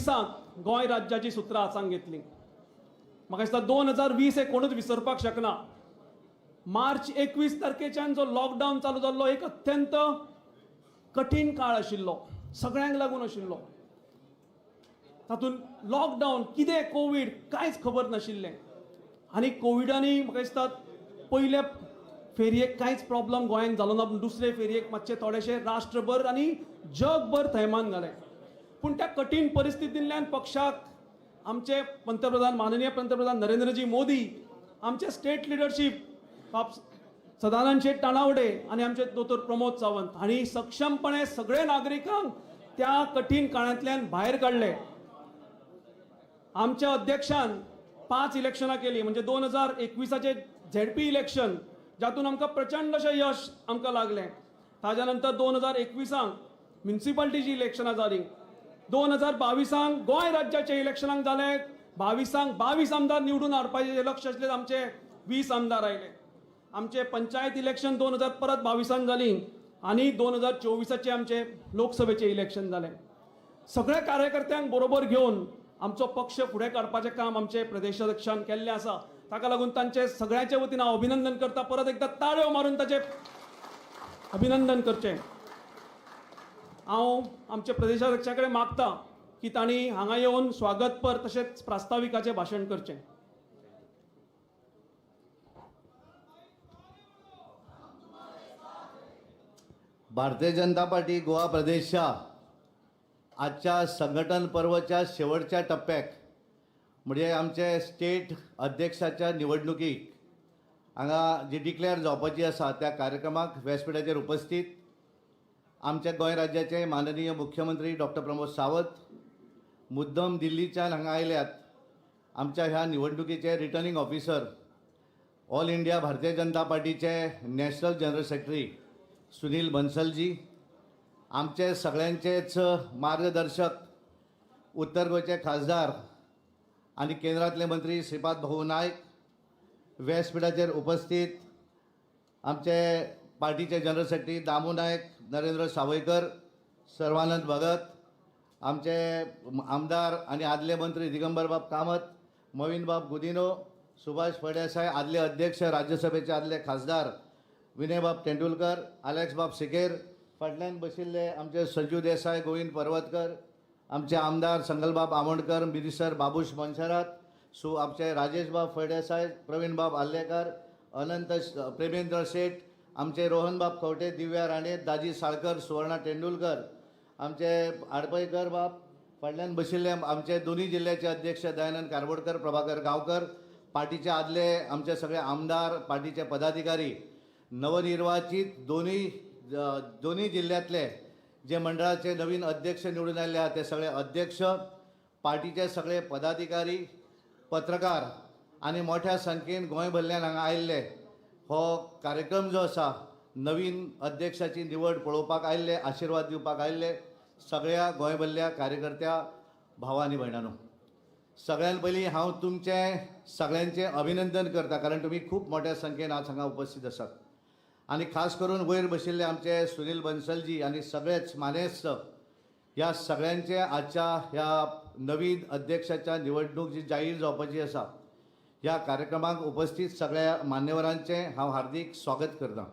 2020 गोंय राज्याची सुत्रां हातांत घेतली. म्हाका दिसता 2020 हे कोणूच विसरपाक शकना. मार्च 21 तारखेच्यान जो लॉकडावन चालू जाल्लो, एक अत्यंत कठीण काळ आशिल्लो, सगळ्यांक लागून आशिल्लो. तातूंत लॉकडावन कितें, कोवीड कांयच खबर नाशिल्लें. आनी कोविडानय म्हाका दिसता पयल्या फेरयेक कांयच प्रॉब्लम गोंयांत जालो ना, पूण दुसरे फेरयेक मातशें थोडेशें राष्ट्रभर आनी जगभर थैमान घालें. पूण त्या कठीण परिस्थितींतल्यान पक्षाक आमचे पंतप्रधान, माननीय पंतप्रधान नरेंद्रजी मोदी, आमचे स्टेट लिडरशीप बाब सदानंद शेट तानावडे आनी आमचे दोतोर प्रमोद सावंत हांणी सक्षमपणे सगळे नागरिकांक त्या कठीण काळांतल्यान भायर काडले. आमच्या अध्यक्षान 5 इलेक्शनां केली, म्हणजे 2021 झेडपी इलेक्शन, जातून आमकां प्रचंड अशें यश आमकां लागलें. ताज्या नंतर 2021 म्युनिसिपालिटीची इलेक्शनां जालीं. 2022 गोंय राज्याचे इलेक्शनाक जालें. 22 22 आमदार निवडून हाडपाचें लक्ष आसलें, आमचे 20 आमदार आयले. आमचे पंचायत इलेक्शन दोन हजार परत 22 जालीं आनी 2024 आमचे लोकसभेचें इलेक्शन जालें. सगळ्या कार्यकर्त्यांक बरोबर घेवन आमचो पक्ष फुडें काडपाचें काम आमचे प्रदेशाध्यक्षान केल्लें आसा. ताका लागून तांचे सगळ्यांचे वतीन हांव अभिनंदन करता. परत एकदा ताळयो मारून ताचें अभिनंदन करचें. हांव आमच्या प्रदेशाध्यक्षा कडेन मागता की तांणी हांगा येवन स्वागतपर तशेंच प्रास्ताविकाचें भाशण करचें. भारतीय जनता पार्टी गोवा प्रदेशच्या आजच्या संघटन पर्वच्या शेवटच्या टप्प्याक, म्हणजे आमचे स्टेट अध्यक्षाच्या निवडणुकीक हांगा जी डिक्लेअर जावपाची आसा, त्या कार्यक्रमाक व्यासपीठाचेर उपस्थित आमच्या गोंय राज्याचे माननीय मुख्यमंत्री डॉक्टर प्रमोद सावंत, मुद्दम दिल्लीच्यान हांगा आयल्यात आमच्या ह्या निवडणुकीचे returning officer, all India Bharatiya Janata पार्टीचे नॅशनल जनरल सेक्रेटरी सुनील बन्सलजी, आमचे सगळ्यांचेच मार्गदर्शक उत्तर गोंयचे खासदार आनी केंद्रांतले मंत्री श्रीपाद भाऊ नायक, व्यासपीठाचेर उपस्थित आमचे पार्टीचे जनरल सेक्रेटरी दामू नायक, नरेंद्र सावयकर, सर्वानंद भगत, आमचे आमदार आनी आदले मंत्री दिगंबरबाब कामत, मवीनबाब गुदिनो, सुभाष फळदेसाय, आदले अध्यक्ष राज्यसभेचे आदले खासदार विनयबाब तेंडुलकर, आलेक्सबाब सिकेर, फाटल्यान बशिल्ले आमचे संजू देसाय, गोविंद पर्वतकर, आमचे आमदार संगलबाब आमोणकर, मिनिस्टर बाबूश मोन्सेरात, सो आमचे राजेशबाब फळदेसाय, प्रवीणबाब आर्लेकर, अनंत प्रेमेंद्र शेट, आमचे रोहनबाब खवटे, दिव्या राणे, दाजी साळकर, सुवर्णा तेंडुलकर, आमचे आडपयकर बाब, फाटल्यान बशिल्ले आमचे दोनूय जिल्ल्याचे अध्यक्ष दयानंद कारबोडकर, प्रभाकर गांवकर, पार्टीचे आदले आमचे सगळे आमदार, पार्टीचे पदाधिकारी, नवनिर्वाचित दोनूय दोनूय जिल्ल्यांतले जे मंडळाचे नवीन अध्यक्ष निवडून आयिल्ले आहा ते सगळे अध्यक्ष, पार्टीचे सगळे पदाधिकारी, पत्रकार आनी मोठ्या संख्येन गोंय भरल्यान हांगा आयिल्ले, हो कार्यक्रम जो आसा नवीन अध्यक्षाची निवड पळोवपाक आयिल्ले, आशिर्वाद दिवपाक आयिल्ले सगळ्या गोंय भरल्या कार्यकर्त्या भावा आनी भयणांनो, सगळ्यान पयलीं हांव तुमचें सगळ्यांचें अभिनंदन करता, कारण तुमी खूब मोठ्या संख्येन आज हांगा उपस्थित आसात. आनी खास करून वयर बशिल्ले आमचे सुनील बन्सलजी आनी सगळेच मानेस्त, ह्या सगळ्यांचे आजच्या ह्या नवीन अध्यक्षाच्या निवडणूक जी जाहीर जावपाची आसा ह्या कार्यक्रमाक उपस्थित सगळ्या मान्यवरांचें हांव हार्दीक स्वागत करता.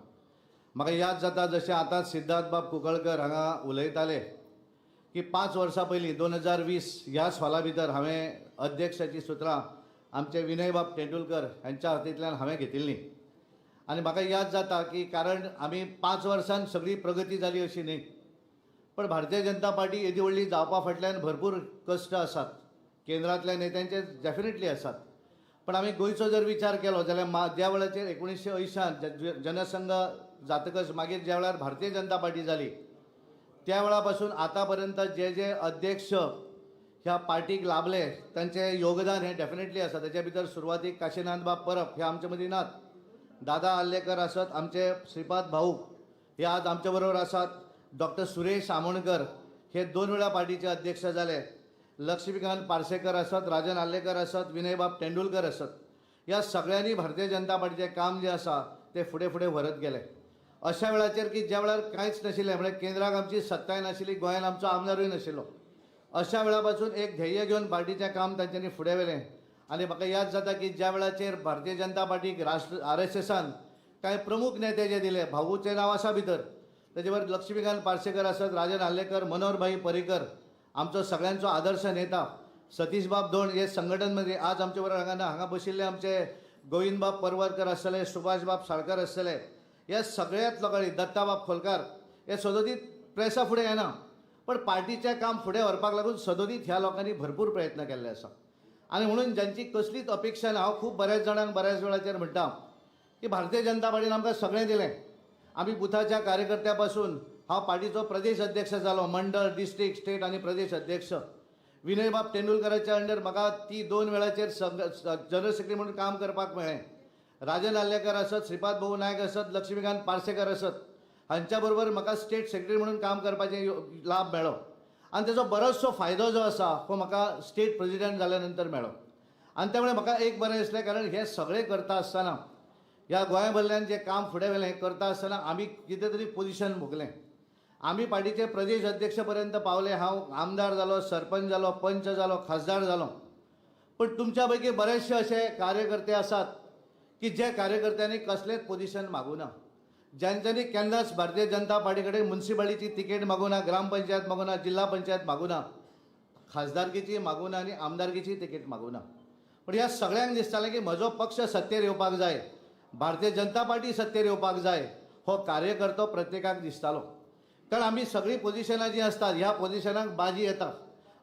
म्हाका याद जाता, जशें आतां सिद्धार्थ बाब कुंकळकर हांगा उलयताले की 5 वर्सां पयलीं 2020 ह्या साला भितर हांवें अध्यक्षाची सुत्रां आमचे विनयबाब तेंडुलकर हांच्या हातींतल्यान हांवें घेतिल्लीं. आनी म्हाका याद जाता की कारण आमी 5 वर्सान सगळी प्रगती जाली अशी न्ही, पण भारतीय जनता पार्टी येदी व्हडली जावपा फाटल्यान भरपूर कश्ट आसात, केंद्रांतल्या नेत्यांचे डेफिनेटली आसात. पण आमी गोंयचो जर विचार केलो जाल्यार ज्या वेळाचेर 1980 जनसंघ जातकच मागीर ज्या वेळार भारतीय जनता पार्टी जाली त्या वेळा पासून आतां पर्यंत जे जे अध्यक्ष ह्या पार्टीक लाभले तांचें योगदान हें डेफिनेटली आसा. तेच्या भितर सुरवातीक काशीनाथ बाब परब हे आमचे मदीं नात, दादा आर्लेकर आसत, आमचे श्रीपाद भाऊ हे आज आमच्या बरोबर आसात, डॉक्टर सुरेश आमोणकर हे 2 वेळा पार्टीचे अध्यक्ष जाले, लक्ष्मीकांत पार्सेकर आसत, राजन आर्लेकर आसत, विनयबाब तेंडुलकर आसत, ह्या सगळ्यांनी भारतीय जनता पार्टीचें काम जें आसा तें फुडें फुडें व्हरत गेले. अशा वेळाचेर की ज्या वेळार कांयच नाशिल्लें, म्हळ्यार केंद्राक आमची सत्ताय नाशिल्ली, गोंयान आमचो आमदारूय नाशिल्लो, अशा वेळा पासून एक ध्येय घेवन पार्टीचें काम तांच्यांनी फुडें व्हेलें. आनी म्हाका याद जाता की ज्या वेळाचेर भारतीय जनता पार्टीक राष्ट्र RSSान कांय प्रमुख नेते जे दिले, भाऊचें नांव आसा भितर, तेजे बरोबर लक्ष्मीकांत पार्सेकर आसत, राजन आर्लेकर, मनोहर भाई पर्रीकर, आमचो सगळ्यांचो आदर्श नेता सतीशबाब धोंड, हे संघटन मंत्री आज आमचे बरोबर हांगा ना, हांगा बशिल्ले आमचे गोविंदबाब परवरकर आसतले, सुभाषबाब साळकर आसतले, ह्या सगळ्याच लोकांनी, दत्ताबाब खोलकार, हे सदोदीत प्रेसा फुडें येना पण पार्टीचें काम फुडें व्हरपाक लागून सदोदीत ह्या लोकांनी भरपूर प्रयत्न केल्ले आसा. आनी म्हणून ज्यांची कसलीच अपेक्षा ना, हांव खूब बऱ्याच जाणांक बऱ्याच वेळाचेर म्हणटा की भारतीय जनता पार्टीन आमकां सगळें दिलें. आमी बुथाच्या कार्यकर्त्या पासून हांव पार्टीचो प्रदेश अध्यक्ष जालो, मंडळ, डिस्ट्रिक्ट, स्टेट आनी प्रदेश अध्यक्ष. विनयबाब तेंडुलकराच्या अंडर म्हाका ती 2 वेळाचेर जनरल सेक्रेटरी म्हणून काम करपाक मेळ्ळें. राजन आर्लेकर आसत, श्रीपाद भाऊ नायक आसत, लक्ष्मीकांत पार्सेकर आसत, हांच्या बरोबर म्हाका स्टेट सेक्रेटरी म्हणून काम करपाचें लाभ मेळ्ळो. आनी तेजो बरोचसो फायदो जो आसा हो म्हाका स्टेट प्रेजिडंट जाल्या नंतर मेळ्ळो. आनी त्यामुळे म्हाका एक बरें दिसलें, कारण हें सगळें करता आसतना ह्या गोंया भरल्यान जें काम फुडें व्हेलें हें करता आसतना आमी कितें तरी पोजिशन भोगलें. आमी पार्टीचे प्रदेश अध्यक्ष पर्यंत पावले, हांव आमदार जालो, सरपंच जालो, पंच जालो, खासदार जालो. पण तुमच्या पैकी बरेचशे अशे कार्यकर्ते आसात की जे कार्यकर्त्यांनी कसलेंच पोजिशन मागूं ना, ज्यांच्यांनी केन्नाच भारतीय जनता पार्टी कडेन मुन्सिपालिटीची तिकेट मागूं ना, ग्रामपंचायत मागूं ना, जिल्हा पंचायत मागूं ना, खासदारकीची मागूं ना आनी आमदारकीची तिकेट मागूं ना. पण ह्या सगळ्यांक दिसतालें की म्हजो पक्ष सत्तेर येवपाक जाय, भारतीय जनता पार्टी सत्तेर येवपाक जाय, हो कार्यकर्तो प्रत्येकाक दिसतालो. कारण आमी सगळीं पोजिशनां जीं आसतात ह्या पोजिशनाक बाजी येता,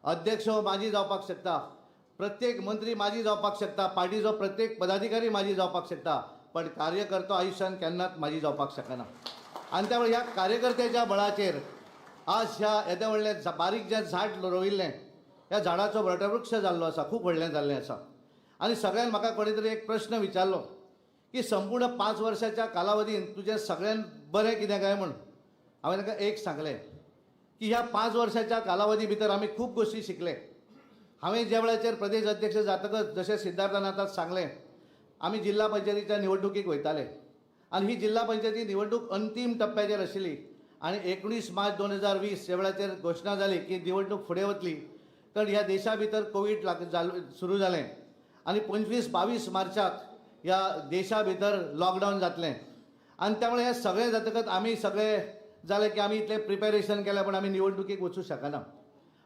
अध्यक्ष हो माजी जावपाक शकता, प्रत्येक मंत्री माजी जावपाक शकता, पार्टीचो प्रत्येक पदाधिकारी माजी जावपाक शकता, पण कार्यकर्तो आयुष्यान केन्नाच माजी जावपाक शकना. आनी त्यामुळे ह्या कार्यकर्त्याच्या बळाचेर आज ह्या येदें व्हडलें बारीक जें झाड रोयिल्लें ह्या झाडाचो वटवृक्ष जाल्लो आसा, खूब व्हडलें जाल्लें आसा. आनी सगळ्यान म्हाका कोणी तरी एक प्रश्न विचारलो की संपूर्ण 5 वर्साच्या कालावधीन तुजें सगळ्यान बरें कितें काय म्हूण. हांवें ताका एक सांगलें की ह्या 5 वर्साच्या कालावधी भितर आमी खूब गोश्टी शिकले. हांवें ज्या वेळाचेर प्रदेश अध्यक्ष जातकच जशें सिद्धार्थान आतां सांगलें, आमी जिल्हा पंचायतीच्या निवडणुकीक वयताले आनी ही जिल्हा पंचायती निवडणूक अंतीम टप्प्याचेर आशिल्ली आनी 19 मार्च 2020 ह्या वेळाचेर घोशणा जाली की निवडणूक फुडें वतली, कारण ह्या देशा भितर कोवीड सुरू जालें आनी 25-22 मार्चाक ह्या देशा भितर लॉकडावन जातलें. आनी त्यामुळे हें सगळें जातकच आमी सगळे जालें की आमी इतलें प्रिपेरेशन केलें पण आमी निवडणुकीक वचूं शकना.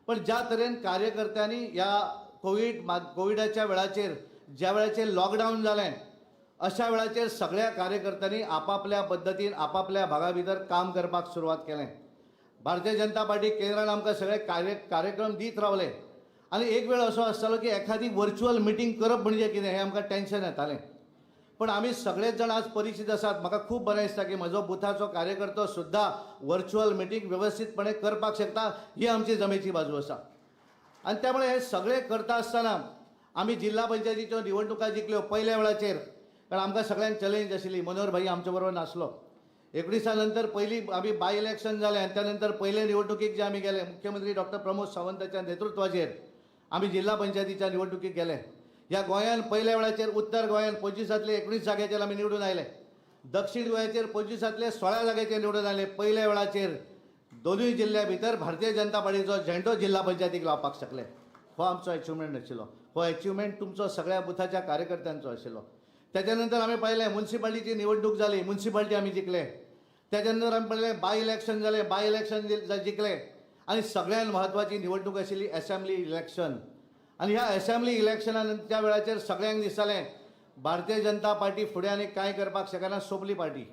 पण ज्या तरेन कार्यकर्त्यांनी ह्या कोविडाच्या वेळाचेर ज्या वेळाचेर लॉकडावन जालें अशा वेळाचेर सगळ्या कार्यकर्त्यांनी आपापल्या पद्दतीन आपापल्या भागा भितर काम करपाक सुरवात केलें. भारतीय जनता पार्टी केंद्रान आमकां सगळे कार्यक्रम दीत रावले आनी एक वेळ असो आसतालो की एखादी वर्च्युअल मिटींग करप म्हणजे कितें हें आमकां टेंशन येतालें. पण आमी सगळेच जाण आज परिचित आसात. म्हाका खूब बरें दिसता की म्हजो बुथाचो कार्यकर्तो सुद्दां वर्च्युअल मिटींग वेवस्थीतपणे करपाक शकता, ही आमची जमेची बाजू आसा. आनी त्यामुळे हे सगळें करता आसतना आमी जिल्हा पंचायतीच्यो निवडणुका जिखल्यो पयल्या वेळाचेर, कारण आमकां सगळ्यांक चॅलेंज आशिल्ली. मनोहर भाई आमच्या बरोबर नासलो. 19 नंतर पहिली आमी बाय इलेक्शन जालें आनी त्या नंतर पयले निवडणुकीक जे आमी गेले मुख्यमंत्री डॉक्टर प्रमोद सावंताच्या नेतृत्वाचेर आमी जिल्हा पंचायतीच्या निवडणुकीक गेले. ह्या गोंयान पयल्या वेळाचेर उत्तर गोंयान 25 19 जाग्याचेर आमी निवडून आयले, दक्षिण गोंयाचेर 25 16 जाग्याचेर निवडून आयले. पयल्या वेळाचेर दोनूय जिल्ल्या भितर भारतीय जनता पार्टीचो झेंडो जिल्हा पंचायतीक लावपाक शकले. हो आमचो एचिवमेंट आशिल्लो. हो एचिवमेंट तुमचो सगळ्या बुथाच्या कार्यकर्त्यांचो आशिल्लो. त्याच्या नंतर आमी पळयलें मुन्सिपालिटीची निवडणूक जाली, मुन्सिपालिटी आमी जिखले. त्याच्या नंतर आमी पळयलें बाय इलेक्शन जालें, बाय इलेक्शन जिखले. आनी सगळ्यात म्हत्वाची निवडणूक आशिल्ली एसेंब्ली इलेक्शन. आनी ह्या एसेंब्ली इलेक्शनाच्या वेळाचेर सगळ्यांक दिसतालें भारतीय जनता पार्टी फुडें आनी कांय करपाक शकना, सोंपली पार्टी.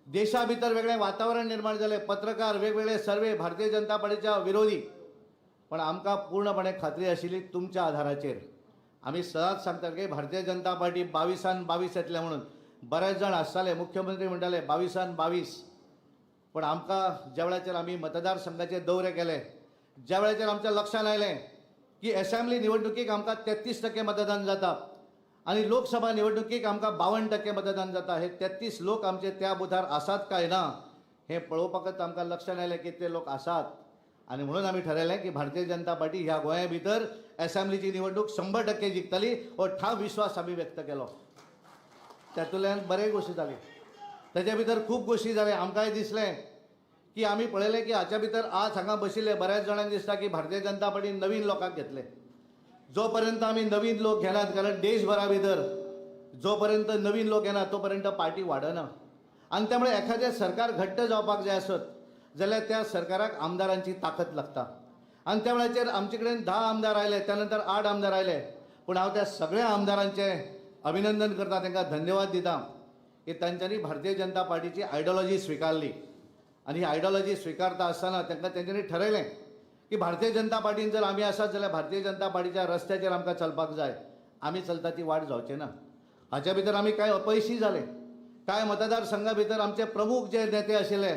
देशा भितर वेगळें वातावरण निर्माण जालें, पत्रकार वेगवेगळे सर्वे भारतीय जनता पार्टीच्या विरोधी. पण आमकां पूर्णपणे खात्री आशिल्ली तुमच्या आधाराचेर. आमी सदांच सांगतात की भारतीय जनता पार्टी 22 22 येतले म्हणून. बरेच जाण आसताले, मुख्यमंत्री म्हणटाले 22 22. पण आमकां ज्या वेळाचेर आमी मतदारसंघाचे दौरे केले, ज्या वेळाचेर आमच्या लक्षांत आयलें की एसेंब्ली निवडणुकीक आमकां 33% मतदान जाता आनी लोकसभा निवडणुकीक आमकां 52% मतदान जाता, हे 33 लोक आमचे त्या बुथार आसात काय ना हें पळोवपाकच आमकां लक्षांत आयलें की ते लोक आसात. आनी म्हणून आमी ठरयलें की भारतीय जनता पार्टी ह्या गोंया भितर एसेंब्लीची निवडणूक 100% जिखतली, हो ठाम विश्वास आमी व्यक्त केलो. तातूंतल्यान बरे गोश्टी जाली, ताच्या भितर खूब गोश्टी जाले. आमकांय दिसलें की की आमी पळयलें की हाच्या भितर आज हांगा बशिल्ले बऱ्याच जाणांक दिसता की भारतीय जनता पार्टीन नवीन लोकांक घेतले. जो पर्यंत आमी नवीन लोक घेनात, कारण देशभरा भितर जो पर्यंत नवीन लोक येना तो पर्यंत पार्टी वाडना. आनी त्यामुळे एखादें सरकार घट्ट जावपाक जाय आसत जाल्यार त्या सरकाराक आमदारांची ताकद लागता. आनी त्या वेळाचेर आमचे कडेन 10 आमदार आयले, त्या नंतर 8 आमदार आयले. पूण हांव त्या सगळ्या आमदारांचें अभिनंदन करता, तांकां धन्यवाद दिता की तांच्यांनी भारतीय जनता पार्टीची आयडियोलॉजी स्विकारली. आनी ही आयडियोलॉजी स्विकारता आसतना तांकां तेंच्यांनी ठरयलें की भारतीय जनता पार्टीन जर आमी आसात जाल्यार भारतीय जनता पार्टीच्या रस्त्याचेर आमकां चलपाक जाय, आमी चलता ती वाट जावची ना. हाच्या भितर आमी कांय अपयशी जाले. कांय मतदारसंघा भितर आमचे प्रमुख जे नेते आशिल्ले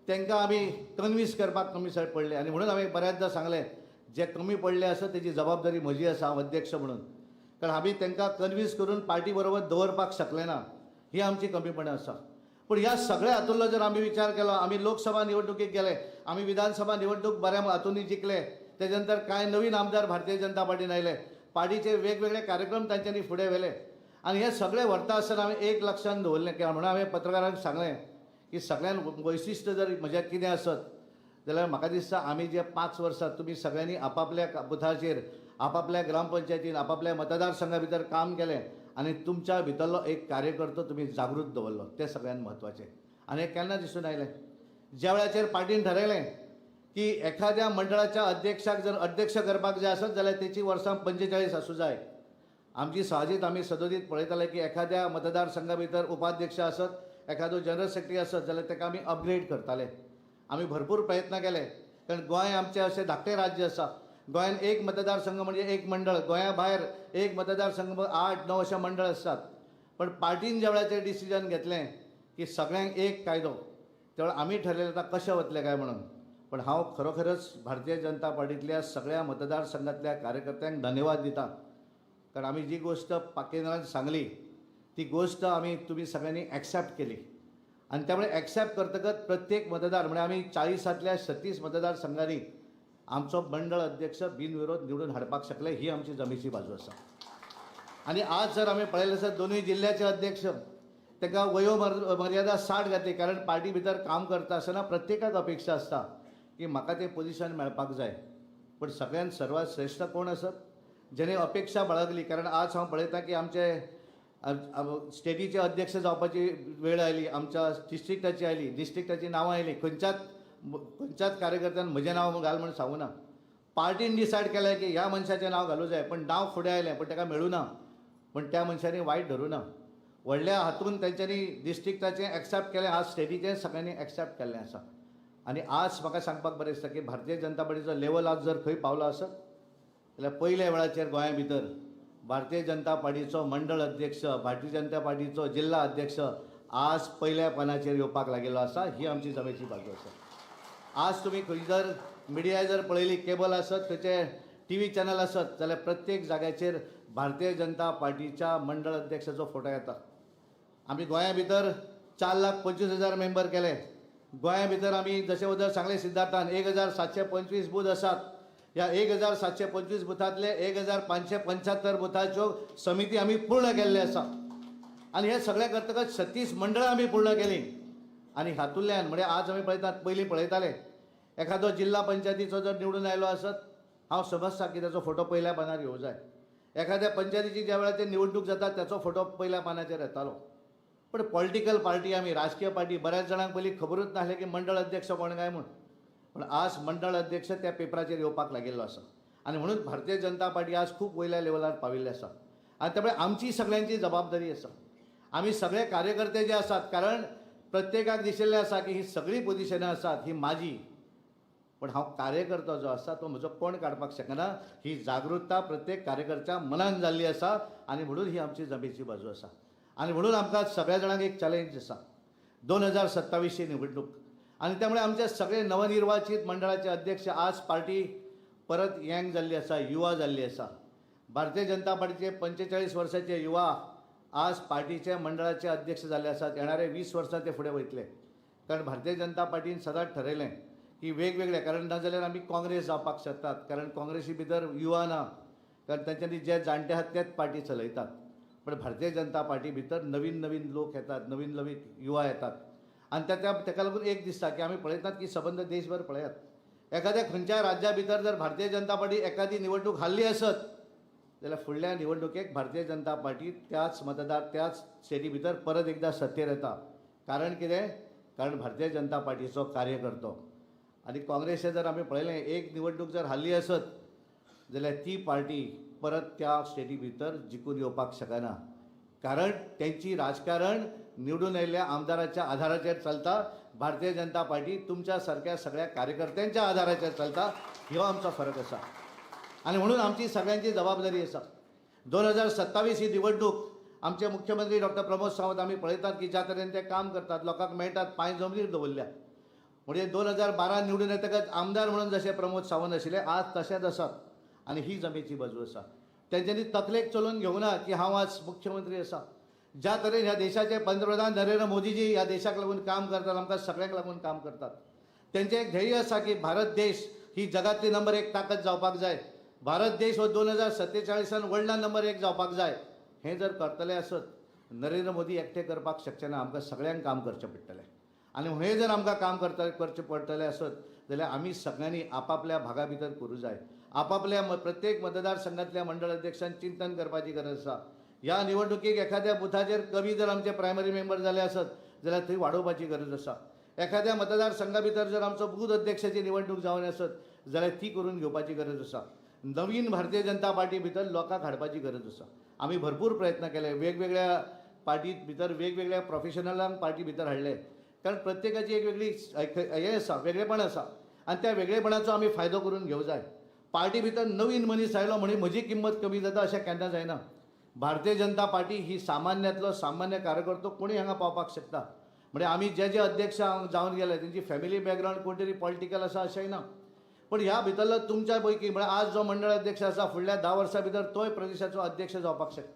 तांकां आमी कन्विन्स करपाक कमी पडले. आनी म्हणून हांवें बऱ्याचदा सांगलें, जे कमी पडले आसा तेजी जबाबदारी म्हजी आसा हांव अध्यक्ष म्हणून, कारण आमी तांकां कन्विन्स करून पार्टी बरोबर दवरपाक शकले ना, ही आमची कमीपणां आसा. पूण ह्या सगळ्या हातूंतलो जर आमी विचार केलो, आमी लोकसभा निवडणुकीक गेले, आमी विधानसभा निवडणूक बऱ्या हातूंनी जिखले, तेच्या नंतर कांय नवीन आमदार भारतीय जनता पार्टीन आयले, पार्टीचे वेगवेगळे कार्यक्रम तांच्यांनी फुडें व्हेले. आनी हे सगळे व्हरता आसतना हांवें एक लक्षांत दवरलें की म्हणून हांवें पत्रकारांक सांगलें की सगळ्यान वैशिश्ट जर म्हज्या कितें आसत जाल्यार म्हाका दिसता आमी जे 5 वर्सां तुमी सगळ्यांनी आपापल्या बुथाचेर, आपापल्या ग्रामपंचायतीन, आपापल्या मतदारसंघा भितर काम केलें आनी तुमच्या भितरलो एक कार्यकर्तो तुमी जागृत दवरलो, तें सगळ्यान म्हत्वाचें. आनी हें केन्ना दिसून आयलें, ज्या वेळाचेर पार्टीन ठरयलें की एखाद्या मंडळाच्या अध्यक्षाक जर अध्यक्ष करपाक जाय आसत जाल्यार तेची वर्सां 45 आसूं जाय. आमची साहजीत आमी सदोदीत पळयताले की एखाद्या मतदारसंघा भितर उपाध्यक्ष आसत, एखादो जनरल सेक्रेटरी आसत जाल्यार ताका आमी अपग्रेड करताले. आमी भरपूर प्रयत्न केले, कारण गोंय आमचें अशें धाकटें राज्य आसा. गोंयान एक मतदारसंघ म्हणजे एक मंडळ, गोंया भायर एक मतदारसंघ 8-9 अशें मंडळ आसतात. पण पार्टीन ज्या वेळाचेर डिसिजन घेतलें की सगळ्यांक एक कायदो, त्या वेळार आमी ठरयलें आतां कशें वतलें काय म्हणून. पण हांव खरोखरच भारतीय जनता पार्टींतल्या सगळ्या मतदारसंघांतल्या कार्यकर्त्यांक धन्यवाद दिता, कारण आमी जी गोश्ट केंद्रान सांगली ती गोश्ट आमी तुमी सगळ्यांनी एक्सेप्ट केली. आनी त्यामुळे एक्सेप्ट करतकच प्रत्येक मतदार म्हणजे आमी 40 36 मतदारसंघांनी आमचो मंडळ अध्यक्ष बिनविरोध निवडून हाडपाक शकले, ही आमची जमेची बाजू आसा. आनी आज जर आमी पळयलें आसत दोनूय जिल्ल्याचे अध्यक्ष तांकां वयो मर्यादा 60 घातली, कारण पार्टी भितर काम करता आसतना प्रत्येकाक अपेक्षा आसता की म्हाका तें पोजिशन मेळपाक जाय. पूण सगळ्यांत सर्वात श्रेश्ठ कोण आसत जेणे अपेक्षा बाळगली. कारण आज हांव पळयतां की आमचे स्टेटीचे अध्यक्ष जावपाची वेळ आयली, आमच्या डिस्ट्रिक्टाची आयली, डिस्ट्रिक्टाची नांवां आयली, खंयच्याच खंयच्याच कार्यकर्त्यान म्हजें नांव घाल म्हूण सांगू ना. पार्टीन डिसायड केलें की ह्या मनशाचें नांव घालूं जाय, पण नांव फुडें आयलें पण ताका मेळूं ना, पण त्या मनशांनी वायट धरूं ना. व्हडल्या हातून तेंच्यांनी डिस्ट्रिक्टाचें एक्सेप्ट केलें, आज स्टेटीचें सगळ्यांनी एक्सेप्ट केल्लें आसा. आनी आज म्हाका सांगपाक बरें दिसता की भारतीय जनता पार्टीचो लेवल आज जर खंय पावलो आसत जाल्यार पयल्या वेळाचेर गोंया भितर भारतीय जनता पार्टीचो मंडळ अध्यक्ष, भारतीय जनता पार्टीचो जिल्ला अध्यक्ष आज पयल्या पानाचेर येवपाक लागिल्लो आसा. ही आमची जमेची बाजू आसा. आज तुमी खंय जर मिडिया जर पळयली, केबल आसत, खंयचे टीव्ही चॅनल आसत जाल्यार प्रत्येक जाग्याचेर भारतीय जनता पार्टीच्या मंडळ अध्यक्षाचो फोटो येता. आमी गोंया भितर 4,25,000 मेंबर केले. गोंया भितर आमी जशें वदळ सांगलें सिद्धार्थान 1725 बूथ आसात. ह्या 1725 बुथांतले 1575 बुथाच्यो समिती आमी पूर्ण केल्ले आसा. आनी हे सगळें करतकच 36 मंडळां आमी पूर्ण केलीं. आनी हातूंतल्यान म्हणजे आज आमी पळयतात, पयलीं पळयताले एखादो जिल्ला पंचायतीचो जर निवडून आयलो आसत, हांव समजता की ताचो फोटो पयल्या पानार येवं जाय. एखाद्या पंचायतीची ज्या वेळार निवडणूक जाता त्याचो फोटो पयल्या पानाचेर येतालो. पण पॉलिटिकल पार्टी आमी राजकीय पार्टी बऱ्याच जाणांक पयलीं खबरूच नासलें की मंडळ अध्यक्ष कोण काय म्हूण, पण आज मंडळ अध्यक्ष त्या पेपराचेर येवपाक लागिल्लो आसा. आनी म्हणून भारतीय जनता पार्टी आज खूब वयल्या लेवलार पाविल्ली आसा. आनी त्यामुळे आमची सगळ्यांची जबाबदारी आसा. आमी सगळे कार्यकर्ते जे आसात, कारण प्रत्येकाक दिशिल्लें आसा की ही सगळीं पोजिशनां आसात ही म्हाजी, पण हांव कार्यकर्तो जो आसा तो म्हजो कोण काडपाक शकना. ही जागृतता प्रत्येक कार्यकर्त्या मनान जाल्ली आसा आनी म्हणून ही आमची जमेची बाजू आसा. आनी म्हणून आमकां सगळ्या जाणांक एक चॅलेंज आसा, 2027 निवडणूक. आनी त्यामुळे आमचे सगळे नवनिर्वाचित मंडळाचे अध्यक्ष आज पार्टी परत यंग जाल्ली आसा, युवा जाल्ली आसा. भारतीय जनता पार्टीचे 45 वर्साचे युवा आज पार्टीचे मंडळाचे अध्यक्ष जाल्ले आसात. येणारे 20 वर्सां ते फुडें वयतले, कारण भारतीय जनता पार्टीन सदांच ठरयलें की वेगवेगळे, कारण ना जाल्यार आमी काँग्रेस जावपाक शकतात, कारण काँग्रेसी भितर युवा ना, कारण तांच्यांनी जे जाणटे आहात तेच पार्टी चलयतात. पण भारतीय जनता पार्टी भितर नवीन नवीन लोक येतात, नवीन नवीन युवा येतात. आनी त्या ताका लागून एक दिसता की आमी पळयतात की सबंद देशभर पळयात, एखाद्या खंयच्याय राज्या भितर जर भारतीय जनता पार्टी एखादी निवडणूक हारली आसत जाल्यार फुडल्या निवडणुकेक भारतीय जनता पार्टी त्याच मतदार त्याच स्टेटी भितर परत एकदा सत्तेर येता. कारण कितें? कारण भारतीय जनता पार्टीचो कार्यकर्तो. आनी काँग्रेसीचें जर आमी पळयलें, एक निवडणूक जर हारली आसत जाल्यार ती पार्टी परत त्या स्टेटी भितर जिखून येवपाक शकना. कारण तेंची राजकारण निवडून आयिल्ल्या आमदाराच्या आधाराचेर चलता. भारतीय जनता पार्टी तुमच्या सारक्या सगळ्या कार्यकर्त्यांच्या आधाराचेर चलता. हो आमचो फरक आसा आनी म्हणून आमची सगळ्यांची जबाबदारी आसा. 2027 ही निवडणूक आमचे मुख्यमंत्री डॉक्टर प्रमोद सावंत आमी पळयतात की ज्या तरेन ते काम करतात, लोकांक मेळटात, पांय जमनीर दवरल्या. म्हणजे 2012 निवडून येतकच आमदार म्हणून जशे प्रमोद सावंत आशिल्ले आज तशेंच आसात आनी ही जमेची बाजू आसा. तेंच्यांनी तकलेक चलोवन घेवना ना की हांव आज मुख्यमंत्री आसा. ज्या तरेन ह्या देशाचे पंतप्रधान नरेंद्र मोदीजी ह्या देशाक लागून काम करतात, आमकां सगळ्यांक लागून काम करतात, तेंचें एक ध्येय आसा की भारत देश ही जगातली नंबर 1 ताकद जावपाक जाय. भारत देश हो 2047 वर्ल्डान नंबर 1 जावपाक जाय. हें जर करतले आसत नरेंद्र मोदी एकटे करपाक शकचे ना, आमकां सगळ्यांक काम करचें पडटलें. आनी हें जर आमकां काम करचें पडटलें आसत जाल्यार आमी सगळ्यांनी आपापल्या भागा भितर करूं जाय. आपापल्या प्रत्येक मतदारसंघातल्या मंडळ अध्यक्षान चिंतन करपाची गरज आसा. ह्या निवडणुकीक एखाद्या बुथाचेर कमी जर आमचे प्रायमरी मेंबर जाले आसत जाल्यार थंय वाडोवपाची गरज आसा. एखाद्या मतदारसंघा भितर जर आमचो बूथ अध्यक्षाची निवडणूक जावन आसत जाल्यार ती करून घेवपाची गरज आसा. नवीन भारतीय जनता पार्टी भितर लोकांक हाडपाची गरज आसा. आमी भरपूर प्रयत्न केले, वेगवेगळ्या पार्टीत भितर वेगवेगळ्या प्रोफेशनलांक पार्टी भितर हाडले, कारण प्रत्येकाची एक वेगळी हें आसा, वेगळेपण आसा आनी त्या वेगळेपणाचो आमी फायदो करून घेवं जाय. पार्टी भितर नवीन मनीस आयलो म्हणून म्हजी किंमत कमी जाता अशें केन्ना जायना. भारतीय जनता पार्टी ही सामान्यांतलो सामान्य कार्यकर्तो कोणूय हांगा पावपाक शकता. म्हणजे आमी जे जे अध्यक्ष जावन गेले तेंची फॅमिली बॅकग्रावंड कोण तरी पॉलिटिकल आसा अशेंय ना, पण ह्या भितरलो तुमच्या पैकी म्हळ्यार आज जो मंडळ अध्यक्ष आसा फुडल्या 10 वर्सां भितर तोय प्रदेशाचो अध्यक्ष जावपाक शकता.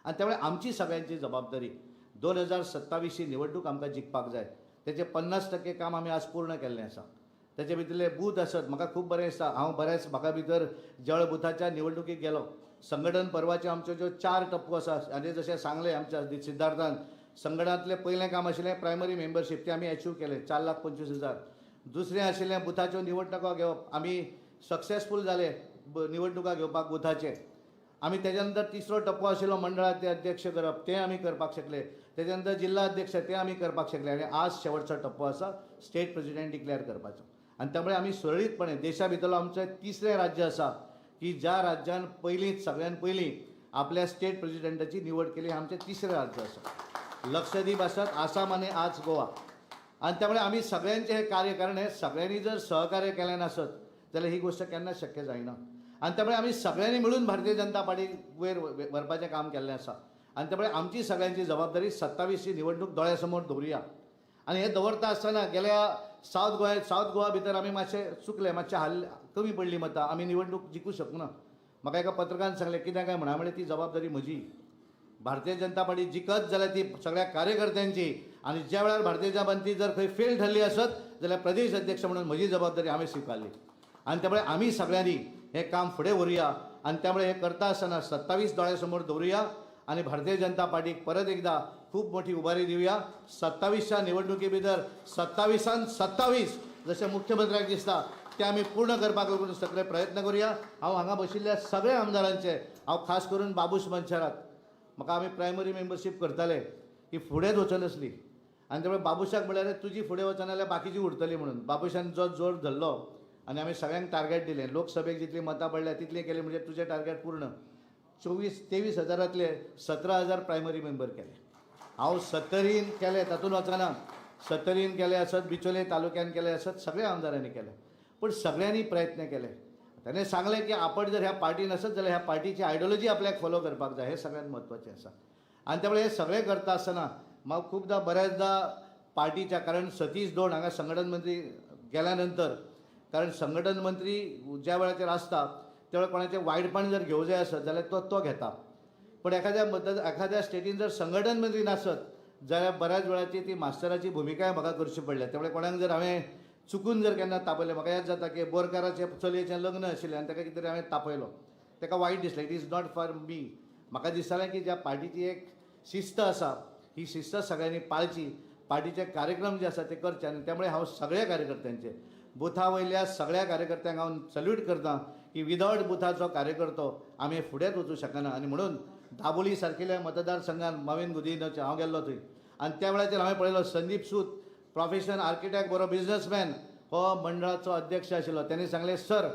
आनी त्यामुळे आमची सगळ्यांची जबाबदारी 2027 ही निवडणूक आमकां जिखपाक जाय. तेचें 50% काम आमी आज पूर्ण केल्लें आसा. तेचे भितरले बूथ आसत, म्हाका खूब बरें दिसता, हांव बऱ्याच म्हाका भितर जळ बुथाच्या निवडणुकीक गेलो. संघटन पर्वाच्यो आमच्यो ज्यो 4 टप्पो आसा आनी जशें सांगलें आमच्या सिद्धार्थान, संघटनांतलें पयलें काम आशिल्लें प्रायमरी मेंबरशीप, तें आमी एचीव केलें 4,25,000. दुसरें आशिल्लें बुथाच्यो निवडणुको घेवप, आमी सक्सेसफूल जाले निवडणुका घेवपाक बुथाचे. आमी तेज्या नंतर तिसरो टप्पो आशिल्लो मंडळाचे अध्यक्ष करप, तें आमी करपाक शकले. तेज्या नंतर जिल्हा अध्यक्ष तें आमी करपाक शकले. आनी आज शेवटचो टप्पो आसा स्टेट प्रेसिडेंट डिक्लेअर करपाचो. आनी त्यामुळे आमी सुरळीतपणे देशा भितरलो आमचें तिसरें राज्य आसा की ज्या राज्यान पयलींच सगळ्यान पयलीं आपल्या स्टेट प्रेसिडेंटाची निवड केली, आमचें तिसरें राज्य आसा. लक्षद्वीप आसत, आसाम आनी आज गोवा. आनी त्यामुळे आमी सगळ्यांचें हें कार्य, कारण हें सगळ्यांनी जर सहकार्य केलें नासत जाल्यार ही गोश्ट केन्ना शक्य जायना. आनी त्यामुळे आमी सगळ्यांनी मिळून भारतीय जनता पार्टी वयर व्हरपाचें काम केल्लें आसा. आनी त्यामुळे आमची सगळ्यांची जबाबदारी 27 ही निवडणूक दोळ्या समोर दवरुया. आनी हें दवरता आसतना गेल्या सावथ गोवा भितर आमी मातशे चुकले, मातशे हाल कमी पडली मतां, आमी निवडणूक जिखूं शकना. म्हाका एका पत्रकारान सांगलें कित्याक काय म्हणा, म्हळें ती जबाबदारी म्हजी. भारतीय जनता पार्टी जिखत जाल्यार ती सगळ्या कार्यकर्त्यांची, आनी ज्या वेळार भारतीय जनता पार्टी जर खंय फेल ठरली आसत जाल्यार प्रदेश अध्यक्ष म्हणून म्हजी जबाबदारी हांवें स्विकारली. आनी त्यामुळे आमी सगळ्यांनी हें काम फुडें व्हरुया. आनी त्यामुळे हें करता आसतना 27 दोळ्या समोर दवरुया आनी भारतीय जनता पार्टीक परत एकदा खूब मोठी उभारी दिवया. 27च्या निवडणुके भितर 27 27 जशें मुख्यमंत्र्याक दिसता ते आमी पूर्ण करपाक लागून सगळे प्रयत्न करुया. हांव हांगा बशिल्ल्या सगळ्या आमदारांचे, हांव खास करून बाबूश मनशाराक, म्हाका आमी प्रायमरी मेंबरशीप करताले की फुडेंच वचनासली आनी त्यामुळे बाबूशाक म्हळ्यार तुजी फुडें वचना जाल्यार बाकीची उरतली म्हणून बाबूशान जो जोर धरलो आनी आमी सगळ्यांक टार्गेट दिलें. लोकसभेक जितली मतां पडल्या तितली केली म्हणजे तुजें टार्गेट पूर्ण. 24-23 हजारांतले 17,000 प्रायमरी मेंबर केले. हांव सत्तरीन केले, तातूंत वचना, सत्तरीन केले आसत, बिचोले तालुक्यान केले आसत, सगळ्या आमदारांनी केले, पूण सगळ्यांनी प्रयत्न केले. ताणें सांगलें की आपण जर ह्या पार्टीन आसत जाल्यार ह्या पार्टीची आयडियोलॉजी आपल्याक फॉलो करपाक जाय, हें सगळ्यांत म्हत्वाचें आसा. आनी त्यामुळे हें सगळें करता आसतना म्हाका खुबदां बऱ्याचदां पार्टीच्या, कारण सतीश दोण हांगा संघटन मंत्री गेल्या नंतर, कारण संघटन मंत्री ज्या वेळाचेर आसता त्या वेळार कोणाचें वायटपण जर घेवं जाय आसत जाल्यार तो तो घेता, पण एखाद्या स्टेटीन जर संघटन मंत्री नासत जाल्यार बऱ्याच वेळाची ती मास्टराची भुमिकाय म्हाका करची पडल्या. त्यामुळे कोणाक जर हांवें चुकून जर केन्ना तापयलें, म्हाका याद जाता की बोरकाराचे चलयेचें लग्न आशिल्लें आनी ताका कितें तरी हांवें तापयलो, ताका वायट दिसलें. It is not for me. म्हाका दिसतालें की ज्या पार्टीची एक शिस्त आसा ही शिस्त सगळ्यांनी पाळची, पार्टीचे कार्यक्रम जे आसा ते करचे. आनी त्यामुळे हांव सगळ्या कार्यकर्त्यांचे बुथा वयल्या सगळ्या कार्यकर्त्यांक हांव सल्यूट करता की विदावट बुथाचो कार्यकर्तो आमी फुडेंच वचूं शकना. आनी म्हणून दाबोली सारकिल्या मतदारसंघान मवीन गुदिन्होचे हांव गेल्लो थंय आनी त्या वेळाचेर हांवें पळयलो संदीप सूत प्रोफेशन आर्किटेक्ट बरो बिजनसमॅन हो मंडळाचो अध्यक्ष आशिल्लो. तेणी सांगलें सर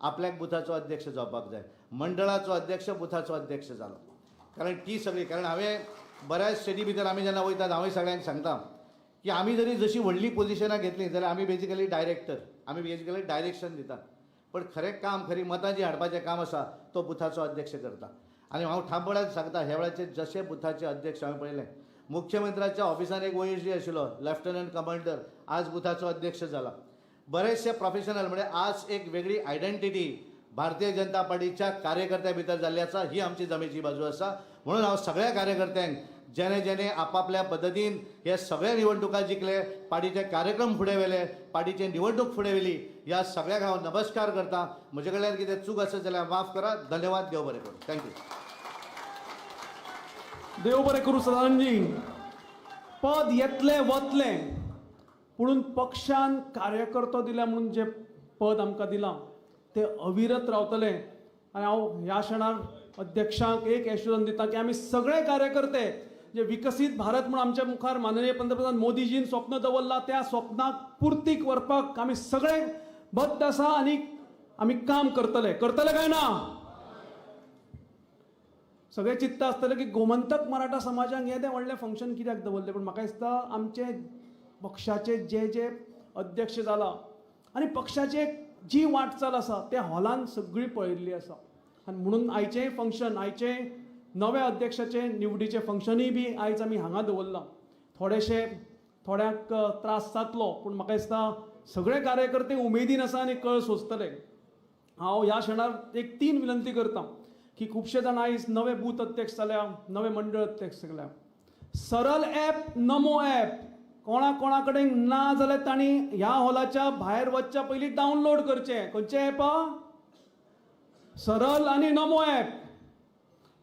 आपल्याक बुथाचो अध्यक्ष जावपाक जाय. मंडळाचो अध्यक्ष बुथाचो अध्यक्ष जालो. कारण ती सगळी, कारण हांवें बऱ्याच स्टेटी भितर आमी जेन्ना वयतात हांवूय सगळ्यांक सांगता की आमी जरी जशी व्हडली पोजिशनां घेतली जाल्यार आमी बेजिकली डायरेक्टर, आमी बेजिकली डायरेक्शन दितात, पण खरें काम खरी मतां जी हाडपाचें काम आसा तो बुथाचो अध्यक्ष करता. आनी हांव ठामपणान सांगता ह्या वेळाचेर जशे बुथाचे अध्यक्ष हांवें पळयलें मुख्यमंत्र्याच्या ऑफिसान एक ओएसडी आशिल्लो लेफ्टनंट कमांडर आज बुथाचो अध्यक्ष जाला. बरेचशे प्रोफेशनल म्हणजे आज एक वेगळी आयडेंटिटी भारतीय जनता पार्टीच्या कार्यकर्त्या भितर जाल्ली आसा. ही आमची जमेची बाजू आसा. म्हणून हांव सगळ्या कार्यकर्त्यांक जेणे जेणे आपापल्या पद्दतीन हे सगळे निवडणुका जिखले, पार्टीचे कार्यक्रम फुडें व्हेले, पार्टीचे निवडणूक फुडें व्हेली, ह्या सगळ्यांक हांव नमस्कार करता. म्हजे कडल्यान कितें चूक आसत जाल्यार माफ करा. धन्यवाद. देव बरें करूं. Thank you. देव बरें करूं सदानंदजी. पद येतलें वतलें पुणून पक्षान कार्यकर्तो दिल्या म्हणून जे पद आमकां दिलां तें अविरत रावतलें. आनी हांव ह्या क्षणार अध्यक्षांक एक एश्युरन्स दिता की आमी सगळे कार्यकर्ते जे विकसीत भारत म्हूण आमच्या मुखार माननीय पंतप्रधान मोदीजीन स्वप्न दवरलां त्या स्वप्नाक पुर्तीक व्हरपाक आमी सगळे बद्द आसा आनी आमी काम करतले. करतले काय ना? सगळे चिंतता आसतले की गोमंतक मराठा समाजान येदें व्हडलें फंक्शन कित्याक दवरलें, पूण म्हाका दिसता आमचे पक्षाचे जे जे अध्यक्ष जाला आनी पक्षाचे जी वाटचाल आसा त्या हॉलान सगळी पळयल्ली आसा. आनी म्हणून आयचें फंक्शन, आयचें नव्या अध्यक्षाचे निवडीचें फंक्शनूय बी आयज आमी हांगा दवरलां. थोडेशे थोड्यांक त्रास जातलो पूण म्हाका दिसता सगळे कार्यकर्ते उमेदीन आसा आनी कळ सोंसतले. हांव ह्या क्षणार एक तीन विनंती करता की खुबशे जाण आयज नवे बूथ अध्यक्ष जाल्या, नवे मंडळ अध्यक्ष जाल्या. सरल ॲप, नमो ॲप कोणा कोणा कडेन ना जाल्यार तांणी ह्या हॉलाच्या भायर वचच्या पयलीं डावनलोड करचें. खंयचें ॲप? सरल आनी नमो ॲप.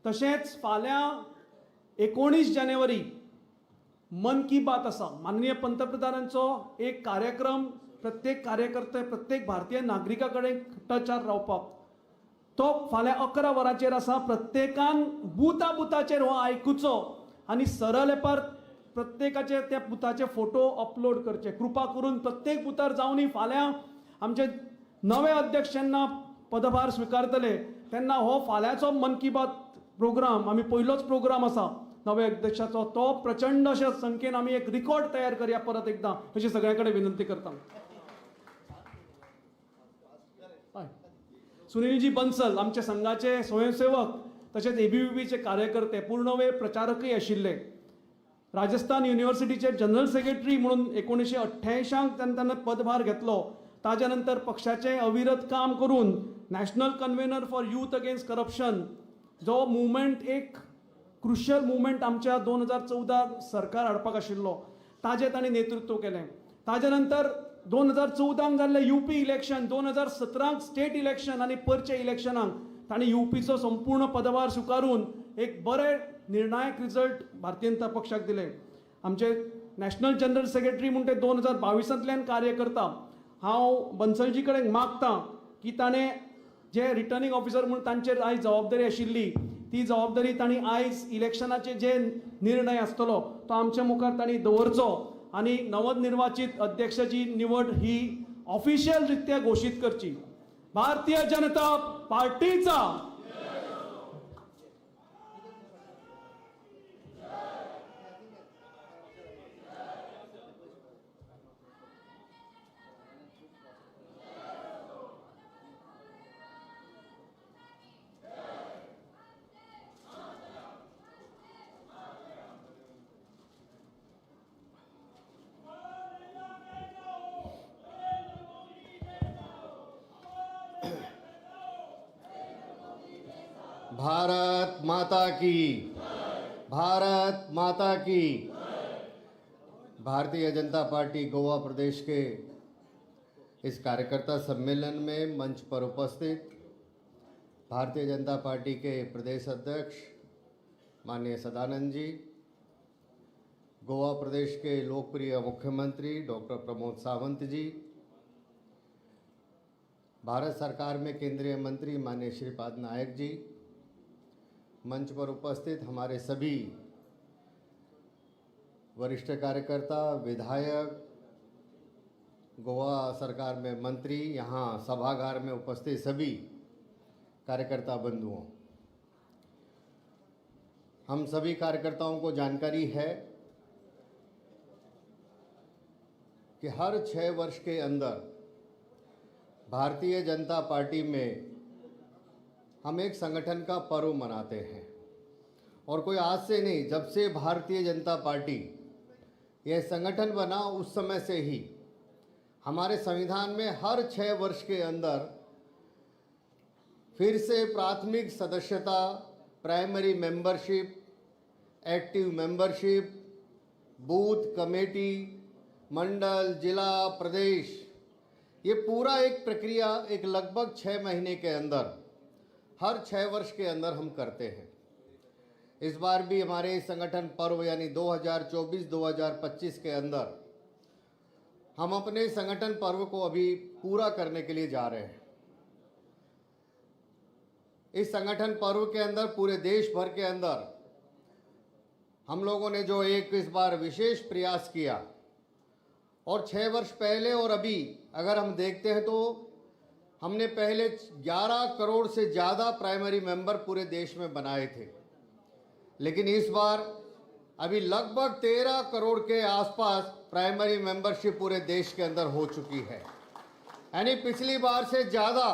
तशेंच फाल्यां 19 जानेवारी मन की बात आसा. माननीय पंतप्रधानांचो एक कार्यक्रम प्रत्येक कार्यकर्ते प्रत्येक भारतीय नागरिका कडेन टचार रावपाक तो फाल्यां 11 वरांचेर आसा. प्रत्येकान बुथा बुथाचेर हो आयकुचो आनी सरळ एपार प्रत्येकाचे त्या बुथाचे फोटो अपलोड करचे. कृपा करून प्रत्येक बुथार जावनी फाल्यां आमचे नवे अध्यक्ष जेन्ना पदभार स्विकारतले तेन्ना हो फाल्यांचो मन की बात प्रोग्राम आमी पयलोच प्रोग्राम आसा नव्या अध्यक्षाचो, तो प्रचंड अशा संख्येन आमी एक रिकॉर्ड तयार करया परत एकदां अशी सगळ्यां कडेन विनंती करता. सुनीलजी बन्सल आमचे संघाचे स्वयंसेवक तशेंच एबीव्हीपीचे कार्यकर्ते, पूर्णवेळ प्रचारकय आशिल्ले. राजस्थान युनिव्हर्सिटीचे जनरल सेक्रेटरी म्हणून 1988 तांणी पदभार घेतलो. ताज्या नंतर पक्षाचें अविरत काम करून national convener for youth against corruption जो मुवमेंट एक क्रुशियल मुवमेंट आमच्या 2014 सरकार हाडपाक आशिल्लो ताजें तांणी नेतृत्व केलें. ताज्या नंतर 2014 जाल्लें युपी इलेक्शन, 2017 स्टेट इलेक्शन आनी परचे इलेक्शनाक तांणी युपीचो संपूर्ण पदभार स्विकारून एक बरे निर्णायक रिजल्ट भारतीय जनता पक्षाक दिले. आमचे नॅशनल जनरल सेक्रेटरी म्हूण ते 2022 कार्य करता. हांव बन्सलजी कडेन मागता की ताणें जे रिटर्निंग ऑफिसर म्हूण तांचेर आयज जबाबदारी आशिल्ली ती जबाबदारी तांणी आयज इलेक्शनाचे जे निर्णय आसतलो तो आमच्या मुखार तांणी दवरचो आनी नवनिर्वाचित अध्यक्षाची निवड ही ऑफिशियल रित्या घोशीत करची. भारतीय जनता पार्टीचा भारत माता की, भारत माता की। भारतीय जनता पार्टी गोवा प्रदेश के इस कार्यकर्ता सम्मेलन में मंच पर उपस्थित भारतीय जनता पार्टी के प्रदेश अध्यक्ष माननीय सदानंद जी, गोवा प्रदेश के लोकप्रिय मुख्यमंत्री डॉक्टर प्रमोद सावंत जी, भारत सरकार में केंद्रीय मंत्री माननीय श्रीपाद नायक जी, मंच पर उपस्थित हमारे सभी वरिष्ठ कार्यकर्ता, विधायक, गोवा सरकार में मंत्री, यहाँ सभागार में उपस्थित सभी कार्यकर्ता बंधुओं, हम सभी कार्यकर्ताओं को जानकारी है कि हर 6 वर्ष के अंदर भारतीय जनता पार्टी में हम एक संगठन का पर्व मनाते हैं। और कोई आज से नहीं, जब से भारतीय जनता पार्टी यह संगठन बना उस समय से ही हमारे संविधान में हर 6 वर्ष के अंदर फिर से प्राथमिक सदस्यता, primary membership, active membership, booth committee, मंडल, जिला, प्रदेश, ये पूरा एक प्रक्रिया एक लगभग 6 महीने के अंदर हर 6 वर्ष के अंदर हम करते हैं। इस बार भी हमारे संगठन पर्व यानी 2024-2025 के अंदर हम अपने संगठन पर्व को अभी पूरा करने के लिए जा रहे हैं। इस संगठन पर्व के अंदर पूरे देश भर के अंदर हम लोगों ने जो एक इस बार विशेष प्रयास किया, और 6 वर्ष पहले और अभी अगर हम देखते हैं तो हमने पहले 11 करोड़ से ज़्यादा प्राइमरी मेंबर पूरे देश में बनाए थे, लेकिन इस बार अभी लगभग 13 करोड़ के आसपास प्राइमरी मेंबरशिप पूरे देश के अंदर हो चुकी है। यानी पिछली बार से ज़्यादा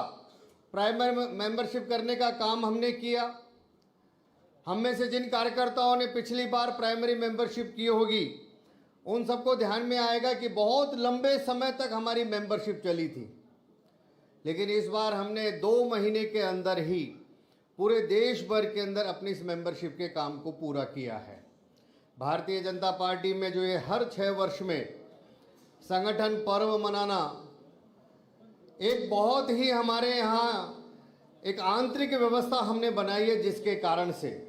प्राइमरी मेंबरशिप करने का काम हमने किया। हम में से जिन कार्यकर्ताओं ने पिछली बार प्राइमरी मेंबरशिप की होगी उन सबको ध्यान में आएगा कि बहुत लंबे समय तक हमारी मेंबरशिप चली थी, लेकिन इस बार हमने 2 महीने के अंदर ही पूरे देश भर के अंदर अपनी इस मेंबरशिप के काम को पूरा किया है। भारतीय जनता पार्टी में जो ये हर 6 वर्ष में संगठन पर्व मनाना एक बहुत ही हमारे यहाँ एक आंतरिक व्यवस्था हमने बनाई है, जिसके कारण से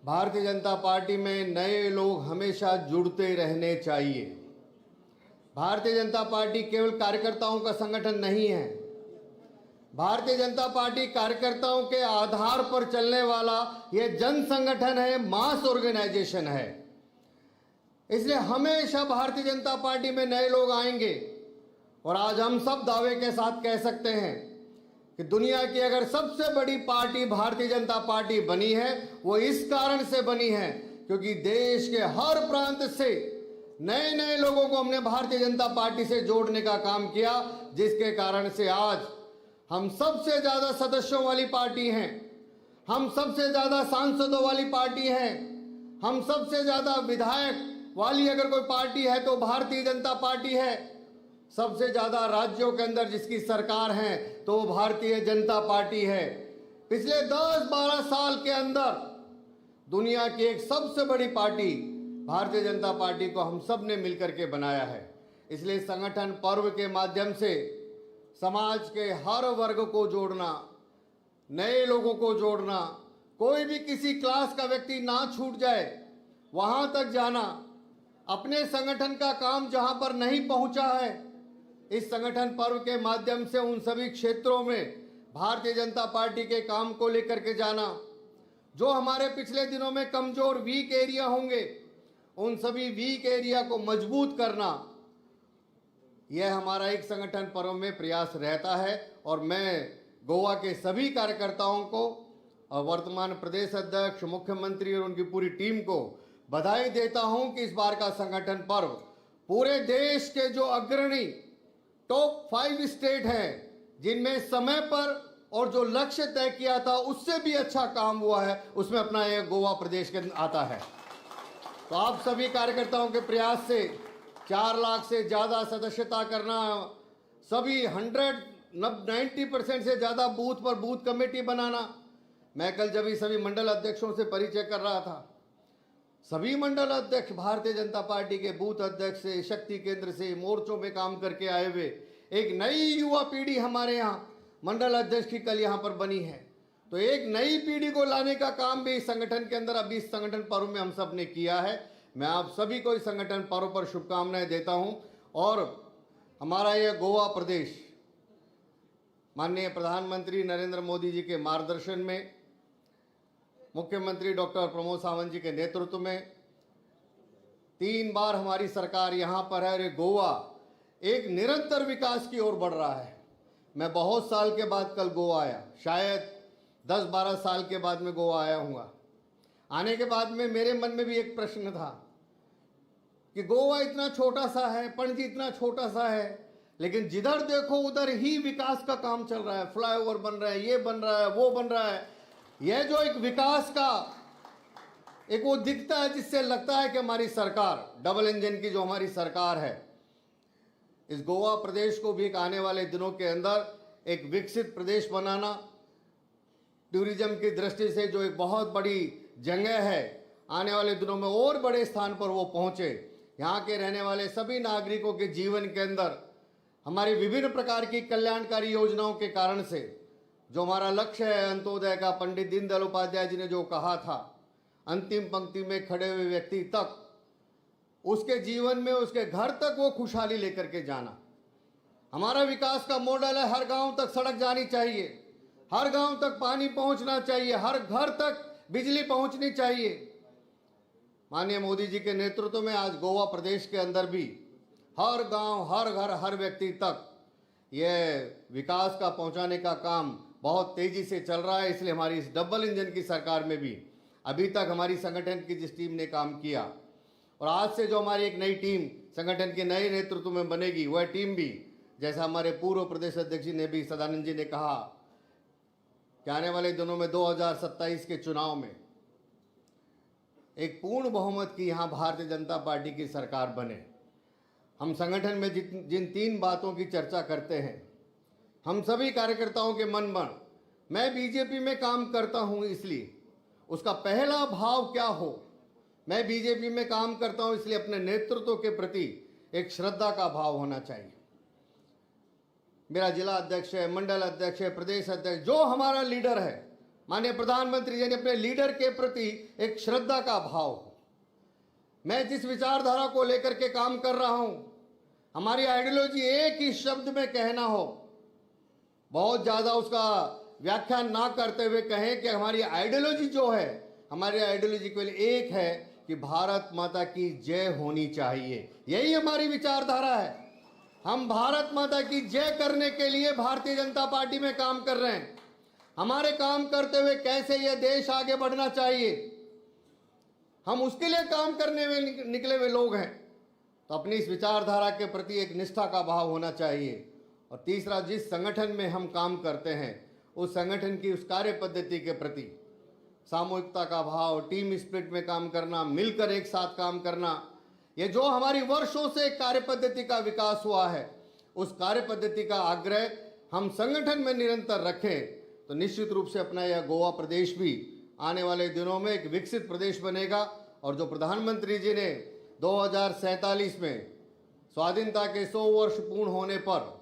भारतीय जनता पार्टी में नए लोग हमेशा जुड़ते रहने चाहिए। भारतीय जनता पार्टी केवल कार्यकर्ताओं का संगठन नहीं है, भारतीय जनता पार्टी कार्यकर्ताओं के आधार पर चलने वाला यह जन संगठन है, मास ऑर्गेनाइजेशन है। इसलिए हमेशा भारतीय जनता पार्टी में नए लोग आएंगे। और आज हम सब दावे के साथ कह सकते हैं कि दुनिया की अगर सबसे बड़ी पार्टी भारतीय जनता पार्टी बनी है, वो इस कारण से बनी है क्योंकि देश के हर प्रांत से नए-नए लोगों को हमने भारतीय जनता पार्टी से जोड़ने का काम किया, जिसके कारण से आज हम सबसे ज़्यादा सदस्यों वाली पार्टी हैं, हम सबसे ज़्यादा सांसदों वाली पार्टी हैं, हम सबसे ज़्यादा विधायक वाली अगर कोई पार्टी है तो भारतीय जनता पार्टी है, सबसे ज़्यादा राज्यों के अंदर जिसकी सरकार है तो वो भारतीय जनता पार्टी है। पिछले 10-12 साल के अंदर दुनिया की एक सबसे बड़ी पार्टी भारतीय जनता पार्टी को हम सब ने मिलकर के बनाया है। इसलिए संगठन पर्व के माध्यम से समाज के हर वर्ग को जोड़ना, नए लोगों को जोड़ना, कोई भी किसी क्लास का व्यक्ति ना छूट जाए वहाँ तक जाना, अपने संगठन का काम जहाँ पर नहीं पहुँचा है, इस संगठन पर्व के माध्यम से उन सभी क्षेत्रों में भारतीय जनता पार्टी के काम को लेकर के जाना, जो हमारे पिछले दिनों में कमज़ोर वीक एरिया होंगे उन सभी वीक एरिया को मजबूत करना, यह हमारा एक संगठन पर्व में प्रयास रहता है। और मैं गोवा के सभी कार्यकर्ताओं को और वर्तमान प्रदेश अध्यक्ष, मुख्यमंत्री और उनकी पूरी टीम को बधाई देता हूं कि इस बार का संगठन पर्व पूरे देश के जो अग्रणी टॉप 5 स्टेट हैं, जिनमें समय पर और जो लक्ष्य तय किया था उससे भी अच्छा काम हुआ है, उसमें अपना यह गोवा प्रदेश के आता है। तो आप सभी कार्यकर्ताओं के प्रयास से 4 लाख से ज़्यादा सदस्यता करना, सभी 90% से ज़्यादा बूथ पर बूथ कमेटी बनाना। मैं कल जब सभी मंडल अध्यक्षों से परिचय कर रहा था, सभी मंडल अध्यक्ष Bharatiya Janata party K booth अध्यक्ष से, शक्ति केंद्र से, मोर्चों में काम करके आए हुए एक नई युवा पीढ़ी हमारे यहाँ मंडल अध्यक्ष की कल यहाँ पर बनी है। तो एक नई पीढ़ी को लाने का काम भी इस संगठन के अंदर अभी इस संगठन पर्व में हम सब ने किया है। मैं आप सभी को इस संगठन पर्व पर शुभकामनाएं देता हूं। और हमारा यह गोवा प्रदेश माननीय प्रधानमंत्री नरेंद्र मोदी जी के मार्गदर्शन में, मुख्यमंत्री डॉक्टर प्रमोद सावंत जी के नेतृत्व में 3 बार हमारी सरकार यहाँ पर है और ये गोवा एक निरंतर विकास की ओर बढ़ रहा है। मैं बहुत साल के बाद कल गोवा आया, शायद 10-12 साल के बाद मैं गोवा आया हूँ। आने के बाद में मेरे मन में भी एक प्रश्न था कि गोवा इतना छोटा सा है, पणजी इतना छोटा सा है, लेकिन जिधर देखो उधर ही विकास का काम चल रहा है, फ्लाईओवर बन रहा है, ये बन रहा है, वो बन रहा है। यह जो एक विकास का एक वो दिखता है जिससे लगता है कि हमारी सरकार, डबल इंजन की जो हमारी सरकार है, इस गोवा प्रदेश को भी एक आने वाले दिनों के अंदर एक विकसित प्रदेश बनाना, टूरिज्म की दृष्टि से जो एक बहुत बड़ी जगह है, आने वाले दिनों में और बड़े स्थान पर वो पहुँचे। यहाँ के रहने वाले सभी नागरिकों के जीवन के अंदर हमारी विभिन्न प्रकार की कल्याणकारी योजनाओं के कारण से जो हमारा लक्ष्य है अंत्योदय का, पंडित दीनदयाल उपाध्याय जी ने जो कहा था, अंतिम पंक्ति में खड़े हुए व्यक्ति तक, उसके जीवन में, उसके घर तक वो खुशहाली लेकर के जाना। हमारा विकास का मॉडल है हर गांव तक सड़क जानी चाहिए, हर गांव तक पानी पहुंचना चाहिए, हर घर तक बिजली पहुंचनी चाहिए। माननीय मोदी जी के नेतृत्व में आज गोवा प्रदेश के अंदर भी हर गांव, हर घर, हर व्यक्ति तक ये विकास का पहुंचाने का काम बहुत तेज़ी से चल रहा है। इसलिए हमारी इस डबल इंजन की सरकार में भी अभी तक हमारी संगठन की जिस टीम ने काम किया और आज से जो हमारी एक नई टीम संगठन के नए नेतृत्व में बनेगी, वह टीम भी, जैसा हमारे पूर्व प्रदेश अध्यक्ष जी ने भी, सदानंद जी ने कहा कि आने वाले दिनों में 2027 के चुनाव में एक पूर्ण बहुमत की यहाँ भारतीय जनता पार्टी की सरकार बने। हम संगठन में जिन 3 बातों की चर्चा करते हैं, हम सभी कार्यकर्ताओं के मन में, मैं बीजेपी में काम करता हूँ इसलिए उसका पहला भाव क्या हो, मैं बीजेपी में काम करता हूँ इसलिए अपने नेतृत्व के प्रति एक श्रद्धा का भाव होना चाहिए। मेरा जिला अध्यक्ष है, मंडल अध्यक्ष है, प्रदेश अध्यक्ष, जो हमारा लीडर है, माननीय प्रधानमंत्री जी ने अपने लीडर के प्रति एक श्रद्धा का भाव हो। मैं जिस विचारधारा को लेकर के काम कर रहा हूँ, हमारी आइडियोलॉजी एक ही शब्द में कहना हो, बहुत ज़्यादा उसका व्याख्या ना करते हुए कहें कि हमारी आइडियोलॉजी जो है, हमारी आइडियोलॉजी केवल एक है कि भारत माता की जय होनी चाहिए। यही हमारी विचारधारा है। हम भारत माता की जय करने के लिए भारतीय जनता पार्टी में काम कर रहे हैं। हमारे काम करते हुए कैसे यह देश आगे बढ़ना चाहिए, हम उसके लिए काम करने में निकले हुए लोग हैं। तो अपनी इस विचारधारा के प्रति एक निष्ठा का भाव होना चाहिए। और तीसरा, जिस संगठन में हम काम करते हैं उस संगठन की उस कार्य पद्धति के प्रति सामूहिकता का भाव, टीम स्पिरिट में काम करना, मिलकर एक साथ काम करना, ये जो हमारी वर्षों से कार्य पद्धति का विकास हुआ है, उस कार्य पद्धति का आग्रह हम संगठन में निरंतर रखें तो निश्चित रूप से अपना यह गोवा प्रदेश भी आने वाले दिनों में एक विकसित प्रदेश बनेगा। और जो प्रधानमंत्री जी ने 2047 में स्वाधीनता के 100 वर्ष पूर्ण होने पर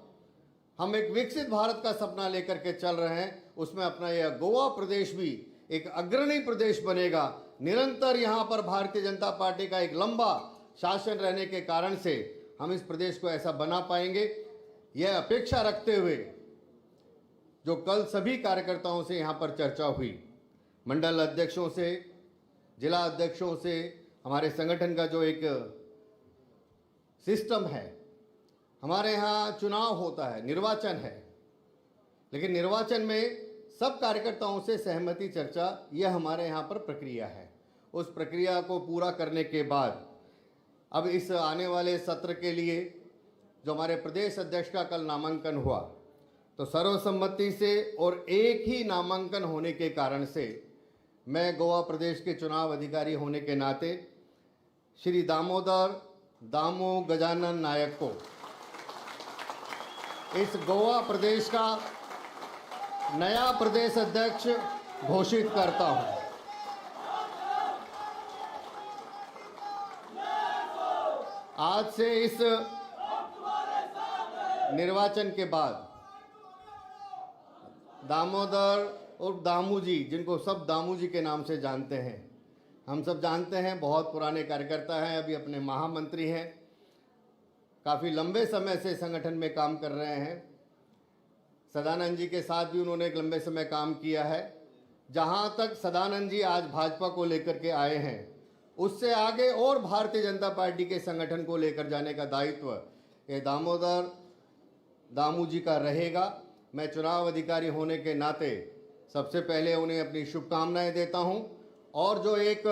हम एक विकसित भारत का सपना लेकर के चल रहे हैं, उसमें अपना यह गोवा प्रदेश भी एक अग्रणी प्रदेश बनेगा। निरंतर यहाँ पर भारतीय जनता पार्टी का एक लंबा शासन रहने के कारण से हम इस प्रदेश को ऐसा बना पाएंगे, यह अपेक्षा रखते हुए जो कल सभी कार्यकर्ताओं से यहाँ पर चर्चा हुई, मंडल अध्यक्षों से, जिला अध्यक्षों से, हमारे संगठन का जो एक सिस्टम है, हमारे यहाँ चुनाव होता है, निर्वाचन है, लेकिन निर्वाचन में सब कार्यकर्ताओं से सहमति चर्चा, यह हमारे यहाँ पर प्रक्रिया है। उस प्रक्रिया को पूरा करने के बाद अब इस आने वाले सत्र के लिए जो हमारे प्रदेश अध्यक्ष का कल नामांकन हुआ, तो सर्वसम्मति से और एक ही नामांकन होने के कारण से मैं गोवा प्रदेश के चुनाव अधिकारी होने के नाते श्री दामोदर दामो गजानन नायक को इस गोवा प्रदेश का नया प्रदेश अध्यक्ष घोषित करता हूं। आज से इस निर्वाचन के बाद दामोदर और दामू जी, जिनको सब दामू जी के नाम से जानते हैं, हम सब जानते हैं, बहुत पुराने कार्यकर्ता हैं, अभी अपने महामंत्री हैं, काफ़ी लंबे समय से संगठन में काम कर रहे हैं। सदानंद जी के साथ भी उन्होंने एक लंबे समय काम किया है। जहाँ तक सदानंद जी आज भाजपा को लेकर के आए हैं, उससे आगे और भारतीय जनता पार्टी के संगठन को लेकर जाने का दायित्व ये दामोदर दामू जी का रहेगा। मैं चुनाव अधिकारी होने के नाते सबसे पहले उन्हें अपनी शुभकामनाएं देता हूं और जो एक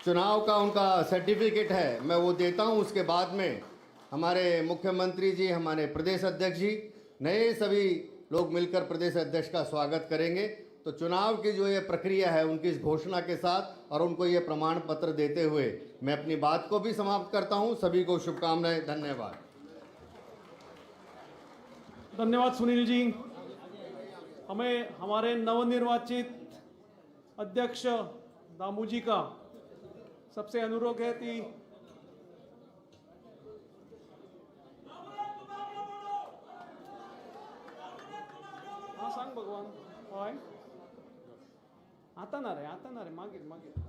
चुनाव का उनका सर्टिफिकेट है मैं वो देता हूं। उसके बाद में हमारे मुख्यमंत्री जी, हमारे प्रदेश अध्यक्ष जी, नए सभी लोग मिलकर प्रदेश अध्यक्ष का स्वागत करेंगे। तो चुनाव की जो ये प्रक्रिया है उनकी इस घोषणा के साथ और उनको ये प्रमाण पत्र देते हुए मैं अपनी बात को भी समाप्त करता हूँ। सभी को शुभकामनाएं, धन्यवाद। धन्यवाद सुनील जी। हमें हमारे नवनिर्वाचित अध्यक्ष दामूजी का सबसे अनुरोध है कि हाँ सांग भगवान हय आता ना रे, आता ना रे, मागीर मागीर।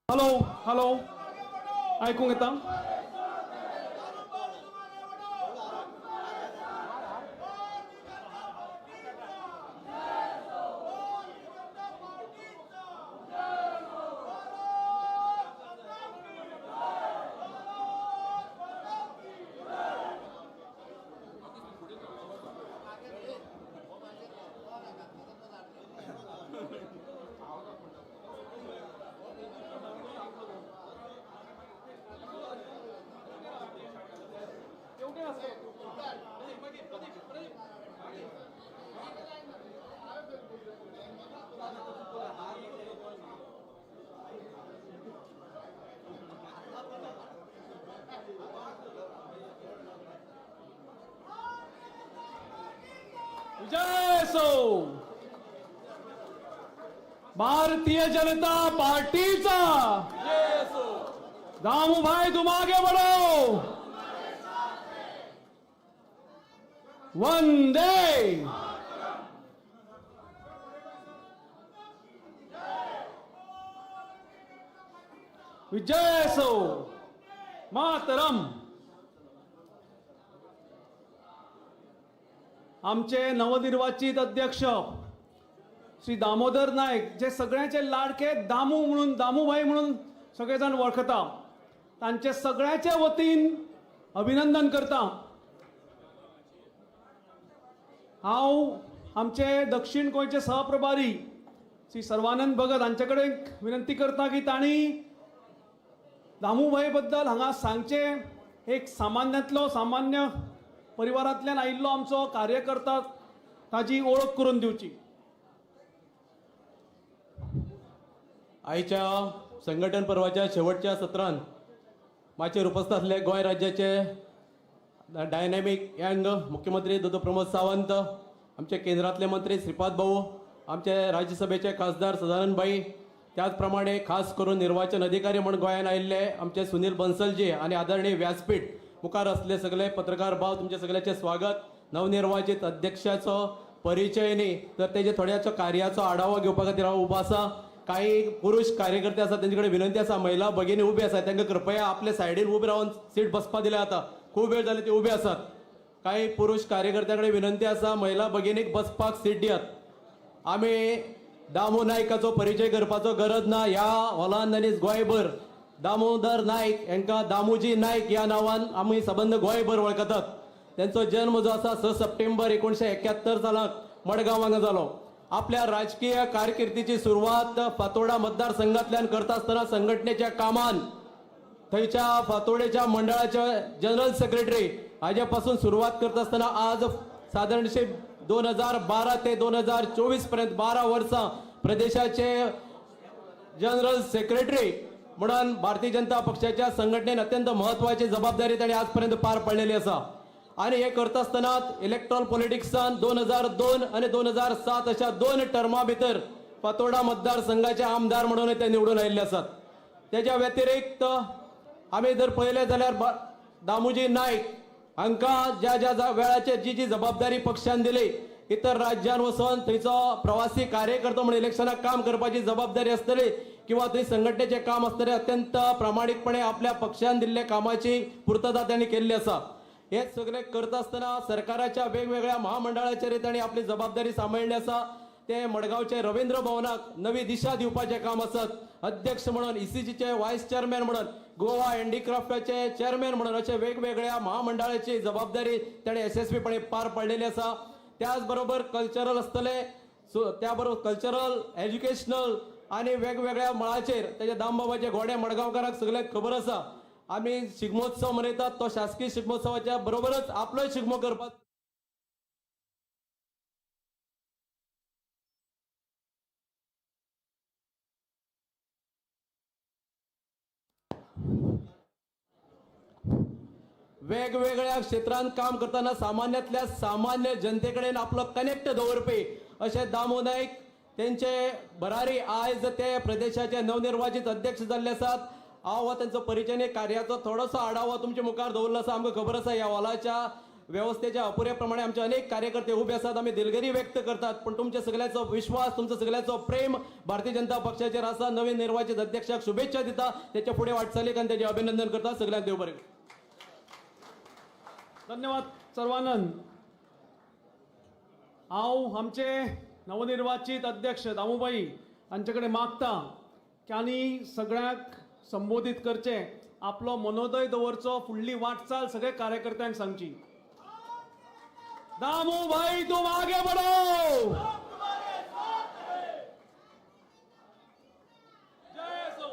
हॅलो हॅलो आयकूंक येता? विजय असो. भारतीय जनता पार्टीचा. दामू भाई, तुम आगे बढ़ो. वंदे. विजय असो. मातरम. आमचे नवनिर्वाचित अध्यक्ष श्री दामोदर नायक, जे सगळ्यांचे लाडके दामू म्हणून, दामूभाई म्हणून सगळे जाण वळखता, तांचे सगळ्याचे वतीन अभिनंदन करता. हांव आमचे दक्षिण गोंयचे सहप्रभारी श्री सर्वानंद भगत हांचे कडेन विनंती करता की तांणी दामूभाई बद्दल हांगा सांगचें. एक सामान्यांतलो सामान्य परिवारांतल्यान आयिल्लो आमचो कार्यकर्ता, ताजी ओळख करून दिवची. आयच्या संघटन पर्वाच्या शेवटच्या सत्रांत माचयेर उपस्थित आसले गोंय राज्याचे डायनॅमीक यंग मुख्यमंत्री दोतोर प्रमोद सावंत, आमचे केंद्रातले मंत्री श्रीपाद भाऊ, आमचे राज्यसभेचे खासदार सदानंद भाई, त्याच प्रमाणे खास करून निर्वाचन अधिकारी म्हूण गोंयान आयिल्ले आमचे सुनील बन्सलजी आनी आदरणीय व्यासपीठ मुखार आसले सगळे पत्रकार भाव, तुमचे सगळ्याचे स्वागत. नवनिर्वाचित अध्यक्षाचो परिचय न्ही तर तेजे थोड्याचो कार्याचो आढावो घेवपा खातीर हांव उबो आसा. काही पुरुष कार्यकर्ते आसा, तेंचे कडेन विनंती आसा, महिला भगिनी उबे आसा, तांकां कृपया आपले सायडीन उबे रावन सीट बसपा दिल्या जाता. खूब वेळ जाले ते उबे आसात. काही पुरुष कार्यकर्त्यां कडेन विनंती आसा, महिला भगिनीक बसपाक सीट दियात. आमी दामू नायकाचो परिचय करपाचो गरज ना. ह्या हॉलान आनी गोंयभर दामोदर नायक हांकां दामोजी नायक ह्या नांवान आमी सबंद गोंयभर वळखतात. तेंचो जन्म जो आसा 6 सप्टेंबर 1971 सालाक मडगांव हांगा जालो. आपल्या राजकीय कारकिर्दीची सुरवात फातोर्डा मतदारसंघातल्यान करता आसतना संघटनेच्या कामान थंयच्या फातोर्डेच्या मंडळाचे जनरल सेक्रेटरी हाजे पासून सुरवात करता आसतना आज सादारणशे 2012 ते 2024 पर्यंत 12 वर्सां प्रदेशाचे जनरल सेक्रेटरी म्हणून भारतीय जनता पक्षाच्या संघटनेन अत्यंत महत्वाची जबाबदारी तांणी आजपर्यंत पार पाडलेली आसा. आनी हे करता आसतना इलेक्ट्रॉल पॉलिटिक्सान 2002 आनी 2007 अशा 2 टर्मा भितर फातोर्डा मतदारसंघाचे आमदार म्हणून ते निवडून आयिल्ले आसात. तेज्या व्यतिरिक्त आमी जर पळयलें जाल्यार दामोजी नायक हांकां ज्या ज्या वेळाचेर जी जी जबाबदारी पक्षान दिली, इतर राज्यान वचून थंयचो प्रवासी कार्यकर्तो म्हणून इलेक्शनाक काम करपाची जबाबदारी आसतली किंवा थंय संघटनेचें काम आसतलें, अत्यंत प्रामाणीकपणे आपल्या पक्षान दिल्ल्या कामाची पुर्तता तांणी केल्ली आसा. हे सगळें करता आसतना सरकाराच्या वेगवेगळ्या महामंडळाचेर तांणी आपली जबाबदारी सांबाळिल्ली आसा. ते मडगांवचे रवींद्र भवनाक नवी दिशा दिवपाचें काम आसत, अध्यक्ष म्हणून, ECGचे वायस चेअरमॅन म्हणून, गोवा हँडीक्राफ्टाचे चेअरमॅन म्हणून अशे वेगवेगळ्या महामंडळाची जबाबदारी ताणें यशस्वीपणे पार पाडलेली आसा. त्याच बरोबर कल्चरल आसतले, सो त्या बरोबर कल्चरल, एज्युकेशनल आनी वेगवेगळ्या मळाचेर तेजे दामबाबाचे घोडे मडगांवकारांक सगळ्यांक खबर आसा. आमी शिगमोत्सव मनयतात तो शासकीय शिगमोत्सवाच्या बरोबरच आपलोय शिगमो करपाक वेगवेगळ्या क्षेत्रांत काम करतना सामान्यांतल्या सामान्य जनतेकडेन आपलो कनेक्ट दवरपी अशे दामू नायक तेंचे भरारी आयज ते प्रदेशाचे नवनिर्वाचित अध्यक्ष जाल्ले आसात. हांव हो तेंचो परिचय कार्याचो थोडोसो आढावो तुमच्या मुखार दवरलो आसा. आमकां खबर आसा ह्या हॉलाच्या व्यवस्थेच्या अपुऱ्या प्रमाणे आमचे अनेक कार्यकर्ते उबे आसात. आमी दिलगिरी व्यक्त करतात, पण तुमच्या सगळ्याचो विश्वास, तुमचो सगळ्याचो प्रेम भारतीय जनता पक्षाचेर आसा. नवीन निर्वाचित अध्यक्षाक शुभेच्छा दिता, तेच्या फुडें वाटचालीक आनी तेजें अभिनंदन करता. सगळ्यांक देव बरें. धन्यवाद सर्वानंद. हांव आमचे नवनिर्वाचित अध्यक्ष दामूभाई हांचे कडेन मागता की आनी सगळ्यांक संबोधीत करचें, आपलो मनोदय दवरचो, फुडली वाटचाल सगळे कार्यकर्त्यांक सांगची. दामूभाई तुम आगे बढ़ो. जय असो.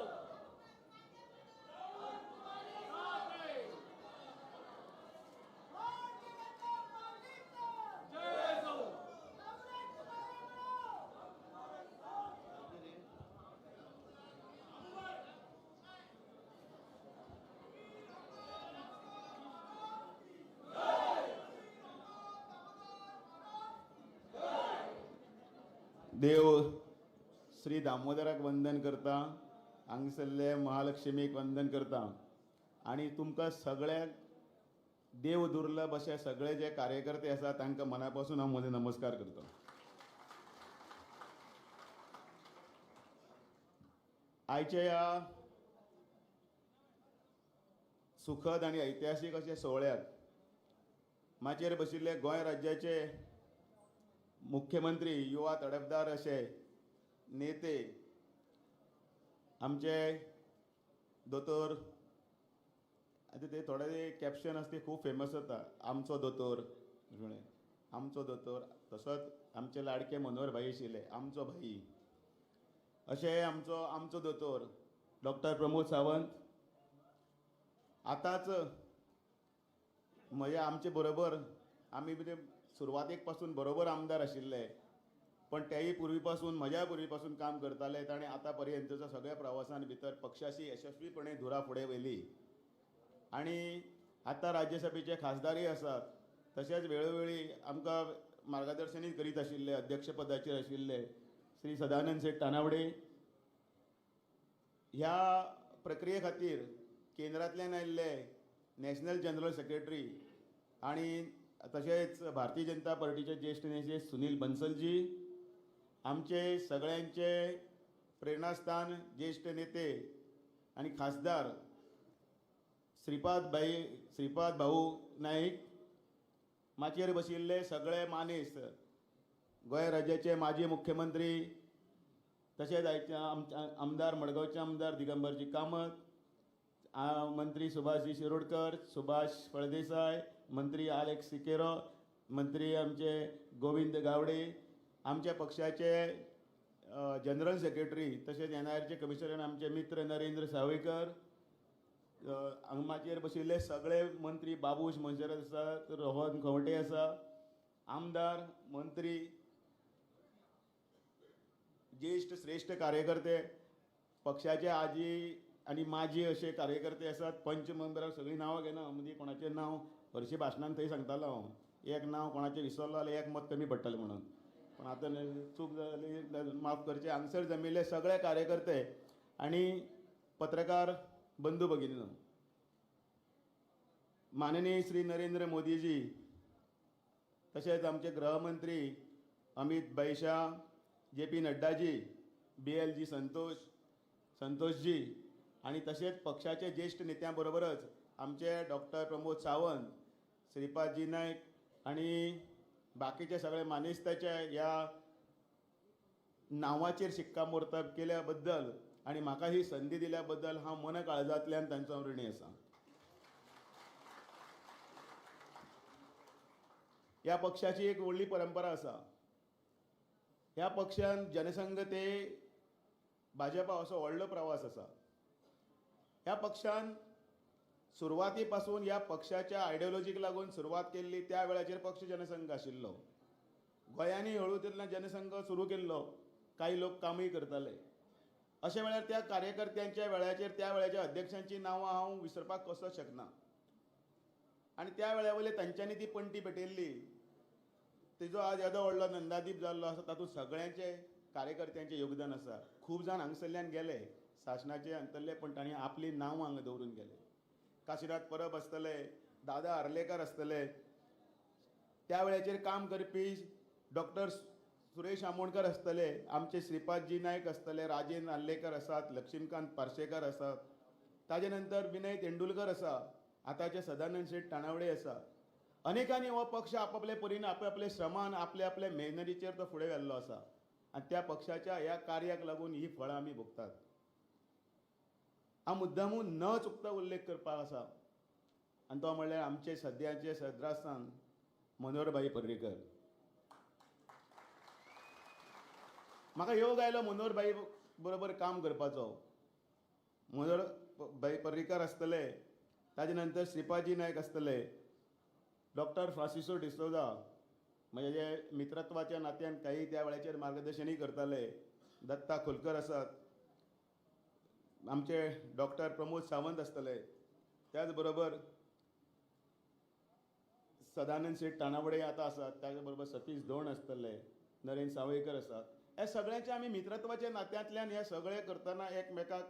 जय असो. देव श्री दामोदराक वंदन करता, हांगसरले महालक्ष्मीक वंदन करता आनी तुमकां सगळ्यांक देव दुर्लभ अशे सगळे जे कार्यकर्ते आसा तांकां मना पासून हांव म्हजो नमस्कार करता. आयच्या ह्या सुखद आनी ऐतिहासीक अशे सुवाळ्याक माचयेर बशिल्ले गोंय राज्याचे मुख्यमंत्री, युवा तडफदार अशे नेते आमचे दोतोर, आतां ते थोडे कॅप्शन आसा ते खूब फेमस जाता, आमचो दोतोर म्हळें, आमचो दोतोर, तसोच आमचे लाडके मनोहर भाई आशिल्ले, आमचो भाई, अशें आमचो आमचो दोतोर डॉक्टर प्रमोद सावंत आतांच म्हज्या आमचे बरोबर आमी सुरवातेक पासून बरोबर आमदार आशिल्ले, पण तेय पुर्वी पासून म्हज्या पुर्वी पासून काम करताले. ताणें आतां पर्यंतच्या सगळ्या प्रवासान भितर पक्षाची यशस्वीपणे धुरा फुडें व्हेली आनी आतां राज्यसभेचे खासदारय आसात. तशेंच वेळोवेळी आमकां मार्गदर्शनूय करीत आशिल्ले, अध्यक्षपदाचेर आशिल्ले श्री सदानंद शेट तानावडे. ह्या प्रक्रिये खातीर केंद्रांतल्यान आयिल्ले नॅशनल जनरल सेक्रेटरी आनी तशेंच भारतीय जनता पार्टीचे ज्येश्ठ नेते सुनील बन्सलजी, आमचे सगळ्यांचे प्रेरणास्थान ज्येश्ठ नेते आनी खासदार श्रीपाद भाऊ नाईक, माचयेर बशिल्ले सगळे मानेस्त, गोंय राज्याचे माजी मुख्यमंत्री तशेंच आयचे आमदार, मडगांवचे आमदार दिगंबरजी कामत, मंत्री सुभाषजी शिरोडकर, सुभाष फळदेसाय, मंत्री आलेक्स सिकेरो, मंत्री आमचे गोविंद गावडे, आमच्या पक्षाचे जनरल सेक्रेटरी तशेंच एनआरचे कमिशनर आमचे मित्र नरेंद्र सावयकर, माचयेर बशिल्ले सगळे मंत्री बाबूश मोन्सेरात आसा, रोहन खंवटे आसा, आमदार, मंत्री, ज्येश्ठ श्रेश्ठ कार्यकर्ते, पक्षाचे आजी आनी माजी अशे कार्यकर्ते आसात. पंच मेंबरां सगळीं नांवां घेना, मदीं कोणाचें नांव हरशीं भाशणान थंय सांगतालो हांव, एक नांव कोणाचें विसरलो जाल्यार एक मत कमी पडटलें म्हणून, पूण आतां चूक जाली माफ करचें. हांगसर जमिल्ले सगळे कार्यकर्ते आनी पत्रकार बंधू भगिनीनो, माननीय श्री नरेंद्र मोदीजी तशेंच आमचे गृहमंत्री अमित भाई शाह, जे पी नड्डाजी, बी एल जी संतोषजी आनी तशेंच पक्षाचे ज्येश्ठ नेत्यां बरोबरच आमचे डॉक्टर प्रमोद सावंत, श्रीपादजी नायक आनी बाकीचे सगळे मानेस्ताच्या ह्या नांवाचेर शिक्कामोर्तब केल्या बद्दल आनी म्हाका ही संदी दिल्या बद्दल हांव मन काळजांतल्यान तांचो हांव ऋणी आसा. ह्या पक्षाची एक व्हडली परंपरा आसा. ह्या पक्षान जनसंघ ते भाजपा असो व्हडलो प्रवास आसा. ह्या पक्षान सुरवाती पासून ह्या पक्षाच्या आयडियोलॉजीक लागून सुरवात केल्ली. त्या वेळाचेर पक्ष जनसंघ आशिल्लो. गोंयांनी हळू तेन्ना जनसंघ सुरू केल्लो, कांय लोक कामूय करताले. अशे वेळार त्या कार्यकर्त्यांच्या वेळाचेर त्या वेळाच्या अध्यक्षांची नांवां हांव विसरपाक कसो शकना. आनी त्या वेळा वयले तांच्यांनी ती पणटी पेटयल्ली, तिजो आज येदो व्हडलो नंदादीप जाल्लो आसा, तातूंत सगळ्यांचे कार्यकर्त्यांचें योगदान आसा. खूब जाण हांगसरल्यान गेले सासणाचे अंतरले, पण तांणी आपलीं नांवां हांगा दवरून गेले. काशिनाथ परब आसतले, दादा आर्लेकर आसतले, त्या वेळाचेर काम करपी डॉक्टर सुरेश आमोणकर आसतले, आमचे श्रीपादजी नायक आसतले, राजेंद्र आर्लेकर आसात, लक्ष्मीकांत पार्सेकर आसात, ताजे नंतर विनय तेंडुलकर आसा, आतांचे सदानंद शेट तानावडे आसा. अनेकांनी हो पक्ष आपापले परीन, आपले श्रमान, आपले आपले मेहनतीचेर तो फुडें व्हेल्लो आसा आनी त्या पक्षाच्या ह्या कार्याक लागून ही फळां आमी भोगतात. हांव मुद्दामून न चुकता उल्लेख करपाक आसा आनी तो म्हणल्यार आमचे सद्याचे सदरास्थान मनोहरभाई पर्रीकर. म्हाका योग आयलो मनोहरभाई बरोबर काम करपाचो. मनोहरभाई पर्रीकर आसतले, ताजे नंतर श्रीपादजी नायक आसतले, डॉक्टर फ्रांसिसो डिसोजा म्हणजे जे मित्रत्वाच्या नात्यान काही त्या वेळाचेर मार्गदर्शनूय करताले, दत्ता खोलकर आसात, आमचे डॉक्टर प्रमोद सावंत आसतले, त्याच बरोबर सदानंद शेट तानावडे आतां आसात, त्याच बरोबर सतीश धोंड आसतले, नरेंद्र सावयकर आसात. हे सगळ्यांचे आमी मित्रत्वाच्या नात्यांतल्यान हे सगळें करतना एकमेकाक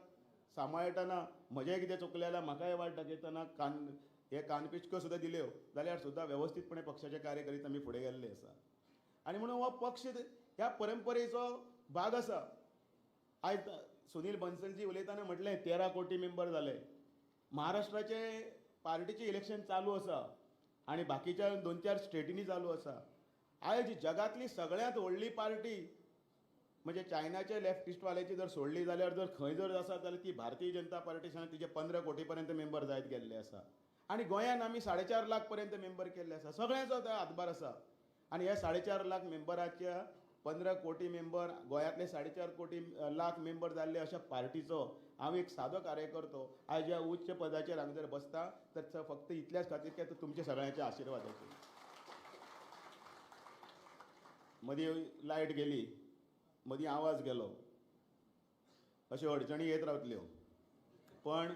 सांबाळटना म्हजें कितें चुकलें जाल्यार म्हाकाय वाट दाखयतना कान हे कानपिचक्यो सुद्दां दिल्यो जाल्यार सुद्दां वेवस्थीतपणे पक्षाचें कार्य करीत आमी फुडें गेल्ले आसा. आनी म्हणून हो पक्ष ह्या परंपरेचो भाग आसा. आयज सुनील बन्सलजी उलयतना म्हटलें 13 कोटी मेंबर जाले. महाराष्ट्राचे पार्टीचें इलेक्शन चालू आसा आनी बाकीच्या 2-4 स्टेटींनी चालू आसा. आयज जगांतली सगळ्यांत व्हडली पार्टी म्हणजे चायनाचे लेफ्टिस्टवाल्याची जर सोडली जाल्यार जर खंय जर आसा जाल्यार ती भारतीय जनता पार्टी सांग तिचे 15 कोटी पर्यंत मेंबर जायत गेल्ले आसा. आनी गोंयान आमी 4.5 लाख पर्यंत मेंबर केल्ले आसा. सगळ्यांचो हातभार आसा. आनी ह्या 4.5 लाख मेंबराच्या 15 कोटी मेंबर गोंयांतले 4.5 कोटी लाख मेंबर जाल्ले अशा पार्टीचो हांव एक सादो कार्यकर्तो आयज ह्या उच्च पदाचेर हांगा जर बसता तर फक्त इतल्याच खातीर की तुमच्या सगळ्यांच्या आशिर्वादाचेर. मदीं लायट गेली, मदीं आवाज गेलो, अश्यो अडचणी येत रावतल्यो, पण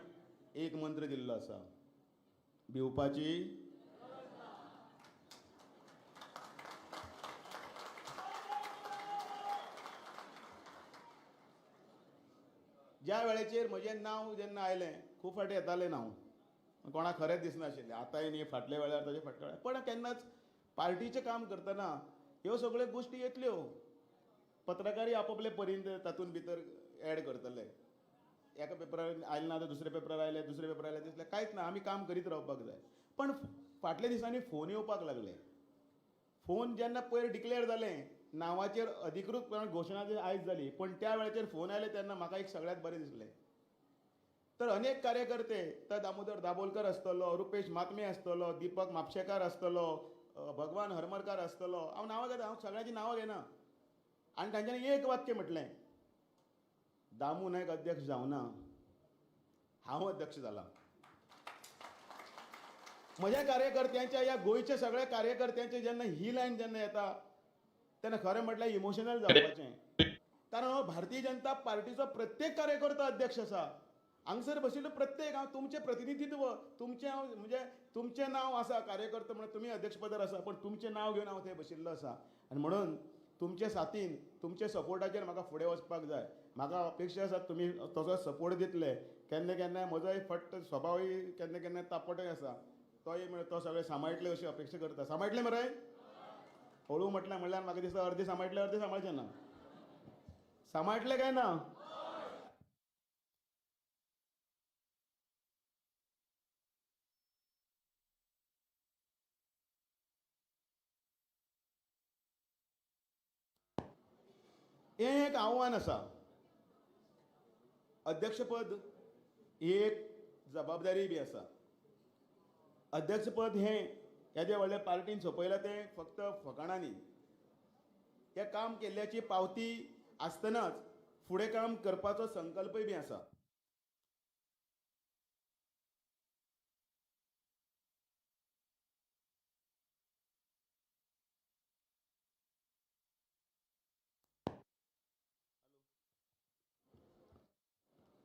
एक मंत्र दिल्लो आसा, भिवपाची ज्या वेळेचेर म्हजें नांव जेन्ना आयलें खूब फावटी येतालें नांव, कोणाक खरेंच दिसनाशिल्लें, आतांय न्ही फाटल्या वेळार ताजे फाटल्या वेळार, पण केन्नाच पार्टीचें काम करतना ह्यो सगळ्यो गोश्टी येतल्यो. पत्रकारय आपापले परीन तातूंत भितर एड करतले. एका पेपरार आयलें ना तर दुसऱ्या पेपरार आयलें, दुसऱ्या पेपरार आयलें, दिसलें कांयच ना, आमी काम करीत रावपाक जाय. पण फाटल्या दिसांनी फोन येवपाक लागले. फोन जेन्ना पयर डिक्लेर जालें नांवाचेर अधिकृतपणान घोशणा आयज जाली, पण त्या वेळाचेर फोन आयले तेन्ना म्हाका एक सगळ्यांत बरें दिसलें. तर अनेक कार्यकर्ते, तर दामोदर दाबोलकर आसतलो, रुपेश मातमे आसतलो, दीपक म्हापशेकार आसतलो, भगवान हरमरकार आसतलो, हांव नांवां घेता, हांव सगळ्यांचीं नांवां घेना. आनी तांच्यांनी एक वाक्य म्हटलें, दामू नायक अध्यक्ष जावना, हांव अध्यक्ष जाला. म्हज्या कार्यकर्त्यांच्या ह्या गोंयच्या सगळ्या कार्यकर्त्यांचे जेन्ना ही लायन जेन्ना येता तेन्ना खरें म्हटल्यार इमोशनल जावपाचें, कारण हो भारतीय जनता पार्टीचो प्रत्येक कार्यकर्तो अध्यक्ष आसा. हांगसर बशिल्लो प्रत्येक हांव तुमचें प्रतिनिधित्व, तुमचें हांव म्हणजे तुमचें नांव आसा कार्यकर्तो म्हणून तुमी अध्यक्षपदार आसा, पण तुमचें नांव घेवन हांव थंय बशिल्लो आसा. आनी म्हणून तुमचे साथीन तुमचे सपोर्टाचेर म्हाका फुडें वचपाक जाय. म्हाका अपेक्षा आसा तुमी तसो सपोर्ट दितले. केन्ना केन्नाय म्हजोय फट स्वभावय केन्ना केन्ना तापटय आसा, तोय म्हळ्यार तो सगळें सांबाळटले अशी अपेक्षा करता. सांबाळटले मरे? हळू म्हटलें म्हणल्यार म्हाका दिसता अर्दे सांबाळटले, अर्दे सांबाळचें ना. सांबाळटले काय ना? हें एक आव्हान आसा. अध्यक्षपद ही एक जबाबदारी बी आसा. अध्यक्षपद हें येदें व्हडल्या पार्टीन सोंपयलां तें फक्त फकाणांनी. हें काम केल्ल्याची पावती आसतनाच फुडें काम करपाचो संकल्पय बी आसा.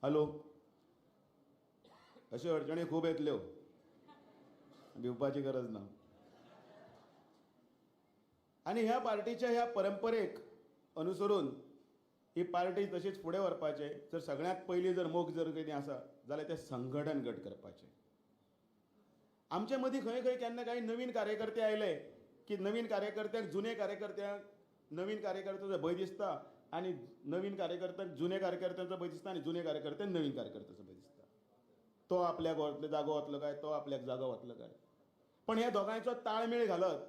हॅलो, अश्यो अडचणी खूब येतल्यो, भिवपाची गरज ना. आनी ह्या पार्टीच्या ह्या परंपरेक अनुसरून ही पार्टी तशीच फुडें व्हरपाचें. जर सगळ्यांत पयलीं जर मोख जर कितें आसा जाल्यार तें संघटन घट करपाचें. आमचे मदीं खंय खंय केन्ना कांय नवीन कार्यकर्ते आयले की नवीन कार्यकर्त्यांक जुने कार्यकर्त्यांक नवीन कार्यकर्त्यांचो भंय दिसता आनी नवीन कार्यकर्त्यांक जुने कार्यकर्त्यांचो भंय दिसता आनी जुने कार्यकर्त्यांक नवीन कार्यकर्त्यांचो भंय दिसता. तो आपल्याक वतलो जागो वतलो काय, तो आपल्याक जागो वतलो काय. पण ह्या दोगांयचो ताळमेळ घालत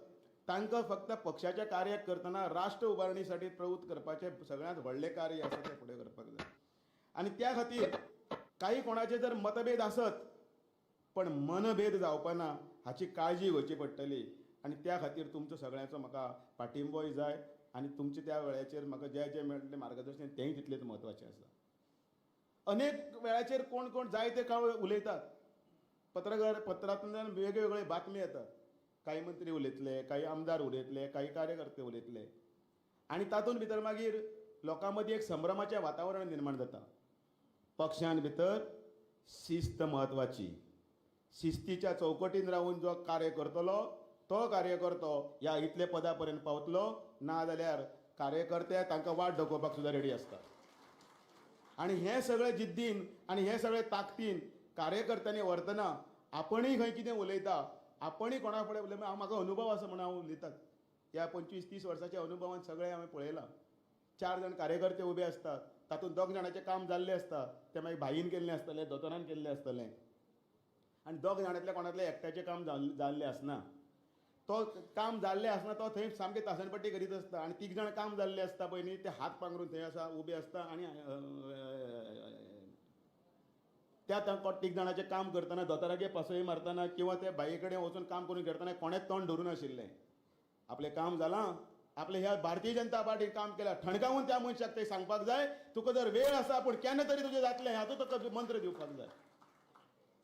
तांकां फक्त पक्षाच्या कार्याक करतना राष्ट्र उबारणीसाठी प्रवृत्त करपाचें सगळ्यांत व्हडलें कार्य आसा तें फुडें करपाक जाय. आनी त्या खातीर काही कोणाचे जर मतभेद आसत पण मनभेद जावपाना हाची काळजी घेवची पडटली. आनी त्या खातीर तुमचो सगळ्यांचो म्हाका पाठिंबोय जाय आनी तुमचे त्या वेळाचेर म्हाका जें जें मेळटलें मार्गदर्शन तेंय तितलेंच म्हत्वाचें आसा. अनेक वेळाचेर कोण कोण जायते काळ उलयतात, पत्रकार पत्रांतल्यान वेगवेगळे बातमी येतात, काही मंत्री उलयतले, काही आमदार उलयतले, काही कार्यकर्ते उलयतले आनी तातूंत भितर मागीर लोकां मदीं एक संभ्रमाचें वातावरण निर्माण जाता. पक्षान भितर शिस्त म्हत्वाची. शिस्तीच्या चौकटीन रावन जो कार्य करतलो तो कार्यकर्तो ह्या इतले पदा पर्यंत पावतलो, ना जाल्यार कार्यकर्ते तांकां वाट दाखोवपाक सुद्दां रेडी आसता. आनी हें सगळें जिद्दीन आनी हें सगळें ताकदीन कार्यकर्त्यांनी व्हरतना आपणूय खंय कितें उलयता, आपणूय कोणा फुडें उलयता, हांव म्हाका अनुभव आसा म्हणून हांव उलयतात. ह्या 25-30 वर्साच्या अनुभवान सगळें हांवें पळयलां. 4 जाण कार्यकर्ते उबे आसतात, तातूंत 2 जाणाचें काम जाल्लें आसता, तें मागीर भाईन केल्लें आसतलें, दोतोरान केल्लें आसतलें, आनी 2 जाणांतल्या कोणातल्या एकट्याचें काम जाल्लें आसना. तो काम जाल्लें आसना तो थंय सामकें तासणपट्टी करीत आसता आनी 3 जाण काम जाल्लें आसता पळय न्ही, ते हात पांगरून थंय आसा उबे आसता आनी त्या 3 जाणाचें काम करतना दोतोरागे पासय मारतना किंवा त्या बाई कडेन वचून काम करून घेतना कोणेंच तोंड धरून आशिल्लें. आपलें काम जालां, आपलें ह्या भारतीय जनता पार्टीन काम केलां, ठणकावून त्या मनशाक तें सांगपाक जाय, तुका जर वेळ आसा पूण केन्ना तरी तुजें जातलें हाचो तुका मंत्र दिवपाक जाय.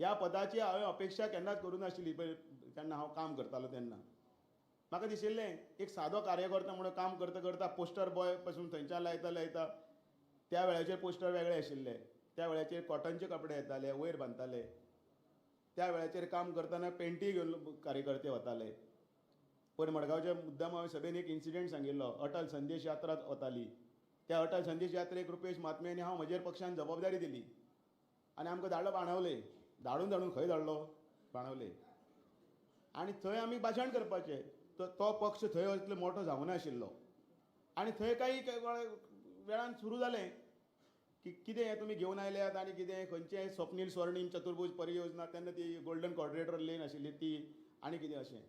ह्या पदाची हांवें अपेक्षा केन्नाच करूं नाशिल्ली. पळय तेन्ना हांव काम करतालो तेन्ना म्हाका दिशिल्लें एक सादो कार्यकर्ता म्हणून काम करता करता पोस्टर बॉय पासून थंयच्यान लायता लायता, त्या वेळाचेर पोस्टर वेगळे आशिल्ले, त्या वेळाचेर कॉटनचे कपडे येताले वयर बांदताले, त्या वेळाचेर काम करतना पेंटी घेवन कार्यकर्ते वताले. पयर मडगांवच्या मुद्दाम हांवें सभेन एक इन्सिडंट सांगिल्लो, अटल संदेश यात्रा वताली, त्या अटल संदेश यात्रेक रुपेश महात्मे आनी हांव म्हजेर पक्षान जबाबदारी दिली आनी आमकां धाडलो बाणावले, धाडून धाडून खंय धाडलो बाणावले, आनी थंय आमी भाशण करपाचें. तो पक्ष थंय इतलो मोठो जावनाशिल्लो आनी थंय काही वेळान सुरू जालें की कितें हें तुमी घेवन आयल्यात आनी कितें खंयचें स्वप्नील स्वर्णीम चतुर्भुज परियोजना, तेन्ना ती गोल्डन कॉर्डिनेटर लेन आशिल्ली ती आनी कितें अशें.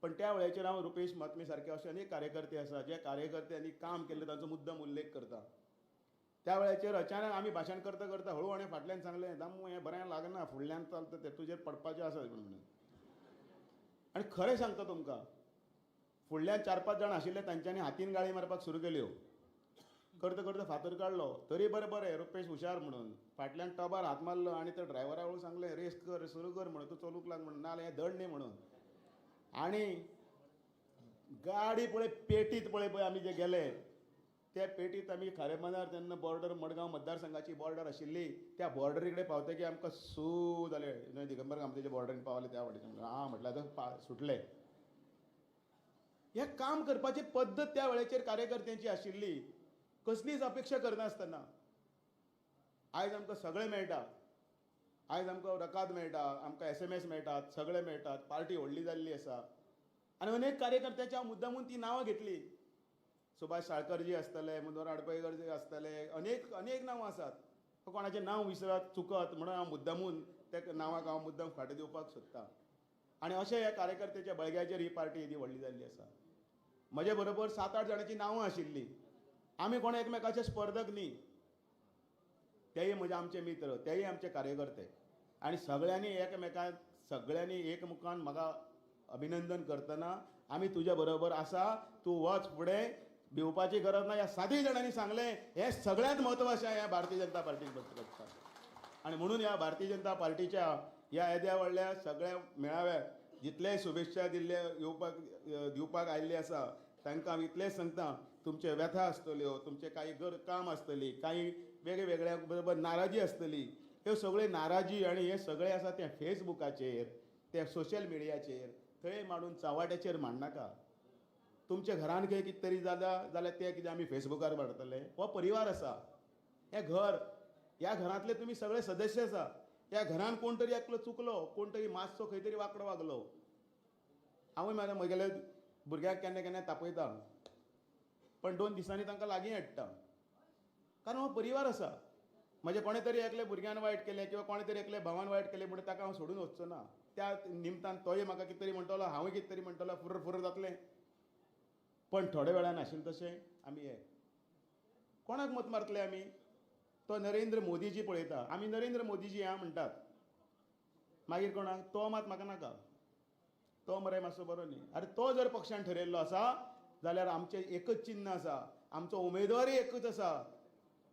पण त्या वेळाचेर हांव रुपेश महात्मे सारके अशे अनेक कार्यकर्ते आसा जे कार्यकर्त्यांनी काम केल्लें तांचो मुद्दम उल्लेख करता. त्या वेळाचेर अचानक आमी भाशण करता करता हळू हाणें फाटल्यान सांगलें, दामू हें बरें लागना, फुडल्यान चलता तें तुजेर पडपाचें आसा म्हणून. आनी खरें सांगता तुमकां, फुडल्यान 4-5 जाण आशिल्ले तांच्यांनी हातीन गाळी मारपाक सुरू केल्यो, करता करता फातर काडलो तरी बरें बरें रुपेश हुशार म्हणून फाटल्यान टबार हात मारलो आनी त्या ड्रायव्हरा वळून सांगलें रेस कर सुरू कर म्हणून, तूं चलूंक लाग म्हणून, नाजाल्यार हें दड न्ही म्हणून. आनी गाडी पळय पेटीत पळय पळय आमी जे गेले त्या पेटीत आमी खारेबांदार तेन्ना बॉर्डर मडगांव मतदारसंघाची बॉर्डर आशिल्ली, त्या बॉर्डरी कडेन पावतकीर आमकां सू जालें. न्हय दिगंबर कामतीच्या बॉर्डरीन पावले त्या वाटेच्यान, आं म्हटल्यार आतां सुटले. हें काम करपाची पद्दत त्या वेळेचेर कार्यकर्त्यांची आशिल्ली, कसलीच अपेक्षा करनासतना. आयज आमकां सगळें मेळटा, आयज आमकां रकाद मेळटा, आमकां SMS मेळटात, सगळें मेळटात, पार्टी व्हडली जाल्ली आसा आनी अनेक कार्यकर्त्यांच्या हांव मुद्दामून ती नांवां घेतली. सुभाष साळकर जी आसतले, मनोहर आडपयकर जी आसतले, अनेक अनेक नांवां आसात. कोणाचें नांव विसरत चुकत म्हणून हांव मुद्दामून त्या नांवाक हांव मुद्दाम फाटीं दिवपाक सोदता. आनी अशें ह्या कार्यकर्त्याच्या बळग्याचेर ही पार्टी येदी व्हडली जाल्ली आसा. म्हजे बरोबर 7-8 जाणांची नांवां आशिल्लीं, आमी कोण एकमेकाचे स्पर्धक न्ही, तेय म्हजे आमचे मित्र, तेय आमचे कार्यकर्ते आनी सगळ्यांनी एकमेकांक सगळ्यांनी एकमुखान म्हाका अभिनंदन करतना आमी तुज्या बरोबर आसा, तूं वच फुडें, भिवपाची गरज ना, ह्या 7 जाणांनी सांगलें. हें सगळ्यांत म्हत्वाचें ह्या भारतीय जनता पार्टीक करता. आनी म्हणून ह्या भारतीय जनता पार्टीच्या ह्या येद्या व्हडल्या सगळ्या मेळाव्याक जितले शुभेच्छा दिल्ले येवपाक दिवपाक आयिल्ले आसा तांकां हांव इतलेंच सांगता, तुमचे व्यथा आसतल्यो, तुमचें कांय काम आसतली, कांय वेगळे वेगळ्या बरोबर नाराजी आसतली, ह्यो सगळ्यो नाराजी आनी हे सगळें आसा तें फेसबुकाचेर, ते सोशल मिडियाचेर थंय मांडून चव्हाट्याचेर मांडनाका. तुमच्या घरान खंय कितें तरी जाता जाल्यार तें कितें आमी फेसबुकार मारतले. हो परिवार आसा, हें घर, ह्या घरांतले तुमी सगळे सदस्य आसा. ह्या घरान कोण तरी एकलो चुकलो, कोण तरी मातसो खंय तरी वांकडो वागलो. हांवूय म्हगेल्या भुरग्यांक केन्ना केन्ना तापयता, पण 2 दिसांनी तांकां लागीं हाडटा, कारण हो परिवार आसा. म्हजे कोणें तरी एकल्या भुरग्यान वायट केलें किंवा कोणें तरी एकल्या भावान वायट केलें म्हणून ताका हांव सोडून वचचो ना. त्या निमतान तोय म्हाका कितें तरी म्हणटलो, हांवूय कितें तरी म्हणटलो, फुर्र फुर्र जातलें. पण थोड्या वेळान आशिल्लें तशें आमी हे कोणाक मत मारतले आमी? तो नरेंद्र मोदीजी पळयता, आमी नरेंद्र मोदीजी ह्या म्हणटात, मागीर कोणाक तो मात म्हाका नाका, तो मरे मातसो बरो न्ही. अरे तो जर पक्षान ठरयल्लो आसा जाल्यार आमचें एकच चिन्न आसा, आमचो उमेदवारय एकच आसा,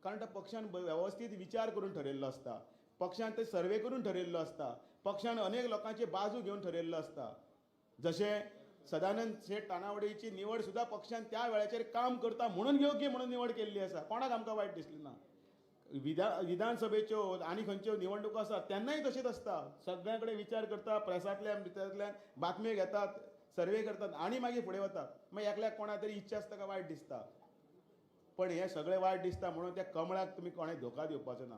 कारण त्या पक्षान वेवस्थीत विचार करून ठरयल्लो आसता, पक्षान ते सर्वे करून ठरयल्लो आसता, पक्षान अनेक लोकांची बाजू घेवन ठरयल्लो आसता. जशें सदानंद शेट तानावडीची निवड सुद्दां पक्षान त्या वेळाचेर काम करता म्हणून योग्य म्हणून निवड केल्ली आसा, कोणाक आमकां वायट दिसली ना. विधानसभेच्यो आनी खंयच्यो निवडणुको आसात तेन्नाय तशेंच आसता, सगळ्यां कडेन विचार करता, प्रेसांतल्यान भितरल्यान बातम्यो घेतात, सर्वे करतात आनी मागीर फुडें वतात. मागीर एकल्याक कोणा तरी इच्छा आसता काय वायट दिसता. पण हें सगळें वायट दिसता म्हणून त्या कमळाक तुमी कोणें धोका दिवपाचो ना.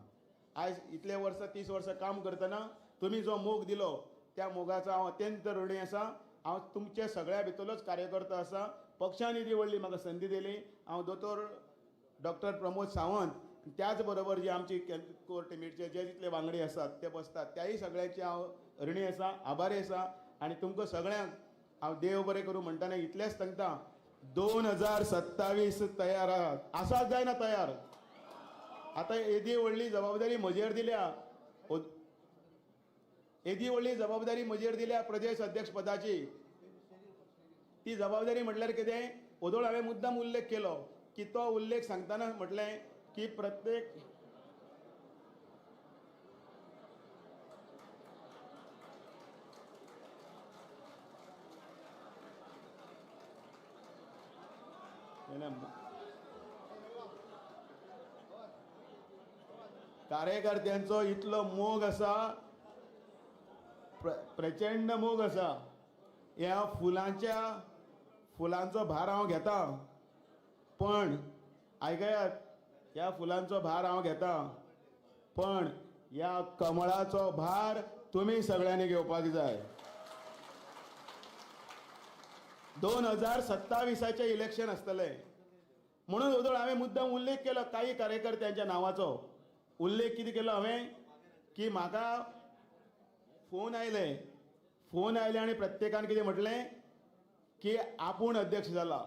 आयज इतले वर्सां 30 वर्सां काम करतना तुमी जो मोग दिलो त्या मोगाचो हांव अत्यंत ऋणी आसा. हांव तुमचे सगळ्या भितरलोच कार्यकर्तो आसा. पक्षान येदी व्हडली म्हाका संदी दिली. हांव दोतोर डॉक्टर प्रमोद सावंत, त्याच बरोबर जे आमची कोर टिमीचे जे जितले वांगडी आसात ते बसतात, त्याही सगळ्यांचे हांव ऋणी आसा, आभारी आसा. आनी तुमकां सगळ्यांक हांव देव बरें करूं म्हणटना इतलेंच सांगता, 2027 तयार आहात आसात जायना तयार. आतां येदी व्हडली जबाबदारी म्हजेर दिल्या, येदी व्हडली जबाबदारी म्हजेर दिल्या प्रदेश अध्यक्ष पदाची. ती जबाबदारी म्हटल्यार कितें, ओदोळ हांवें मुद्दाम उल्लेख केलो की तो उल्लेख सांगतना म्हटलें की प्रत्येक कार्यकर्त्यांचो इतलो मोग आसा, प्रचंड मोग आसा. ह्या फुलांचो भार हांव घेता, पण आयकयात, ह्या फुलांचो भार हांव घेता, पण ह्या कमळाचो भार तुमी सगळ्यांनी घेवपाक जाय. 2027 इलेक्शन आसतलें म्हणून ओदोळ हांवें मुद्दाम उल्लेख केलो काही कार्यकर्त्यांच्या नांवाचो. उल्लेख कितें केलो हांवें की म्हाका फोन आयले, फोन आयले आनी प्रत्येकान कितें म्हटलें की आपूण अध्यक्ष जाला.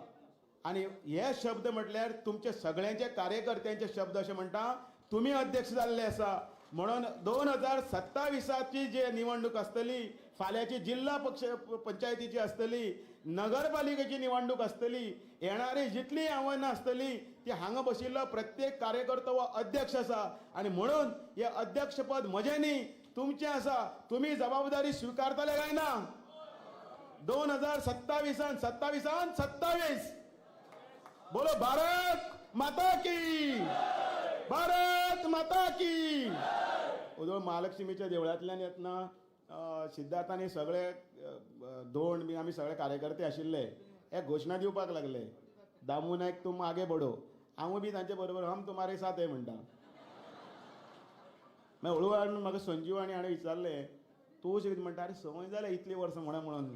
आनी हे शब्द म्हटल्यार तुमचे सगळ्यांचे कार्यकर्त्यांचे शब्द अशें म्हणटा, तुमी अध्यक्ष जाल्ले आसा म्हणून 2027 जी निवडणूक आसतली, फाल्यांची जिल्हा पक्ष पंचायतीची आसतली, नगरपालिकेची निवडणूक आसतली, येणारी जितली आव्हानां आसतली ती हांगा बशिल्लो प्रत्येक कार्यकर्तो हो अध्यक्ष आसा. आनी म्हणून हे अध्यक्षपद म्हजें न्ही, तुमचें आसा. तुमी जबाबदारी स्विकारतले काय ना? 2027 27 बोलो भारत माता की, भारत माता की. ओदोळ महालक्ष्मीच्या देवळांतल्यान येतना सिद्धार्थांनी सगळे दोन बी आमी सगळे कार्यकर्ते आशिल्ले, हे घोशणा दिवपाक लागले, दामू नायक तुम आगे बडो. हांवूय बी तांचे बरोबर हम तुम्हारे साथ हे म्हणटा. मागीर हळू हळू म्हाका संजीव आनी हाणें विचारलें, तूं अशें कितें म्हणटा? आरे संवय जाल्या इतलीं वर्सां म्हणा म्हणून.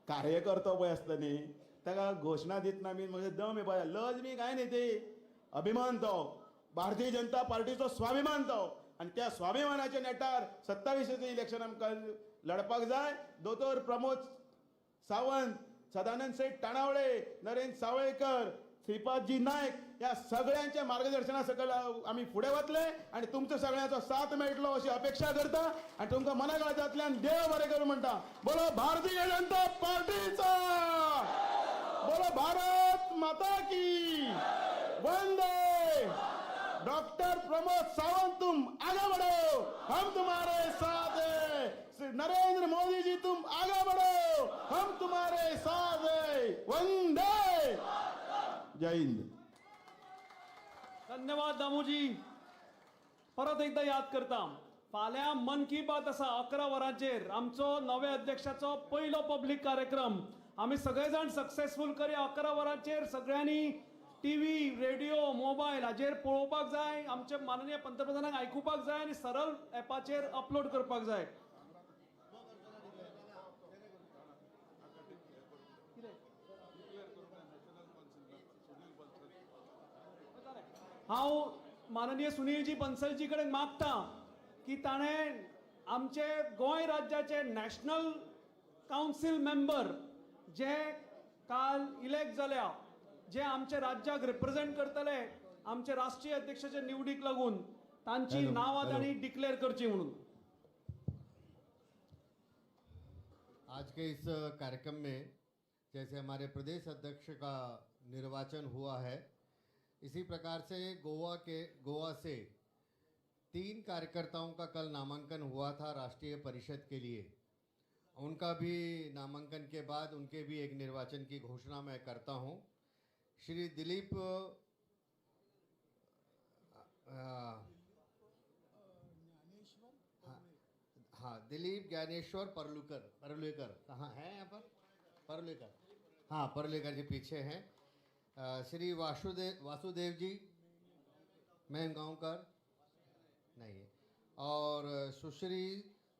कार्यकर्तो पळय आसता न्ही, ताका घोशणा दितना बी म्हाका दम येवपा, लज बी कांय न्ही, ती अभिमान तो, भारतीय जनता पार्टीचो स्वाभिमान तो. आनी त्या स्वाभिमानाच्या नेटार 27 इलेक्शन आमकां लढपाक जाय. दोतोर प्रमोद सावंत, सदानंद सेठ ताणावळे, नरेंद्र सावळेकर, श्रीपादजी नायक ह्या सगळ्यांच्या मार्गदर्शना सकयल आमी फुडें वतले आनी तुमचो सगळ्यांचो साथ मेळटलो अशी अपेक्षा करता आनी तुमकां मनाकाळजांतल्यान देव बरें करूं म्हणटा. बोलो भारतीय जनता पार्टीचा, बोलो भारत माता की, वंदे. डॉक्टर प्रमोद सावंत तुम आगे बढ़ो, हम तुम्हारे साथ हैं. श्री नरेंद्र मोदी जी तुम आगे बढ़ो, हम तुम्हारे साथ हैं. वंदे. जय हिंद. धन्यवाद दामूजी. परत एकदा याद करता, फाल्यां मन की बात आसा 11 वरांचेर आमचो नव्या अध्यक्षाचो पयलो पब्लीक कार्यक्रम. आमी सगळे जाण सक्सेसफूल करया. 11 वरांचेर सगळ्यांनी टीव्ही, रेडिओ, मोबायल हाजेर पळोवपाक जाय, आमचे माननीय पंतप्रधानांक आयकुपाक जाय आनी सरळ एपाचेर अपलोड करपाक जाय. हांव माननीय सुनीलजी बन्सलजी कडेन मागता की ताणें आमचे गोंय राज्याचे नॅशनल कावन्सील मेंबर जे काल इलेक्ट जाल्या, जे आमच्या राज्याक रिप्रेझेंट करतले आमचे राष्ट्रीय अध्यक्षाचे निवडीक लागून, तांची नांवां तांणी डिक्लेअर करची म्हणून. आज के इस कार्यक्रम में जैसे हमारे प्रदेश अध्यक्ष का निर्वाचन हुआ है, इसी प्रकार से गोवा से 3 कार्यकर्ताओं का कल नामांकन हुआ था राष्ट्रीय परिषद के लिए. उनका भी नामांकन के बाद उनके भी एक निर्वाचन की घोषणा मैं करता हूं। श्री दिलीप हाँ दिलीप ज्ञानेश्वर परलुकर कहाँ हैं यहाँ पर? परलुकर, हाँ परलुकर जी पीछे हैं। श्री वासुदेव वासुदेव जी मेहगांवकर नहीं है, और सुश्री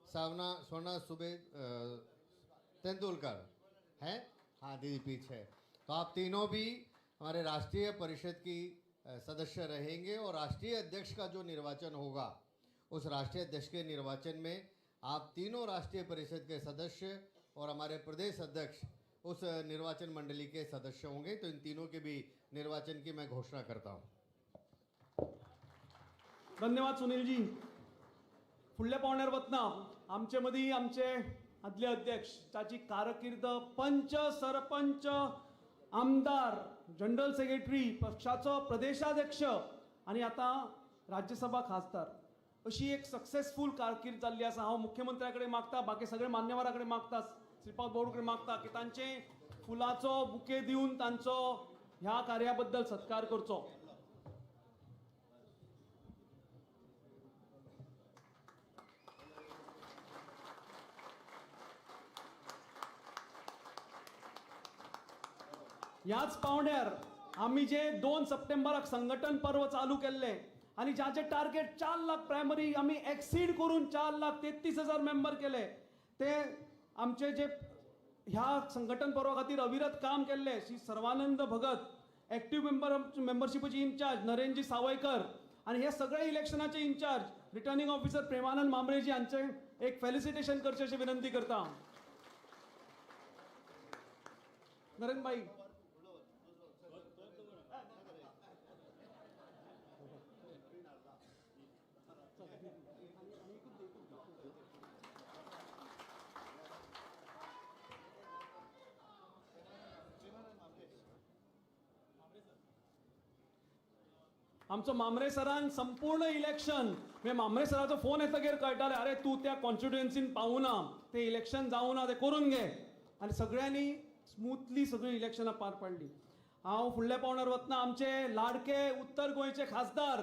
सावना सोना सुबे तेंदुलकर हैं, हाँ दीदी पीछे। तो आप तीनों भी हमारे राष्ट्रीय परिषद की सदस्य रहेंगे और राष्ट्रीय अध्यक्ष का जो निर्वाचन होगा उस राष्ट्रीय अध्यक्ष के निर्वाचन में आप तीनों राष्ट्रीय परिषद के सदस्य और हमारे प्रदेश अध्यक्ष उस निर्वाचन मंडली के सदस्य होंगे। तो इन तीनों के भी निर्वाचन की मैं घोषणा करता हूँ। धन्यवाद सुनीलजी। फुडल्या पावण्यार वतना आमचे मदीं आमचे आदले अध्यक्ष ताची कारकीर्द पंच सरपंच आमदार जनरल सेक्रेटरी पक्षाचो प्रदेशाध्यक्ष आनी आतां राज्यसभा खासदार अशी एक सक्सेसफूल कारकीर्द जाल्ली आसा। हांव मुख्यमंत्र्या कडेन मागता, बाकी सगळे मान्यवरा कडेन मागता, श्रीपाद बोरकर कडेन मागता की तांचे फुलाचो बुके दिवन तांचो ह्या कार्या बद्दल सत्कार करचो। ह्याच पावंड्यार आमी जे 2 सप्टेंबराक संघटन पर्व चालू केल्लें आनी जाचे टार्गेट 4 लाख प्रायमरी आमी एक्सीड करून 4,33,000 मेंबर केले, ते आमचे जे ह्या संघटन पर्वा खातीर अविरत काम केल्ले श्री सर्वानंद भगत एक्टीव मेंबर मेंबरशिपाचे इन्चार्ज नरेंजी सावयकर आनी हे सगळे इलेक्शनाचे इन्चार्ज रिटर्निंग ऑफिसर प्रेमानंद मामरेजी हांचे एक फेलिसिटेशन करचें अशें विनंती करता। नरेंद्र भाई, आमचो मामरे सरान संपूर्ण इलेक्शन म्हणजे मामरे सराचो फोन येतकीर कळटालें, अरे तूं त्या कॉन्स्टिट्युएन्सीन पावना, तें इलेक्शन जावना, तें करून घे, आनी सगळ्यांनी स्मूथली सगळीं इलेक्शनां पार पाडली। हांव फुडल्या पावणार वतना आमचे लाडके उत्तर गोंयचे खासदार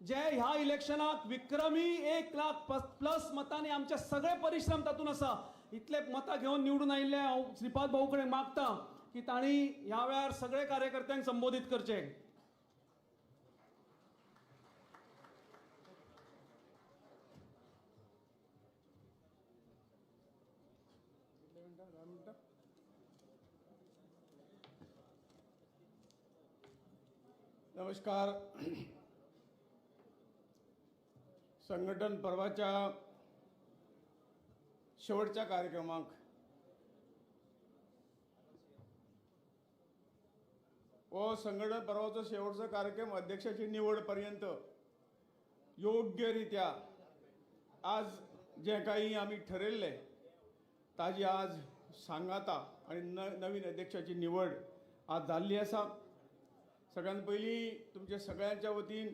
जे ह्या इलेक्शनाक विक्रमी 1 लाख प्लस मतांनी आमचे सगळे परिश्रम तातूंत आसा, इतले मतां घेवन निवडून आयिल्ले हांव श्रीपाद भाऊ कडेन मागता की तांणी ह्या वेळार सगळे कार्यकर्त्यांक संबोधीत करचे। नमस्कार। संघटन पर्वाच्या शेवटच्या कार्यक्रमाक हो संघटन पर्वाचो शेवटचो कार्यक्रम अध्यक्षाची निवड पर्यंत योग्यरित्या आज जे काही आमी ठरयल्लें ताजी आज सांगाता आनी नवीन अध्यक्षाची निवड आज जाल्ली आसा। सगळ्यात पयलीं तुमच्या सगळ्यांच्या वतीन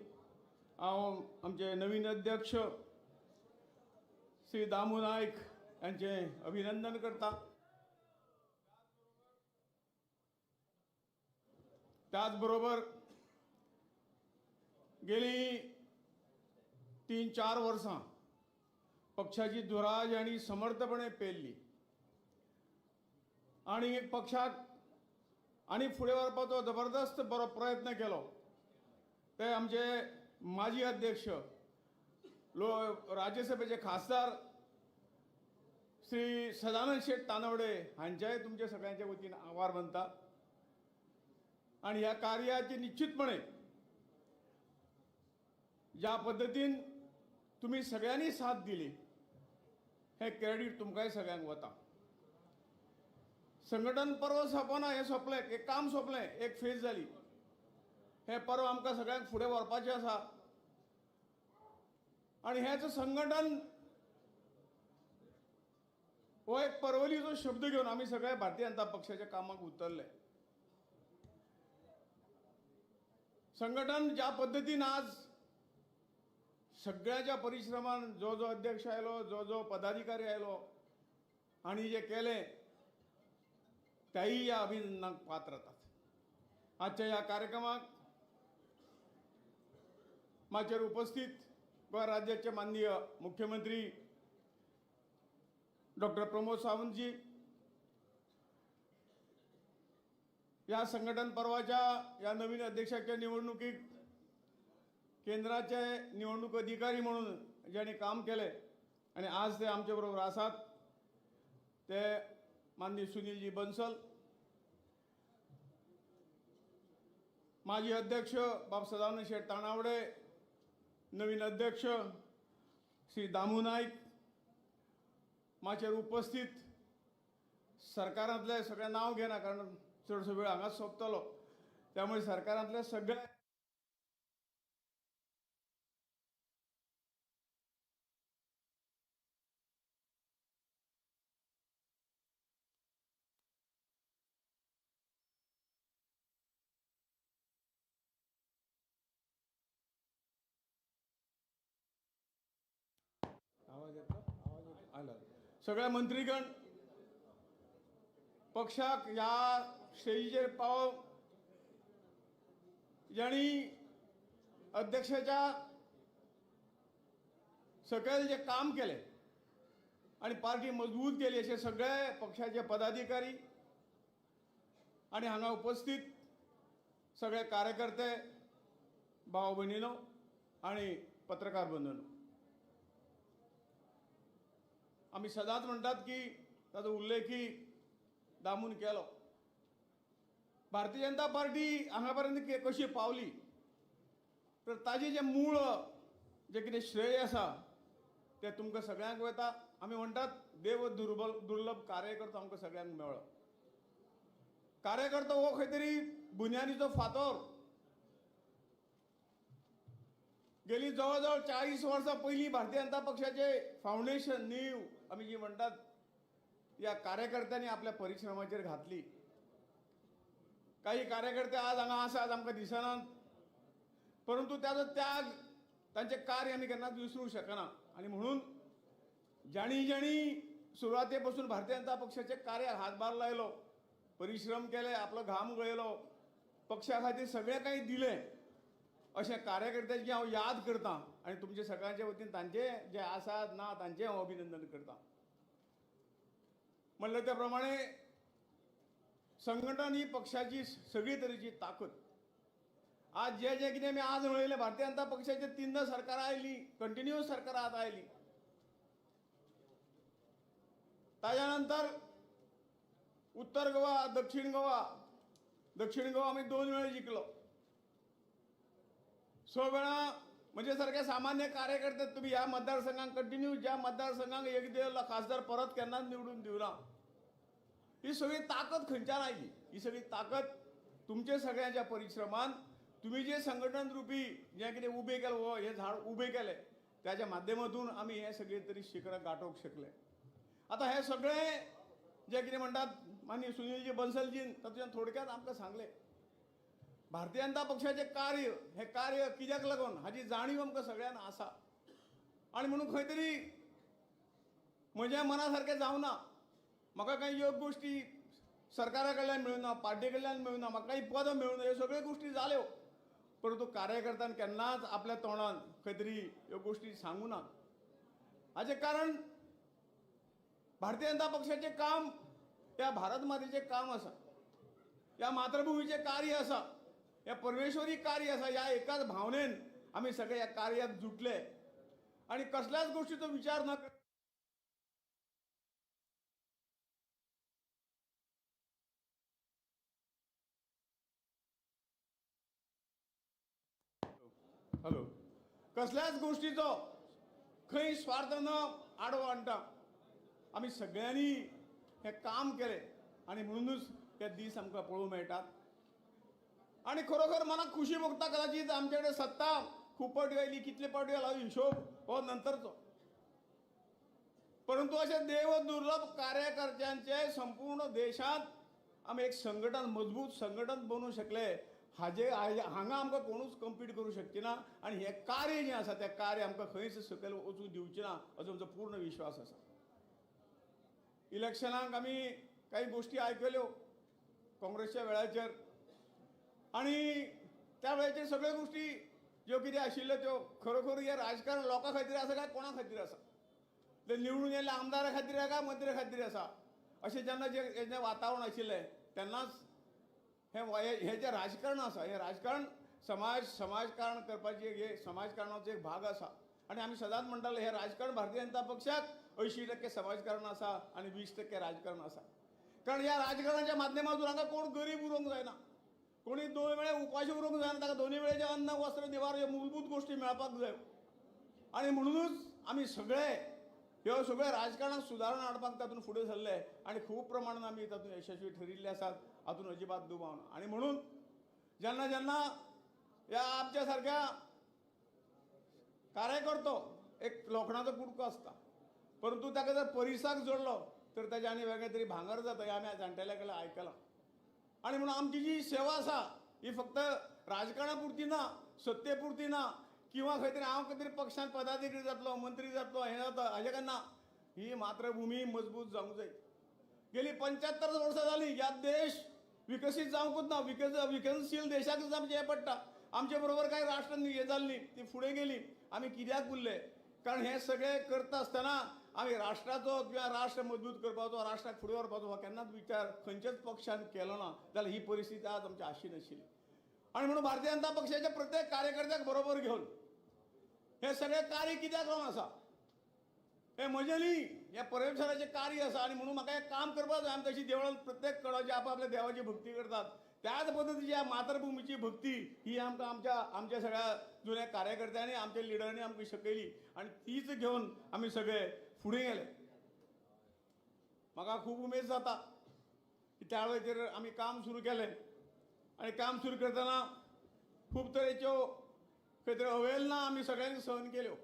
हांव आमचे नवीन अध्यक्ष श्री दामू नायक यांचें अभिनंदन करता। त्याचबरोबर गेली 3-4 वर्सां पक्षाची धुरा आनी समर्थपणे पेलली आनी पक्षाक आनी फुडें व्हरपाचो जबरदस्त बरो प्रयत्न केलो ते आमचे माजी अध्यक्ष राज्यसभेचे खासदार श्री सदानंद शेट तानवडे हांच्याय तुमच्या सगळ्यांच्या वतीन आभार मानता आनी ह्या कार्याची निश्चितपणे ज्या पद्दतीन तुमी सगळ्यांनी साथ दिली हें क्रेडीट तुमकांय सगळ्यांक वता। संघटन पर्व सोंपना, हें सोंपलें, एक काम सोंपलें, एक फेज जाली। हें पर्व आमकां सगळ्यांक फुडें व्हरपाचें आसा आनी हेंच संघटन हो एक परवलीचो शब्द घेवन आमी सगळे भारतीय जनता पक्षाच्या कामाक उतरले। संघटन ज्या पद्दतीन आज सगळ्याच्या परिश्रमान जो जो अध्यक्ष आयलो, जो जो पदाधिकारी आयलो आनी जे केलें त्याही ह्या अभिनंदनाक पात्र जातात। आजच्या ह्या कार्यक्रमाक माचयेर उपस्थित गोंय राज्याचे माननीय मुख्यमंत्री डॉक्टर प्रमोद सावंतजी, ह्या संघटन पर्वाच्या ह्या नवीन अध्यक्षाच्या निवडणुकीक केंद्राचे निवडणूक अधिकारी म्हणून ज्यांनी काम केलें आनी आज ते आमचे बरोबर आसात ते माननीय सुनीलजी बन्सल, माजी अध्यक्ष बाब सदानंद शेठ तानावडे, नवीन अध्यक्ष श्री दामू नायक, माचयेर उपस्थित सरकारांतले सगळें नांव घेना कारण चडसो वेळ हांगाच सोंपतलो, त्यामुळे सरकारांतले सगळे आवाज येतो, आवाज येतो आला. सगळे मंत्रीगण पक्षाक ह्या स्टेजीचेर पाव ज्यांनी अध्यक्षाच्या सकयल जे काम केले आणि पार्टी मजबूत केली असे सगळे पक्षाचे पदाधिकारी आणि हांगा उपस्थित सगळे कार्यकर्ते, भाव भयणीनो आणि पत्रकार बंधूंनो, आमी सदांच म्हणटात की ताचो उल्लेखी दामून केलो. भारतीय जनता पार्टी हांगा पर्यंत कशी पावली तर ताजें जें मूळ जें कितें श्रेय आसा तें तुमकां सगळ्यांक वता. आमी म्हणटात देव दुर्लभ कार्यकर्तो आमकां सगळ्यांक मेळ्ळो. कार्यकर्तो हो खंय तरी बुन्यादीचो फातोर. गेली जवळ जवळ 40 वर्सां पयलीं भारतीय जनता पक्षाचें फावंडेशन नीव आमी जी म्हणटात ह्या कार्यकर्त्यांनी आपल्या परिश्रमाचेर घातली. काही कार्यकर्ते आज हांगा आसात आमकां दिसनात, परंतु ताचो त्याग, तांचें कार्य आमी केन्नाच विसरूंक शकना. आनी म्हणून जाणी जाणी सुरवाते पासून भारतीय जनता पक्षाचे कार्याक हातभार लायलो, परिश्रम केले, आपलो घाम गळयलो, पक्षा खातीर सगळें काही दिलें, अशें कार्यकर्त्यांची हांव याद करतां आनी तुमचे सगळ्यांचे वतीन तांचे जे आसात ना तांचें हांव अभिनंदन करतां. म्हणलें त्या प्रमाणे संघटन ही पक्षाची सगळी तरेची ताकद. आज जे जे कितें आमी आज मेळयलें, भारतीय जनता पक्षाचे 3 सरकारां आयलीं, कंटिन्यूस सरकारां आतां आयलीं. ताज्या नंतर उत्तर गोवा, दक्षिण गोवा, दक्षिण गोवा आमी 2 वेळा जिखलो. 6 वेळा म्हणजे सारखे सामान्य कार्यकर्ते तुमी ह्या मतदारसंघांक कंटिन्यू ज्या मतदारसंघांक एक दिल्लो खासदार परत केन्नाच निवडून दिवना. ही सगळी ताकद खंयच्यान आयली? ही सगळी ताकद तुमचे सगळ्यांच्या परिश्रमान, तुमी जे संघटन रुपी जें कितें उबें केलें, हो हें झाड उबें केलें, त्याच्या माध्यमातून आमी हें सगळें तरी शिखरां गांठोवंक शकले. आतां हें सगळें जें कितें म्हणटात माननीय सुनीलजी बन्सलजीन तातूंतल्यान थोडक्यात आमकां सांगलें. भारतीय जनता पक्षाचें कार्य हें कार्य कित्याक लागून हाची जाणीव आमकां सगळ्यांक आसा. आनी म्हणून खंय तरी म्हज्या मना सारकें जावना, म्हाका कांय ह्यो गोश्टी सरकारा कडल्यान मेळुना, पार्टी कडल्यान मेळुना, म्हाका कांय पदां मेळुना, ह्यो सगळ्यो गोश्टी जाल्यो, परंतु कार्यकर्त्यान केन्नाच आपल्या तोंडान खंय तरी ह्यो गोश्टी सांगूना. हाचें कारण भारतीय जनता पक्षाचें काम ह्या भारत मातेचें काम आसा, ह्या मातृभुमीचें कार्य आसा, ह्या परमेश्वरी कार्य आसा. ह्या एकाच भावनेन आमी सगळे ह्या कार्याक जुटले आनी कसल्याच गोश्टीचो विचार न करता हॅलो कसल्याच गोश्टीचो खंय स्वार्थ न आडवो हाडटा आमी सगळ्यांनी हें काम केलें आनी म्हणूनच ते दीस आमकां पळोवंक मेळटात. आनी खरोखर मनाक खुशी भोगता. कदाचित आमचे कडेन सत्ता खूब पावटी आयली, कितले पावटी आयला हिशोब हो नंतरचो, परंतु अशें देव दुर्लभ कार्यकर्त्यांचे संपूर्ण देशांत आमी एक संघटन, मजबूत संघटन बनूंक शकले. हाजे हांगा आमकां कोणूच कंपीट करूं शकची ना आनी हें कार्य जें आसा तें कार्य आमकां खंयच सकयल वचूंक दिवचें ना असो आमचो पूर्ण विश्वास आसा. इलेक्शनाक आमी कांय गोश्टी आयकल्यो काँग्रेसच्या वेळाचेर आनी त्या वेळाचेर सगळ्यो गोश्टी ज्यो कितें आशिल्ल्यो त्यो खरोखर हें राजकारण लोकां खातीर आसा काय कोणा खातीर आसा, ते निवडून येयल्ल्या आमदारा खातीर आसा काय मंत्र्या खातीर आसा, अशें जेन्ना जें वातावरण आशिल्लें तेन्नाच हें जें राजकारण आसा हें राजकारण समाजकारण करपाचें हें समाजकारणाचो एक भाग आसा. आनी आमी सदांच म्हणटाले हें राजकारण भारतीय जनता पक्षाक 80% समाजकारण आसा आनी 20% राजकारण आसा. कारण ह्या राजकारणाच्या माध्यमातून हांगा कोण गरीब उरूंक जायना, कोणी 2 वेळे उपाशी उरूंक जायना, ताका 2 वेळेचें अन्न वस्त्र निवार ह्यो मूलभूत गोश्टी मेळपाक जाय. आनी म्हणूनच आमी सगळे ह्यो सगळे राजकारणात सुदारणा हाडपाक तातूंत फुडें सरले आनी खूब प्रमाणान आमी तातूंत यशस्वी ठरिल्ले आसात, हातूंत अजिबात दुबाव ना. आनी म्हणून जेन्ना जेन्ना ह्या आमच्या सारक्या कार्यकर्तो एक लोखणाचो कुडको आसता, परंतु ताका जर परिसाक जोडलो तर ताजें आनी वेगळें तरी भांगर जाता, हें आमी जाणटेल्या कडल्यान आयकलां. आनी म्हणून आमची जी सेवा आसा ही फक्त राजकारणा पुरती ना, सत्ते पुरती ना, किंवा खंय तरी हांव खंय तरी पक्षान पदाधिकारी जातलो, मंत्री जातलो, हें जाता हाजें काय ना. ही मातृभूमी मजबूत जावंक जाय. गेली 75 वर्सां जालीं ह्या देश विकसीत जावंकूच ना, विकसनशील देशाकूच आमचें हें पडटा. आमचे बरोबर कांय राष्ट्र हें जाल्लीं ती फुडें गेली, आमी कित्याक उरले? कारण हें सगळें करता आसतना आमी राष्ट्राचो किंवा राष्ट्र मजबूत करपाचो, राष्ट्राक फुडें व्हरपाचो हो केन्नाच विचार खंयच्याच पक्षान केलो ना, जाल्यार ही परिस्थिती आज आमची आशी नाशिल्ली. आनी म्हणून भारतीय जनता पक्षाच्या प्रत्येक कार्यकर्त्याक बरोबर घेवन हें सगळें कार्य कित्याक लागून आसा, हें म्हजें न्ही, हें परमेश्वराचें कार्य आसा. आनी म्हणून म्हाका हें काम करपाक जाय. आमी तशी देवळान प्रत्येक कडेन आपआपल्या देवाची भक्ती करतात, त्याच पद्दतीची ह्या मातृभुमीची भक्ती ही आमकां आमच्या सगळ्या जुन्या कार्यकर्त्यांनी, आमच्या लिडरांनी आमकां शिकयली आनी तीच घेवन आमी सगळे फुडें गेले. म्हाका खूब उमेद जाता की त्या वेळाचेर आमी काम सुरू केलें आनी काम सुरू करतना खूब तरेच्यो खंय तरी अवहेलना आमी सगळ्यांनी सहन केल्यो.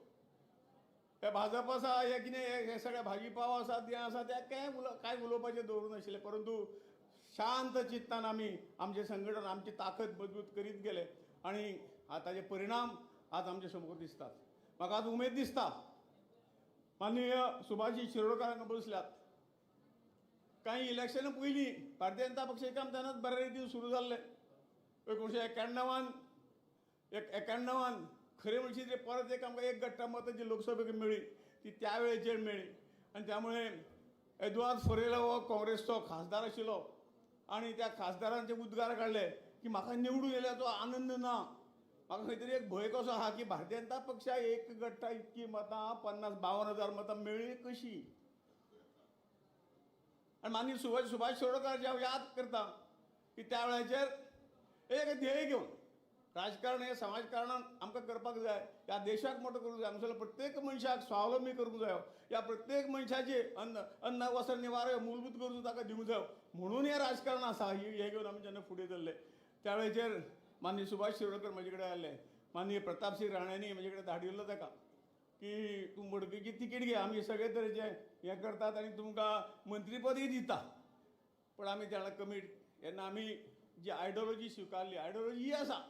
हे भाजप आसा, हे कितें हे सगळे भाजीपाव आसा, तें आसा, ते कांय उलोवपाचें दवरूं नाशिल्लें, परंतु शांत चित्तान आमी आमचें संघटन, आमची ताकद मजबूत करीत गेले आनी ताजे परिणाम आज आमचे समोर दिसतात. म्हाका आज उमेद दिसता माननीय सुभाषजी शिरोडकर हांगा बसल्यात. कांय इलेक्शनां पयलीं भारतीय जनता पक्षाचें काम तेन्नाच बऱ्या रितीन सुरू जाल्लें. 1991 खरें म्हणशी ते परत एक आमकां एक गट्टा मतां जी लोकसभेक मेळ्ळी ती त्या वेळेचेर मेळ्ळी. आनी त्यामुळे एदुआर्द फरेरा हो काँग्रेसचो खासदार आशिल्लो आनी त्या खासदारान जे उद्गार काडले की म्हाका निवडून येयल्याचो आनंद ना, म्हाका खंय तरी एक भंय कसो आहा की भारतीय जनता पक्षाक एक गट्टा इतकी मतां 50-52 हजार मतां मेळ्ळी कशी. आनी माननीय सुभाष शिरोडकर जे हांव याद करता की त्या वेळाचेर एक ध्येय घेवन राजकारण हें समाजकारणान आमकां करपाक जाय, ह्या देशाक मोटो करूंक जाय, हांगासरल्या प्रत्येक मनशाक स्वावलंबी करूंक जायो, ह्या प्रत्येक मनशाची अन्न वस्त्र निवार ह्यो मूलभूत गरजो ताका दिवंक जायो, म्हणून हें राजकारण आसा. हें घेवन आमी जेन्ना फुडें चल्ले त्या वेळाचेर माननीय सुभाष शिरोडकर म्हजे कडेन आयले, माननीय प्रतापसिंह राणेंनी म्हजे कडेन धाडिल्लो ताका की तूं मडकयची तिकीट घे, आमी सगळे तरेचे हें करतात आनी तुमकां मंत्रीपदूय दिता. पण आमी त्या कमीट तेन्ना आमी जी आयडियोलॉजी स्विकारली, आयडियोलॉजी ही आसा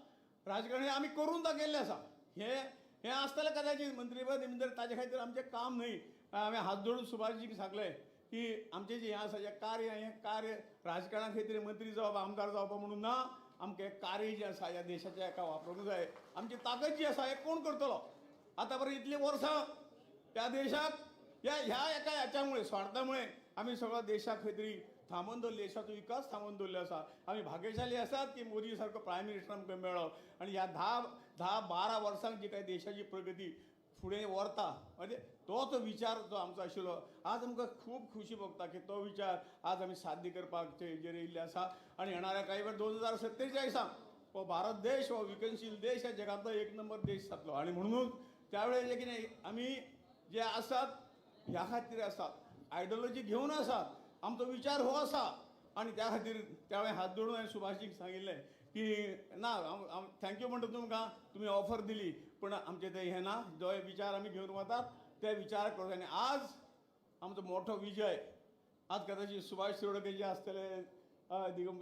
राजकारण हें आमी करून दाखयल्लें आसा. हें आसतलें कदाचित मंत्रीपद जर ताजे खातीर आमचें काम न्हय. हांवें हात जोडून सुभाषजीक सांगलें की आमचें जें हें आसा जें कार्य, हें कार्य राजकारणा खातीर मंत्री जावप, आमदार जावप म्हणून ना, आमकां हें कार्य जें आसा ह्या देशाच्या एका वापरूंक जाय. आमची ताकद जी आसा हें कोण करतलो? आतां पर्यंत इतलीं वर्सां ह्या देशाक ह्या एका ह्याच्यामुळे स्वार्थामुळे आमी सगळो देशाक खंय तरी थांबोवन दवरले, देशाचो विकास थांबोवन दवरलो आसा. आमी भाग्यशाली आसात की मोदी सारको प्रायम मिनिस्टर आमकां मेळ्ळो आनी ह्या 10-12 वर्सांक जी कांय देशाची प्रगती फुडें व्हरता म्हणजे तोच विचार जो आमचो आशिल्लो आज आमकां खूब खुशी भोगता की तो विचार आज आमी साध्य करपाक हेजेर येयल्ले आसा. आनी येणाऱ्या कांय वेळ 2047 हो भारत देश हो विकसनशील देश ह्या जगांतलो एक नंबर देश जातलो. आनी म्हणूनच त्या वेळेर जें कितें आमी जे आसात ह्या खातीर आसात, आयडियोलॉजी घेवन आसात, आमचो विचार हो आसा. आनी त्या खातीर त्या वेळार हात जोडून हांवें सुभाषजीक सांगिल्लें की ना, हांव thank you म्हणटा तुमकां, तुमी ऑफर दिली, पूण आमचें तें हें ना, जो विचार आमी घेवन वतात ते विचार करून. आनी आज आमचो मोठो विजय आज कदाचित सुभाष शिरोडकर जे आसतले,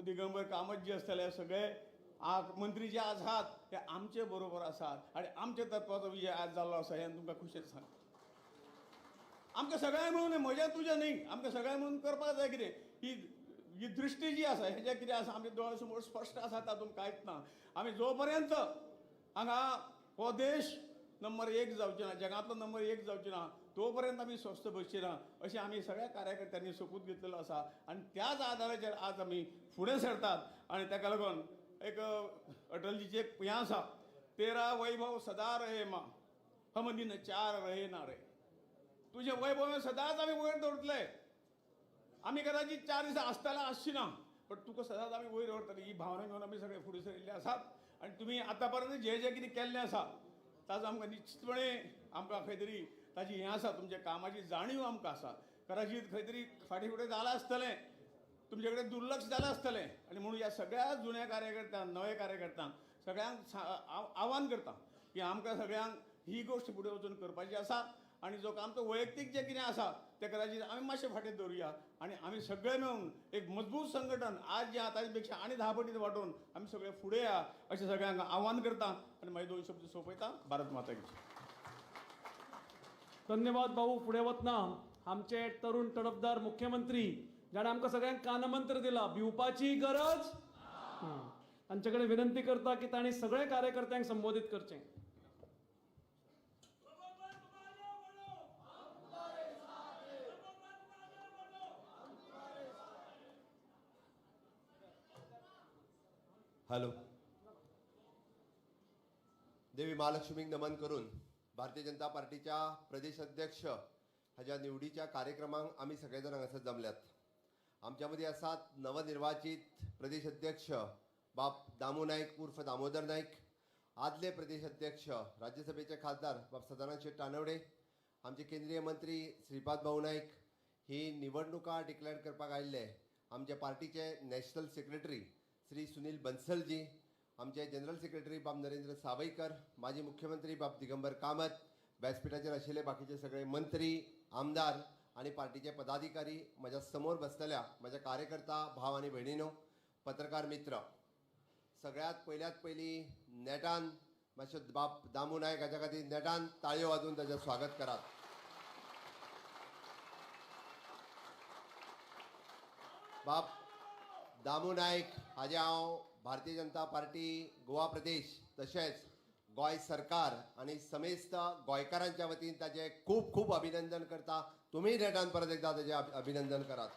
दिगंबर कामत जे आसतले, सगळे मंत्री जे आज आहात ते आमचे बरोबर आसात आनी आमच्या तत्वाचो विजय आज जाल्लो आसा हें तुमकां खुशेन सांगता. आमकां सगळ्यांक मेळून, म्हजें तुजें न्ही, आमकां सगळ्यांक मेळून करपाक जाय कितें. ही दृश्टी जी आसा हेजें कितें आसा आमच्या दोळ्या समोर स्पश्ट आसा, तातूंत कांयच ना. आमी जो पर्यंत हांगा हो देश नंबर 1 जावचो ना, जगांतलो नंबर 1 जावचो ना, तो पर्यंत आमी स्वस्थ बसचे ना अशें आमी सगळ्या कार्यकर्त्यांनी सोपूत घेतलेलो आसा आनी त्याच आधाराचेर आज आमी फुडें सरतात. आनी ताका लागून एक अटलजीचें एक हें आसा, तेरा वैभव सदा रहे मा हम दिन चार रहे ना रे. तुजें वैभव सदांच आमी वयर दवरतले. आमी कदाचित 4 दिसां आसतले आसची ना, बट तुका सदांच आमी वयर दवरतले ही भावना घेवन आमी सगळे फुडें सरिल्ले आसात. आनी तुमी आतां पर्यंत जें जें कितें केल्लें आसा ताजो आमकां निश्चितपणे आमकां खंय तरी ताजी हें आसा, तुमच्या कामाची जाणीव आमकां आसा. कदाचित खंय तरी फाटीं फुडें जालां आसतलें, तुमचे कडेन दुर्लक्ष जालां आसतलें. आनी म्हणून ह्या सगळ्या जुन्या कार्यकर्त्यांक, नव्या कार्यकर्त्यांक सगळ्यांक आव्हान करता की आमकां सगळ्यांक ही गोश्ट फुडें वचून करपाची आसा. आनी जो आमचो वैयक्तीक जें कितें आसा तें कदाचित आमी मातशें फाटीं दवरुया आनी आमी सगळे मेळून एक मजबूत संघटन आज जें आसा ताजे पेक्षा आनी 10 पटीन वांटोवन आमी सगळे फुडें या अशें सगळ्यांक आव्हान करता आनी मागीर 2 शब्द सोंपयता. भारत माता की जय. धन्यवाद भाऊ. फुडें वतना आमचे तरुण तडफदार मुख्यमंत्री जाणें आमकां सगळ्यांक कानमंत्र दिला, भिवपाची गरज ना, तांचे कडेन विनंती करता की तांणी सगळे कार्यकर्त्यांक संबोधीत करचें. हॅलो. देवी महालक्ष्मीक नमन करून भारतीय जनता पार्टीच्या प्रदेश अध्यक्ष हाज्या निवडीच्या कार्यक्रमांक आमी सगळे जाण हांगासर जमल्यात. आमच्या मदीं आसात नवनिर्वाचित प्रदेश अध्यक्ष बाब दामू नायक उर्फ दामोदर नायक, आदले प्रदेश अध्यक्ष राज्यसभेचे खासदार बाब सदानंद शेट तानवडे, आमचे केंद्रीय मंत्री श्रीपाद भाऊ नायक, ही निवडणुका डिक्लेअर करपाक आयिल्ले आमच्या पार्टीचे नॅशनल सेक्रेटरी श्री सुनील बन्सलजी, आमचे जनरल सेक्रेटरी बाब नरेंद्र सावईकर, माजी मुख्यमंत्री बाब दिगंबर कामत, व्यासपीठाचेर आशिल्ले बाकीचे सगळे मंत्री, आमदार आनी पार्टीचे पदाधिकारी, म्हज्या समोर बसलेल्या म्हज्या कार्यकर्ता भाव आनी भयणीनो, पत्रकार मित्र, सगळ्यात पयल्यात पयलीं नेटान मातशें बाब दामू नायक हाच्या खातीर नेटान ताळयो वाजोवन ताचें स्वागत करात. बाब दामू नायक हाजें हांव भारतीय जनता पार्टी गोवा प्रदेश तशेंच गोंय सरकार आनी समेस्त गोंयकारांच्या वतीन ताजें खूब खूब अभिनंदन करता. तुमी नेटान परत एकदा ताजें अभिनंदन करात.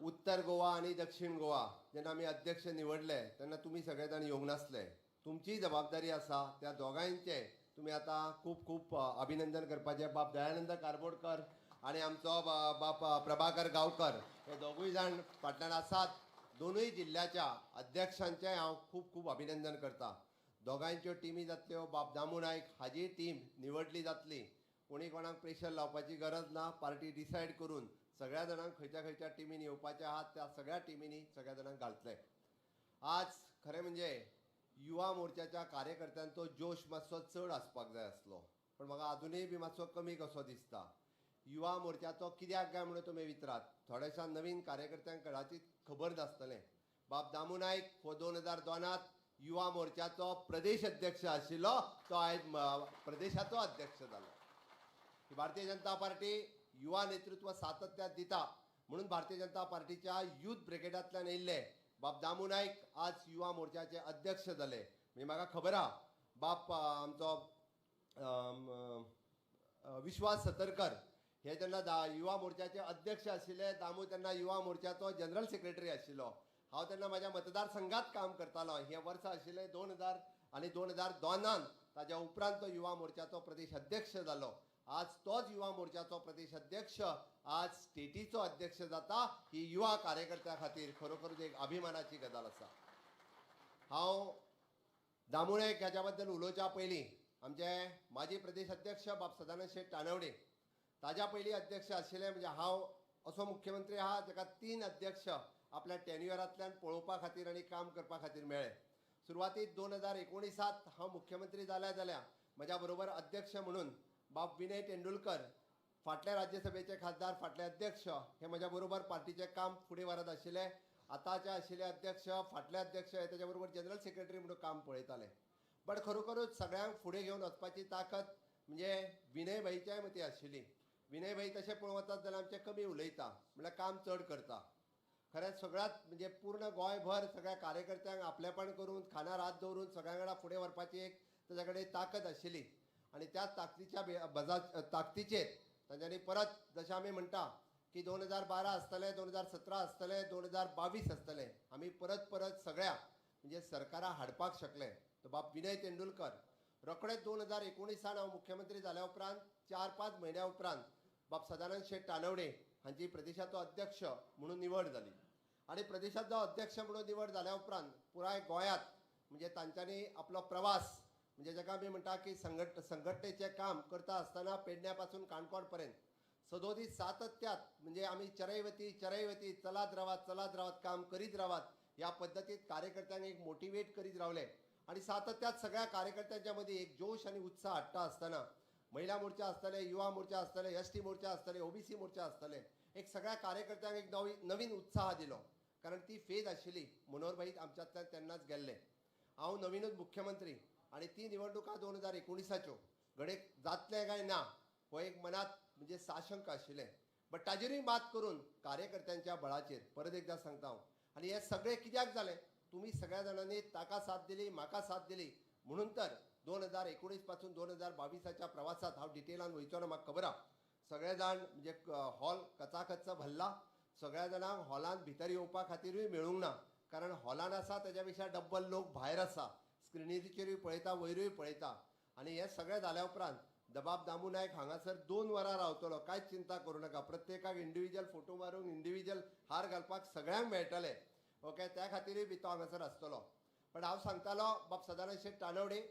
उत्तर गोवा आनी दक्षिण गोवा जेन्ना आमी अध्यक्ष निवडले तेन्ना तुमी सगळे जाण येवंक नासले. तुमची जबाबदारी आसा त्या दोगांयचें तुमी आतां खूब खूब अभिनंदन करपाचें. बाब दयानंद कारबोडकर आनी आमचो बाप प्रभाकर गांवकर हे दोगूय जाण फाटल्यान आसात. दोनूय जिल्ल्याच्या अध्यक्षांचें हांव खूब खूब अभिनंदन करता. दोगांयच्यो टिमी जातल्यो, बाब दामू नायक हाजी टीम निवडली जातली. कोणी कोणाक प्रेशर लावपाची गरज ना. पार्टी डिसायड करून सगळ्या जाणांक खंयच्या खंयच्या टिमीन येवपाचे आहात त्या सगळ्या टिमींनी सगळ्या जाणांक घालतले. आज खरें म्हणजे युवा मोर्चाच्या कार्यकर्त्यांचो जोश मातसो चड आसपाक जाय आसलो, पण म्हाका आजुनूय बी मातसो कमी कसो दिसता. युवा मोर्चाचो कित्याक काय म्हणून तुमी विचारात, थोड्याशा नवीन कार्यकर्त्यांक कदाचित खबर नासतलें. बाब दामू नायक हो 2002 युवा मोर्चाचो प्रदेश अध्यक्ष आशिल्लो, तो आयज प्रदेशाचो अध्यक्ष जालो. भारतीय जनता पार्टी युवा नेतृत्व सातत्यात दिता म्हणून भारतीय जनता पार्टीच्या युथ ब्रिगेडांतल्यान येयल्ले बाब दामू नायक आज युवा मोर्चाचे अध्यक्ष जाले. म्हणजे म्हाका खबर आहा बाब आमचो विश्वास सतरकर हे जेन्ना युवा मोर्चाचे अध्यक्ष आशिल्ले, दामू तेन्ना युवा मोर्चाचो जनरल सेक्रेटरी आशिल्लो. हांव तेन्ना म्हाज्या मतदारसंघात काम करतालो. हे वर्सा आशिल्लें 2000 आनी 2002 ताज्या उपरांत तो युवा मोर्चाचो प्रदेश अध्यक्ष जालो. आज तोच युवा मोर्चाचो प्रदेश अध्यक्ष आज स्टेटीचो अध्यक्ष जाता. ही युवा कार्यकर्त्या खातीर खरोखरूच एक अभिमानाची गजाल आसा. हांव दामू नायक हाच्या बद्दल उलोवच्या पयलीं आमचे माजी प्रदेश अध्यक्ष बाब सदानंद शेट तानवडे ताज्या पयलीं अध्यक्ष आशिल्ले. म्हणजे हांव असो मुख्यमंत्री आहा जाका 3 अध्यक्ष आपल्या टेन्युअरांतल्यान पळोवपा खातीर आनी काम करपा खातीर मेळ्ळे. सुरवातीक 2019 हांव मुख्यमंत्री जाल्या जाल्या म्हज्या बरोबर अध्यक्ष म्हणून बाब विनय तेंडुलकर, फाटल्या राज्यसभेचे खासदार, फाटले अध्यक्ष हे म्हज्या बरोबर पार्टीचें काम फुडें व्हरत आशिल्ले. आतांचे आशिल्ले अध्यक्ष, फाटले अध्यक्ष हे ताच्या बरोबर जनरल सेक्रेटरी म्हणून काम पळयताले. बट खरोखरूच सगळ्यांक फुडें घेवन वचपाची ताकद म्हणजे विनय भाईच्याय मती आशिल्ली. विनय भाई तशें पळोवंक वचत जाल्यार आमचें कमी उलयता, म्हणल्यार काम चड करता. खरेंच सगळ्यांत म्हणजे पूर्ण गोंयभर सगळ्या कार्यकर्त्यांक आपलेपण करून खानार हात दवरून सगळ्यां वांगडा फुडें व्हरपाची एक ताच्या कडेन ताकद आशिल्ली आनी त्या ताकदीच्या बजा ताकदीचेर तांच्यांनी परत जशें आमी म्हणटा की 2012 आसतलें, 2017 आसतलें, 2022 आसतलें, आमी परत परत सगळ्या म्हणजे सरकारां हाडपाक शकले. तो बाब विनय तेंडुलकर रोखडेच 2019 हांव मुख्यमंत्री जाल्या उपरांत 4-5 म्हयन्या उपरांत बाब सदानंद शेट तानवडे हांची प्रदेशाचो अध्यक्ष म्हणून निवड जाली आनी प्रदेशाचो अध्यक्ष म्हणून निवड जाल्या उपरांत पुराय गोंयांत म्हणजे तांच्यांनी आपलो प्रवास म्हणजे जाका आमी म्हणटा की संघटनेचें काम करता आसतना पेडण्या पासून काणकोण पर्यंत सदोदीस सातत्यात म्हणजे आमी चरैवती चरैवती चलात रावात चलात रावात काम करीत रावात ह्या पद्दतीत कार्यकर्त्यांक एक मोटिवेट करीत रावले आनी सातत्यात सगळ्या कार्यकर्त्यांच्या मदीं एक जोश आनी उत्साह हाडटा आसतना महिला मोर्चा आसतले, युवा मोर्चा आसतले, एस टी मोर्चा आसतले, ओबीसी मोर्चा आसतले, एक सगळ्या कार्यकर्त्यांक एक नवीन उत्साह दिलो. कारण ती फेज आशिल्ली मनोहर भाई आमच्यांतल्यान तेन्नाच गेल्ले, हांव नवीनूच मुख्यमंत्री आनी ती निवडणुका 2019 घडये जातलें काय ना हो एक मनात म्हणजे साशंक आशिल्लें, बट ताजेरूय मात करून कार्यकर्त्यांच्या बळाचेर परत एकदां सांगता हांव. आनी हें सगळें कित्याक जालें, तुमी सगळ्या जाणांनी ताका साथ दिली, म्हाका साथ दिली, म्हणून तर 2019 पासून 2022 प्रवासात हांव डिटेलान वयचो ना, म्हाका खबर आहा. सगळे जाण म्हणजे हॉल कचाकच्च भरला, सगळ्या जाणांक हॉलान भितर येवपा खातीरूय मेळूंक ना, कारण हॉलान आसा ताज्या पेक्षा डब्बल लोक भायर आसा, स्क्रिनीचेरूय पळयता, वयरूय पळयता. आनी हें सगळें जाल्या उपरांत दबाब दामू नायक हांगासर 2 वरां रावतलो, कांयच चिंता करूं नाका, प्रत्येकाक इंडिविज्युअल फोटो मारूंक, इंडिविज्युअल हार घालपाक सगळ्यांक मेळटले, ओके, त्या खातीरूय बी तो हांगासर आसतलो. पण हांव सांगतालो बाब सदानंद शेट तानवडे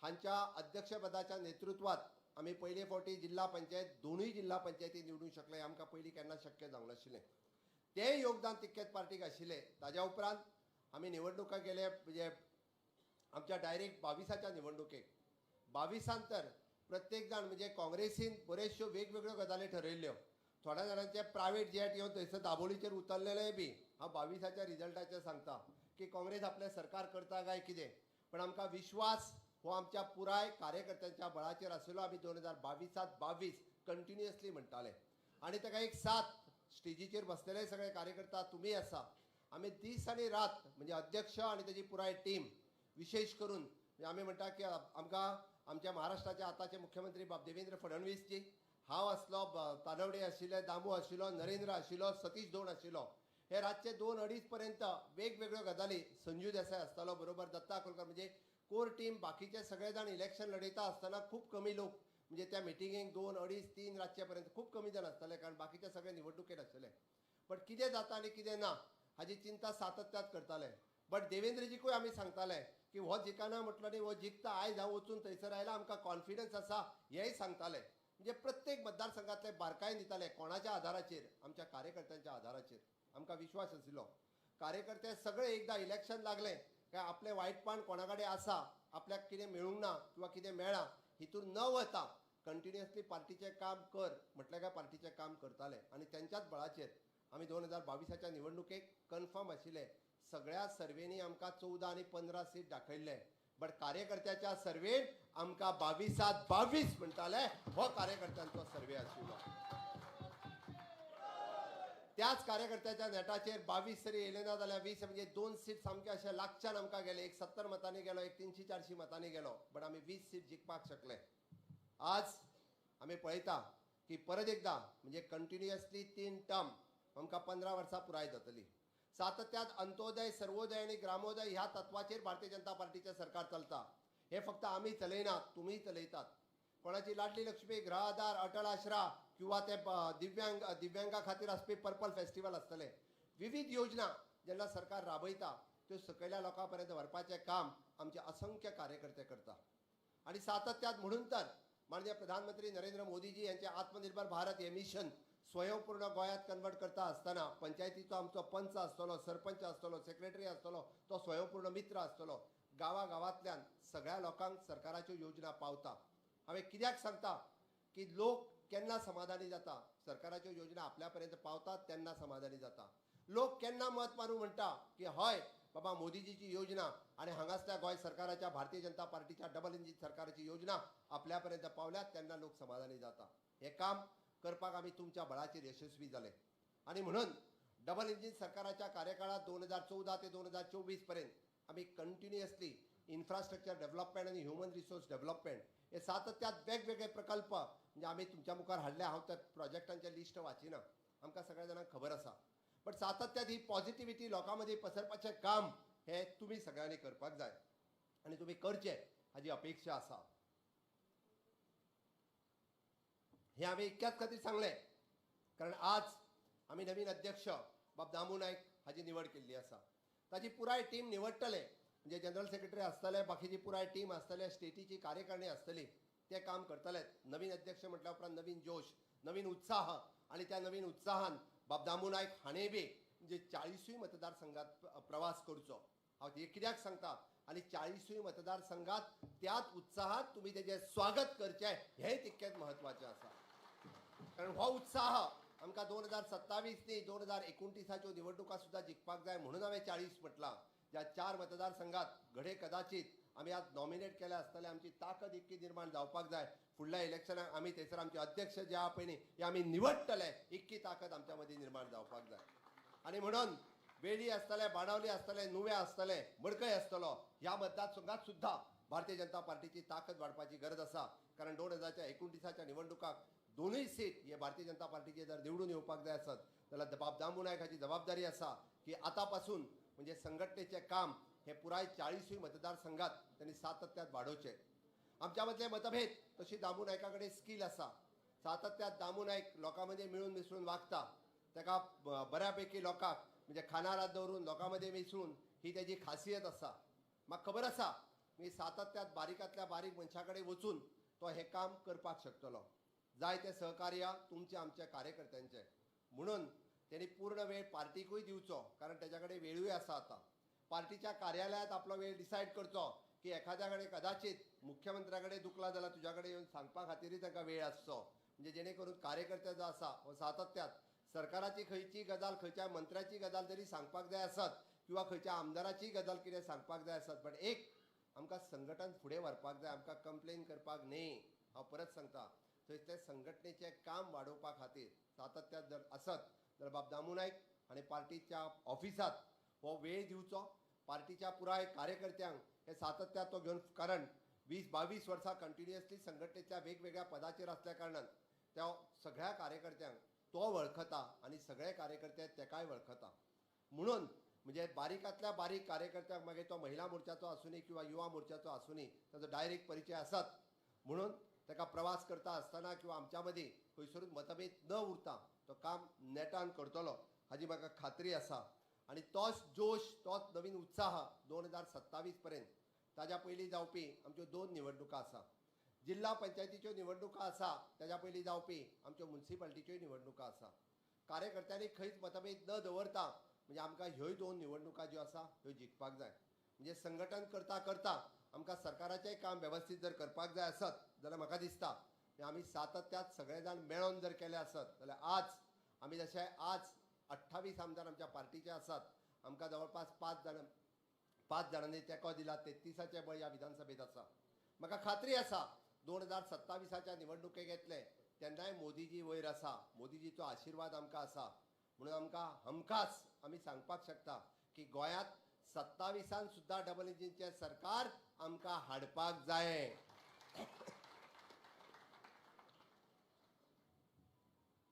हांच्या अध्यक्षपदाच्या नेतृत्वात आमी पयले फावटी जिल्हा पंचायत, दोनूय जिल्हा पंचायती निवडूंक शकले, आमकां पयलीं केन्ना शक्य जावंक नाशिल्लें. तें योगदान तितकेच पार्टीक आशिल्लें. ताज्या उपरांत आमी निवडणुका गेले म्हणजे आमच्या डायरेक्ट 22 निवडणुकेक 22 तर प्रत्येक जाण म्हणजे काँग्रेसीन बऱ्योचश्यो वेगवेगळ्यो गजाली ठरयल्ल्यो, थोड्या जाणांचे प्रायवेट जेट येवन थंयसर दाबोळीचेर उतरलेलेय बी. हांव 22 रिजल्टाचेर सांगता की काँग्रेस आपलें सरकार करता काय कितें, पण आमकां विश्वास हो आमच्या पुराय कार्यकर्त्यांच्या बळाचेर आशिल्लो. आमी 2022 22 कंटिन्युअसली म्हणटाले आनी ताका एक साथ स्टेजीचेर बसलेले सगळे कार्यकर्ता तुमी आसा. आमी दीस आनी रात म्हणजे अध्यक्ष आनी ताजी पुराय टीम, विशेष करून म्हणजे आमी म्हणटा की आमकां आमच्या महाराष्ट्राचे आतांचे मुख्यमंत्री बाब देवेंद्र फडणवीसजी, हांव आसलो, तानवडे आशिल्ले, दामू आशिल्लो, नरेंद्र आशिल्लो, सतीश धोंड आशिल्लो, हे रातचे 2-2.5 पर्यंत वेगवेगळ्यो गजाली, संजू देसाय आसतालो बरोबर, दत्ता अकोलकर, म्हणजे कोर टीम, बाकीचे सगळे जाण इलेक्शन लढयता आसतना खूब कमी लोक म्हणजे त्या मिटिंगेक 2, 2.5, 3 रातचे पर्यंत खूब कमी जाण आसताले, कारण बाकीचे सगळे निवडणुकेत आशिल्ले. बट कितें जाता आनी कितें ना हाजी चिंता सातत्यात करताले. बट देवेंद्रजीकूय आमी सांगताले की हो जिखना म्हटलो न्ही, हो जिखता, आयज हांव वचून थंयसर आयला, आमकां कॉन्फिडन्स आसा, हेंय सांगताले. म्हणजे प्रत्येक मतदारसंघातले बारकायेन दिताले, कोणाच्या आधाराचेर, आमच्या कार्यकर्त्यांच्या आधाराचेर आमकां विश्वास आशिल्लो. कार्यकर्ते सगळे एकदां इलेक्शन लागलें काय आपलें वायटपण कोणा कडेन आसा, आपल्याक कितें मेळूंक ना किंवा कितें मेळ्ळां हितून न वता कंटिन्युअसली पार्टीचें काम कर म्हटलें काय पार्टीचें काम करताले. आनी तेंच्याच बळाचेर आमी 2022 निवडणुकेक कन्फर्म आशिल्ले. सगळ्या सर्वेनी आमकां 14 आनी 15 सीट दाखयल्ले, बट कार्यकर्त्याच्या सर्वेन आमकां 22 22 म्हणटाले, हो कार्यकर्त्यांचो सर्वे आशिल्लो. त्याच कार्यकर्त्याच्या नेटाचेर 22 तरी येयले ना जाल्यार 20 म्हणजे 2 सीट सामके अशे लागच्यान आमकां गेले, एक 70 मतांनी गेलो, एक 300-400 मतांनी गेलो, बट आमी 20 सीट जिखपाक शकले. आज आमी पळयता की परत एकदां म्हणजे कंटिन्युअसली 3 टर्म आमकां 15 वर्सां पुराय जातली. सातत्यात अंत्योदय, सर्वोदय आनी ग्रामोदय ह्या तत्वाचेर भारतीय जनता पार्टीचें सरकार चलता. हें फक्त आमी चलयनात, तुमीय चलयतात. कोणाची लाडली लक्ष्मी, गृह आधार, अटल आश्रा किंवा ते दिव्यांगा खातीर आसपी पर्पल फेस्टिवल आसतलें, विविध योजना जेन्ना सरकार राबयता त्यो सकयल्या लोकां पर्यंत व्हरपाचें काम आमचे असंख्य कार्यकर्ते करता. आनी सातत्यात म्हणून तर माननीय प्रधानमंत्री नरेंद्र मोदीजी यांचे आत्मनिर्भर भारत हे मिशन स्वयंपूर्ण गोंयांत कन्वर्ट करता आसतना पंचायतीचो आमचो पंच आसतलो, सरपंच आसतलो, सेक्रेटरी आसतलो, तो स्वयंपूर्ण मित्र आसतलो. गांवागांवांतल्यान सगळ्या लोकांक सरकाराच्यो योजना पावता. हांवें कित्याक सांगता की लोक केन्ना समाधानी जाता, सरकाराच्यो योजना आपल्या पर्यंत पावतात तेन्ना समाधानी जाता. लोक केन्ना मत मारूं म्हणटा की हय बाबा मोदीजीची योजना आनी हांगासल्या गोंय सरकाराच्या भारतीय जनता पार्टीच्या डबल इंजीन सरकाराची योजना आपल्या पर्यंत पावल्यात तेन्ना लोक समाधानी जाता. हें काम करपाक आमी तुमच्या बळाचेर यशस्वी जाले. आनी म्हणून डबल इंजीन सरकाराच्या कार्यकाळात 2014 ते 2024 पर्यंत आमी कंटिन्युअसली इन्फ्रास्ट्रक्चर डेव्हलपमेंट आनी ह्युमन रिसोर्स डेव्हलपमेंट हे सातत्यात वेगवेगळे प्रकल्प म्हणजे आमी तुमच्या मुखार हाडले. हांव त्या प्रोजेक्टांचे लिस्ट वाचिना, आमकां सगळ्या जाणांक खबर आसा. बट सातत्यात ही पॉझिटिविटी लोकां मदीं पसरपाचें काम हे तुमी सगळ्यांनी करपाक जाय आनी तुमी करचें हाजी अपेक्षा आसा. हें हांवें इतक्याच खातीर सांगलें कारण आज आमी नवीन अध्यक्ष बाब दामू नायक हाजी निवड केल्ली आसा. ताजी पुराय टीम निवडटले, म्हणजे जनरल सेक्रेटरी आसतले, बाकीची पुराय टीम आसतले, स्टेटीची कार्यकारिणी आसतली, ते काम करतले. नवीन अध्यक्ष म्हटल्या उपरांत नवीन जोश, नवीन उत्साह आनी त्या नवीन उत्साहान बाब दामू नायक हाणें बी म्हणजे 40 मतदारसंघात प्रवास करचो. हांव हें कित्याक सांगता आनी 40 मतदारसंघात त्याच उत्साहात तुमी तेजें स्वागत करचें हें तितकेंच म्हत्वाचें आसा. कारण हो उत्साह आमकां 2027 न्ही 2029 निवडणुका सुद्दां जिखपाक जाय. म्हणून हांवें 40 म्हटलां. ज्या 4 मतदारसंघात घडये कदाचित आमी आज नॉमिनेट केल्या आसतले, आमची ताकद इतकी निर्माण जावपाक जाय फुडल्या इलेक्शनाक आमी थंयसर आमचे अध्यक्ष जे आहा पळय न्ही हे आमी निवडटले, इतकी ताकद आमच्या मदीं निर्माण जावपाक जाय. आनी म्हणून वेळी आसतले, बाणावली आसतले, नुवें आसतले, मडकय आसतलो, ह्या मतदारसंघात सुद्दां भारतीय जनता पार्टीची ताकद वाडपाची गरज आसा. कारण 2029 निवडणुकाक दोनूय सीट हे भारतीय जनता पार्टीचे जर निवडून येवपाक जाय आसत जाल्यार बाब दामू नायक हाची जबाबदारी आसा की आतां पासून म्हणजे संघटनेचें काम हे पुराय 40 मतदारसंघात त्यांनी सातत्यात वाडोवचें. आमच्या मदले मतभेद तशी दामू नायका कडेन स्कील आसा. सातत्यात दामू नायक लोकां मदीं मेळून मिसळून वागता, ताका बऱ्या पैकी लोकांक म्हणजे खानार हात दवरून लोकां मदीं मिसळून ही तेजी खासियत आसा. म्हाका खबर आसा मी सातत्यात बारीकांतल्या बारीक मनशा कडेन वचून तो हें काम करपाक शकतलो. जाय तें सहकार्य तुमचे आमच्या कार्यकर्त्यांचें, म्हणून तेणी पूर्ण वेळ पार्टीकूय दिवचो, कारण तेज्या कडेन वेळूय आसा. आतां पार्टीच्या कार्यालयांत आपलो वेळ डिसायड करचो की एखाद्या कडेन कदाचित मुख्यमंत्र्या कडेन दुखला जाल्यार तुज्या कडेन येवन सांगपा खातीरूय तांकां वेळ आसचो. म्हणजे जेणे करून कार्यकर्ते जो आसा हो सातत्यात सरकाराची खंयची गजाल, खंयच्या मंत्र्याची गजाल जरी सांगपाक जाय आसत किंवा खंयच्या आमदाराची गजाल कितें सांगपाक जाय आसत, बट एक आमकां संघटन फुडें व्हरपाक जाय, आमकां कंप्लेन करपाक न्ही. हांव परत सांगता, थंय ते संघटनेचें काम वाडोवपा खातीर सातत्यात जर आसत जाल्यार बाब दामू नायक आनी पार्टीच्या ऑफिसांत हो वेळ दिवचो, पार्टीच्या पुराय कार्यकर्त्यांक हे सातत्यात तो घेवन, कारण 20-22 वर्सां कंटिन्युअसली संघटनेच्या वेगवेगळ्या पदाचेर आसल्या कारणान त्या सगळ्या कार्यकर्त्यांक तो वळखता आनी सगळे कार्यकर्ते तेकाय वळखता. म्हणून म्हणजे बारीकांतल्या बारीक कार्यकर्त्यांक मागीर तो महिला मोर्चाचो आसुनी किंवा युवा मोर्चाचो आसुनी ताचो डायरेक्ट परिचय आसात. म्हणून ताका प्रवास करता आसतना किंवा आमच्या मदीं खंयसरूच मतभेद न उरता तो काम नेटान करतलो हाजी म्हाका खात्री आसा. आनी तोच जोश, तोच नवीन उत्साह 2027 पर्यंत, ताज्या पयलीं जावपी आमच्यो 2 निवडणुका आसा, जिल्हा पंचायतीच्यो निवडणुका आसा, ताज्या पयलीं जावपी आमच्यो मुन्सिपाल्टीच्योय निवडणुका आसा. कार्यकर्त्यांनी खंयच मतभेद न दवरता म्हणजे आमकां ह्योय 2 निवडणुका ज्यो आसा ह्यो जिखपाक जाय. म्हणजे संघटन करता करता आमकां सरकाराचेंय काम वेवस्थीत जर करपाक जाय आसत जाल्यार म्हाका दिसता आमी सातत्यात सगळे जाण मेळोन जर केले आसत जाल्यार आज आमी जशे आज 28 आमदार आमच्या पार्टीचे आसात, आमकां जवळपास 5 जाणांनी तेंको दिला, 33 बळ ह्या विधानसभेत आसा. म्हाका खात्री आसा 2027 निवडणुकेक येतले तेन्नाय मोदीजी वयर आसा, मोदीजीचो आशिर्वाद आमकां आसा. म्हणून आमकां हमखास आमी सांगपाक शकता की गोंयांत 27 सुद्दां डबल इंजिनचें सरकार आमकां हाडपाक जाय.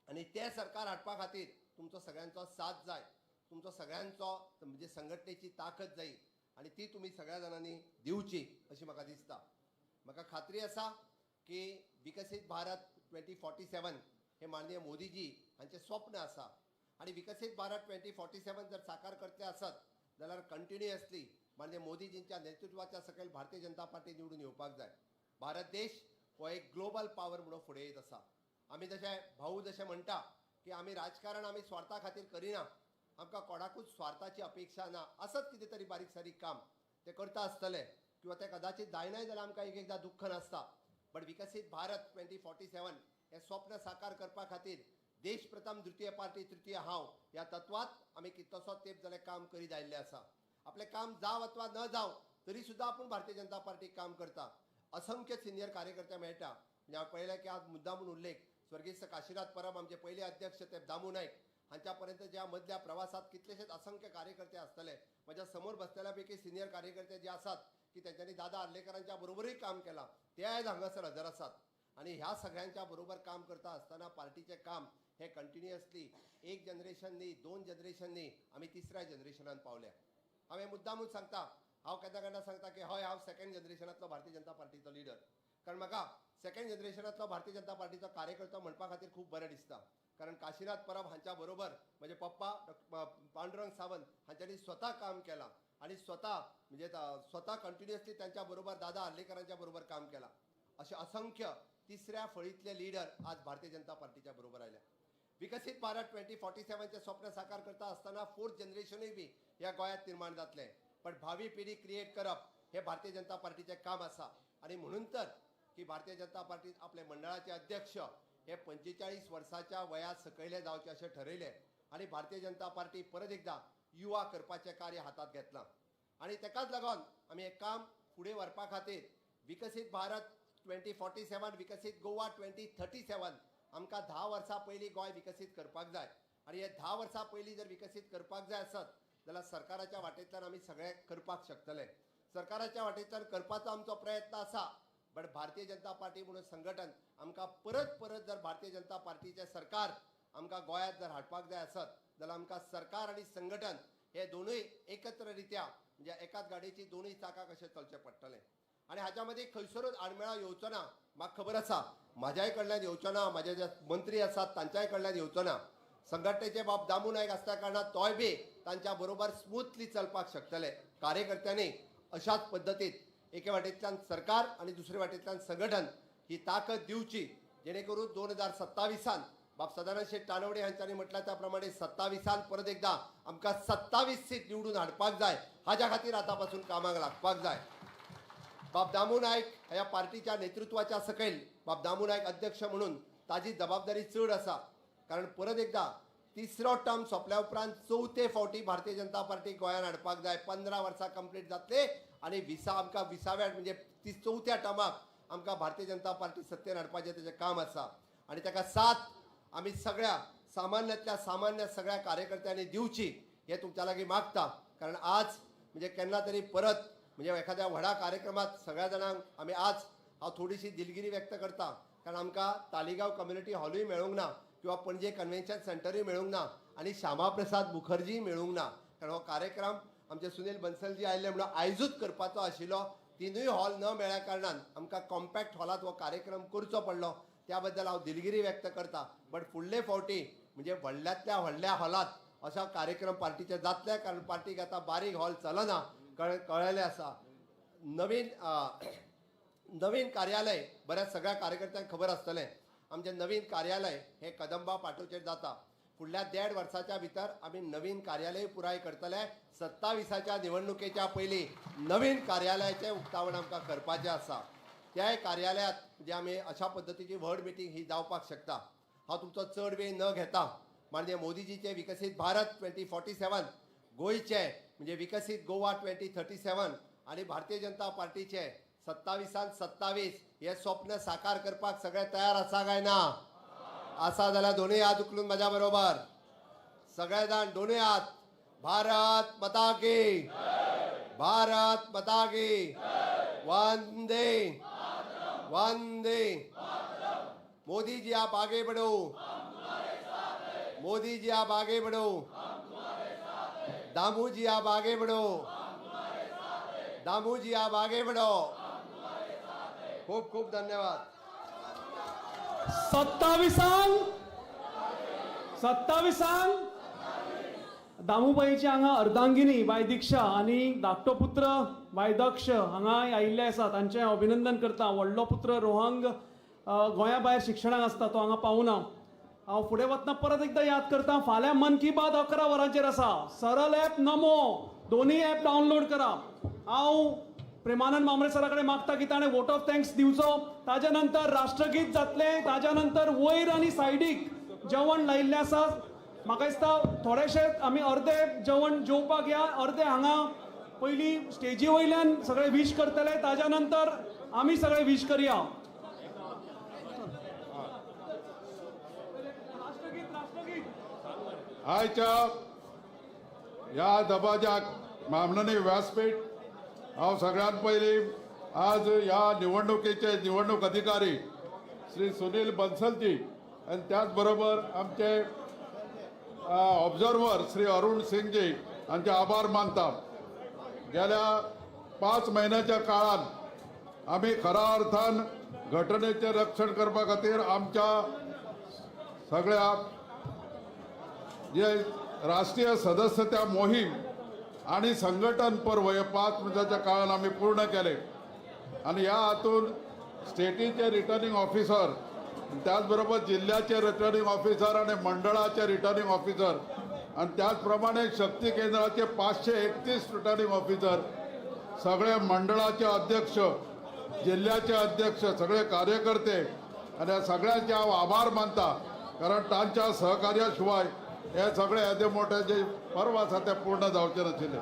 आनी तें सरकार हाडपा खातीर तुमचो सगळ्यांचो साथ जाय, तुमचो सगळ्यांचो म्हणजे संघटनेची ताकद जाय आनी ती तुमी सगळ्या जाणांनी दिवची अशी म्हाका दिसता. म्हाका खात्री आसा की विकसीत भारत 2047 हे माननीय मोदीजी हांचें स्वप्न आसा आनी विकसीत भारत 2047 जर साकार करतले आसत जाल्यार कंटिन्युअसली माननीय मोदीजींच्या नेतृत्वाच्या सकयल भारतीय जनता पार्टी निवडून येवपाक जाय. भारत देश हो एक ग्लोबल पावर म्हणून फुडें येत आसा. आमी जशे भाऊ जशें म्हणटा की आमी राजकारण आमी स्वार्था खातीर करिना, आमकां कोणाकूच स्वार्थाची अपेक्षा ना, आसत कितें तरी बारीक सारीक काम ते करता आसतले किंवा ते कदाचित जायनाय जाल्यार आमकां एक एकदां दुख्ख नासता. बट विकसीत भारत 2047 हें स्वप्न साकार करपा खातीर देश प्रथम, द्वितीय पार्टी, तृतीय हांव ह्या तत्वात आमी कितलोसो तेंप जाल्यार काम करीत आयिल्लें आसा. आपलें काम जावं अथवा न जावं तरी सुद्दां आपूण भारतीय जनता पार्टीक काम करता. असंख्य सिनियर कार्यकर्ते मेळटा. म्हणजे हांवें पळयलें की आज मुद्दा म्हूण उल्लेख स्वर्गीस्त काशीनाथ परब आमचे पयले अध्यक्ष ते दामू नायक हांच्या पर्यंत ज्या मदल्या प्रवासात कितलेशेच असंख्य कार्यकर्ते आसतले. म्हज्या समोर बसलेल्या पैकी सिनियर कार्यकर्ते जे आसात की तेंच्यांनी दादा आर्लेकरांच्या बरोबरूय काम केलां, ते आयज हांगासर हजर आसात. आनी ह्या सगळ्यांच्या बरोबर काम करता आसतना पार्टीचें काम हें कंटिन्युअसली एक जनरेशन न्ही, दोन जनरेशन न्ही, आमी तिसऱ्या जनरेशनान पावल्या. हांवें मुद्दामूच सांगता, हांव केन्ना केन्ना सांगता की हय, हांव सेकंड जनरेशनांतलो भारतीय जनता पार्टीचो लिडर, कारण म्हाका सेकंड जनरेशनांतलो भारतीय जनता पार्टीचो कार्यकर्तो म्हणपा खातीर खूब बरें दिसता. कारण काशीनाथ परब हांच्या बरोबर म्हजे पप्पा पांडुरंग सावंत हांच्यांनी स्वता काम केलां आनी स्वता म्हणजे स्वता कंटिन्युअसली त्यांच्या बरोबर दादा आर्लेकरांच्या बरोबर काम केलां. अशे असंख्य तिसऱ्या फळींतले लिडर आज भारतीय जनता पार्टीच्या बरोबर आयल्या. विकसीत भारत 2047चें स्वप्न साकार करता आसतना फोर्थ जनरेशनूय बी ह्या गोंयांत निर्माण जातलें, पण भावी पिढी क्रिएट करप हे भारतीय जनता पार्टीचें काम आसा. आनी म्हणून तर की भारतीय जनता पार्टीत आपले मंडळाचे अध्यक्ष हे 45 वर्साच्या वया सकयले जावचे अशें ठरयलें आनी भारतीय जनता पार्टी परत एकदां युवा करपाचें कार्य हातांत घेतलां. आनी तेकाच लागून आमी हें काम फुडें व्हरपा खातीर विकसीत भारत 2047, विकसीत गोवा 2037, आमकां 10 वर्सां पयलीं गोंय विकसीत करपाक जाय. आनी हे 10 वर्सां पयलीं जर विकसीत करपाक जाय आसत जाल्यार सरकाराच्या वाटेंतल्यान आमी सगळें करपाक शकतले. सरकाराच्या वाटेंतल्यान करपाचो आमचो प्रयत्न आसा, बट भारतीय जनता पार्टी म्हणून संघटन आमकां परत परत जर भारतीय जनता पार्टीचें सरकार आमकां गोंयांत जर हाडपाक जाय आसत जाल्यार आमकां सरकार आनी संघटन हे दोनूय एकत्र रित्या म्हणजे एकाच गाडयेची दोनूय चाकां कशें चलचें पडटलें. आनी हाच्या मदीं खंयसरूच आडमेळां येवचो ना, म्हाका खबर आसा, म्हाज्याय कडल्यान येवचो ना, म्हाजे जे मंत्री आसात तांच्याय कडल्यान येवचो ना. संघटनेचे बाब दामू नायक आसल्या कारणान तोय बी तांच्या बरोबर स्मुथली चलपाक शकतले. कार्यकर्त्यांनी अशाच पद्दतीन एके वाटेंतल्यान सरकार आनी दुसरे वाटेंतल्यान संघटन ही ताकद दिवची, जेणे करून 2027 बाब सदानंद शेट तानवडे हांच्यांनी म्हटलां त्या प्रमाणे 27 परत एकदां आमकां 27 सीट निवडून हाडपाक जाय, हाज्या खातीर आतां पासून कामाक लागपाक जाय. बाब दामू नायक ह्या पार्टीच्या नेतृत्वाच्या सकयल बाब दामू नायक अध्यक्ष म्हणून ताजी जबाबदारी चड आसा, कारण परत एकदां तिसरो टर्म सोंपल्या उपरांत चवथे फावटी भारतीय जनता पार्टी गोंयांत हाडपाक जाय. 15 वर्सां कंप्लीट जातले आनी आमकां विसाव्या म्हणजे ती चवथ्या टर्माक आमकां भारतीय जनता पार्टी सत्तेर हाडपाचें तेजें काम आसा. आनी ताका साथ आमी सगळ्या सामान्यांतल्या सामान्य सगळ्या कार्यकर्त्यांनी दिवची हें तुमच्या लागीं मागता. कारण आज म्हणजे केन्ना तरी परत म्हणजे एखाद्या व्हडा कार्यक्रमात सगळ्या जाणांक आमी आज हांव थोडीशी दिलगिरी व्यक्त करता, कारण आमकां तालिगांव कम्युनिटी हॉलूय मेळूंक ना किंवा पणजे कन्व्हेन्शन सेंटरूय मेळूंक ना आनी श्यामा प्रसाद मुखर्जीय मेळूंक ना, कारण हो कार्यक्रम आमचे सुनील बन्सलजी आयिल्ले म्हणून आयजूच करपाचो आशिल्लो. तिनूय हॉल न मेळ्ळ्या कारणान आमकां कॉम्पॅक्ट हॉलांत हो कार्यक्रम करचो पडलो, त्या बद्दल हांव दिलगिरी व्यक्त करता. बट फुडले फावटी म्हणजे व्हडल्यांतल्या व्हडल्या हॉलांत अशा कार्यक्रम पार्टीचे जातले, कारण पार्टीक आतां बारीक हॉल चलना कळ्ळेलें आसा. नवीन नवीन कार्यालय बऱ्याच सगळ्या कार्यकर्त्यांक खबर आसतलें, आमचें नवीन कार्यालय हें कदंबा पाटोचेर जाता. फुडल्या 1.5 वर्साच्या भितर आमी नवीन कार्यालय पुराय करतले. 27च्या निवडणुकेच्या पयलीं नवीन कार्यालयाचें उक्तावण आमकां करपाचें आसा. त्याय कार्यालयांत म्हणजे आमी अशा पद्दतीची व्हड मिटींग ही जावपाक शकता. हांव तुमचो चड वेळ न घेता माननीय मोदीजीचें विकसीत भारत 2047, गोंयचें म्हणजे विकसीत गोवा 2037 आनी भारतीय जनता पार्टीचें 27 27 हें स्वप्न साकार करपाक सगळे तयार आसा काय ना? आसा जाल्यार दोनूय हात उखलून म्हाज्या बरोबर सगळे जाण दोनूय हात, भारत माता की, भारत माता की, वंदे वंदे. मोदी जी आप आगे बढ़ो, मोदी जी आप आगे बढ़ो, दामू जी आप आगे बढ़ो, दामू जी आप आगे बढ़ो. खूब खूब धन्यवाद. 27 दामूबाईची हांगा अर्धांगिनी बाय दीक्षा आनी धाकटो पुत्र बाय दक्ष हांगा आयिल्ले आसा, तांचें अभिनंदन करता. व्हडलो पुत्र रोहंग गोंया भायर शिक्षणाक आसता, तो हांगा पावना. हांव फुडें वतना परत एकदां याद करता, फाल्यां मन की बात 11 वरांचेर आसा. सरल ॲप, नमो दोनूय ॲप डावनलोड करा. हांव प्रेमानंद मामरे सरा कडेन मागता की ताणें वोट ऑफ thanks दिवचो, ताज्या नंतर राष्ट्रगीत जातलें, ताज्या नंतर वयर आनी सायडीक जेवण लायिल्लें आसा. म्हाका दिसता थोडेशे आमी अर्दे जेवण जेवपाक या, अर्दे हांगा पयलीं स्टेजी वयल्यान सगळे वीश करतले, ताज्या नंतर आमी सगळे वीश करया. राष्ट्रगीत राष्ट्रगीत. आयच्या ह्या दबाज्याक माननीय व्यासपीठ हांव सगळ्यात पयलीं आज ह्या निवडणुकीचे निवडणूक अधिकारी श्री सुनील बन्सलजी आणि त्याचबरोबर आमचे ऑब्झर्वर श्री अरुण सिंगजी हांचे आभार मानता. गेल्या 5 म्हयन्याच्या काळात आमी खऱ्या अर्थान घटनेचें रक्षण करपा खातीर आमच्या सगळ्या जे राष्ट्रीय सदस्यता मोहीम आणि संघटन पर्व हे 5 म्हयन्याच्या काळान आमी पूर्ण केले आणि ह्या हातून स्टेटीचे रिटर्निंग ऑफिसर, त्याचबरोबर जिल्ह्याचे रिटर्निंग ऑफिसर आणि मंडळाचे रिटर्निंग ऑफिसर आणि त्याचप्रमाणे शक्ती केंद्राचे 531 रिटर्निंग ऑफिसर, सगळे मंडळाचे अध्यक्ष, जिल्ह्याचे अध्यक्ष, सगळे कार्यकर्ते आणि ह्या सगळ्यांचे हांव आभार मानता, कारण तांच्या सहकार्याशिवाय हे सगळे येदे मोठे जे पर्व आसा ते पूर्ण जावचे नाशिल्ले.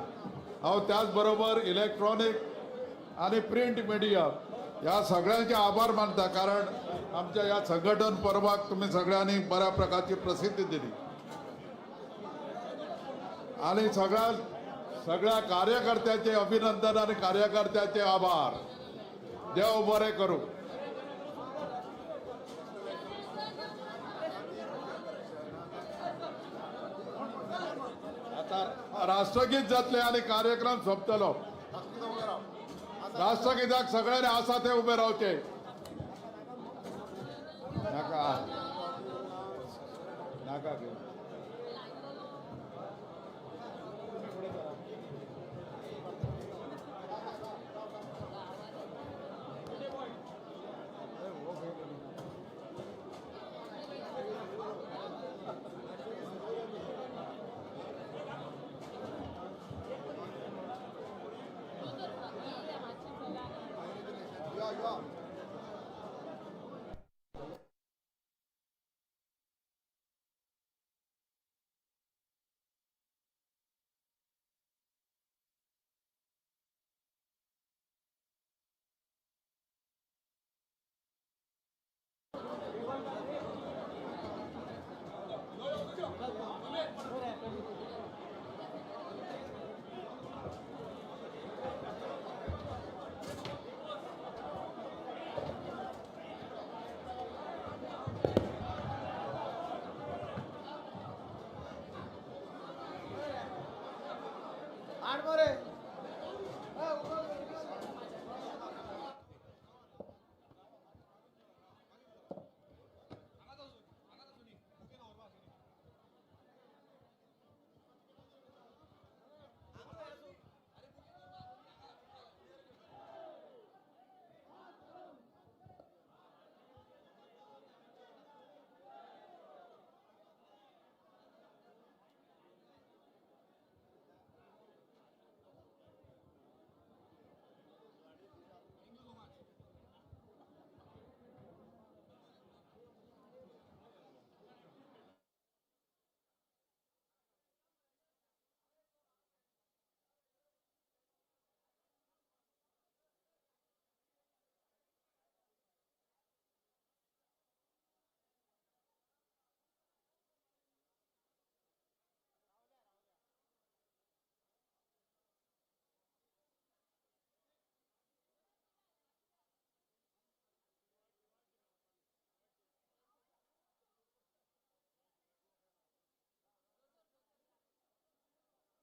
हांव त्याचबरोबर इलेक्ट्रॉनीक आणि प्रिंट मिडिया ह्या सगळ्यांचे आभार मानता, कारण आमच्या ह्या संघटन पर्वाक तुमी सगळ्यांनी बऱ्या प्रकारची प्रसिद्धी दिली आणि सगळ्या कार्यकर्त्याचे अभिनंदन आणि कार्यकर्त्याचे आभार. देव बरे करू. आता राष्ट्रगीत जातले आणि कार्यक्रम सोंपतलो. राष्ट्रगीताक सगळ्यांनी आसा ते उबे रावचे.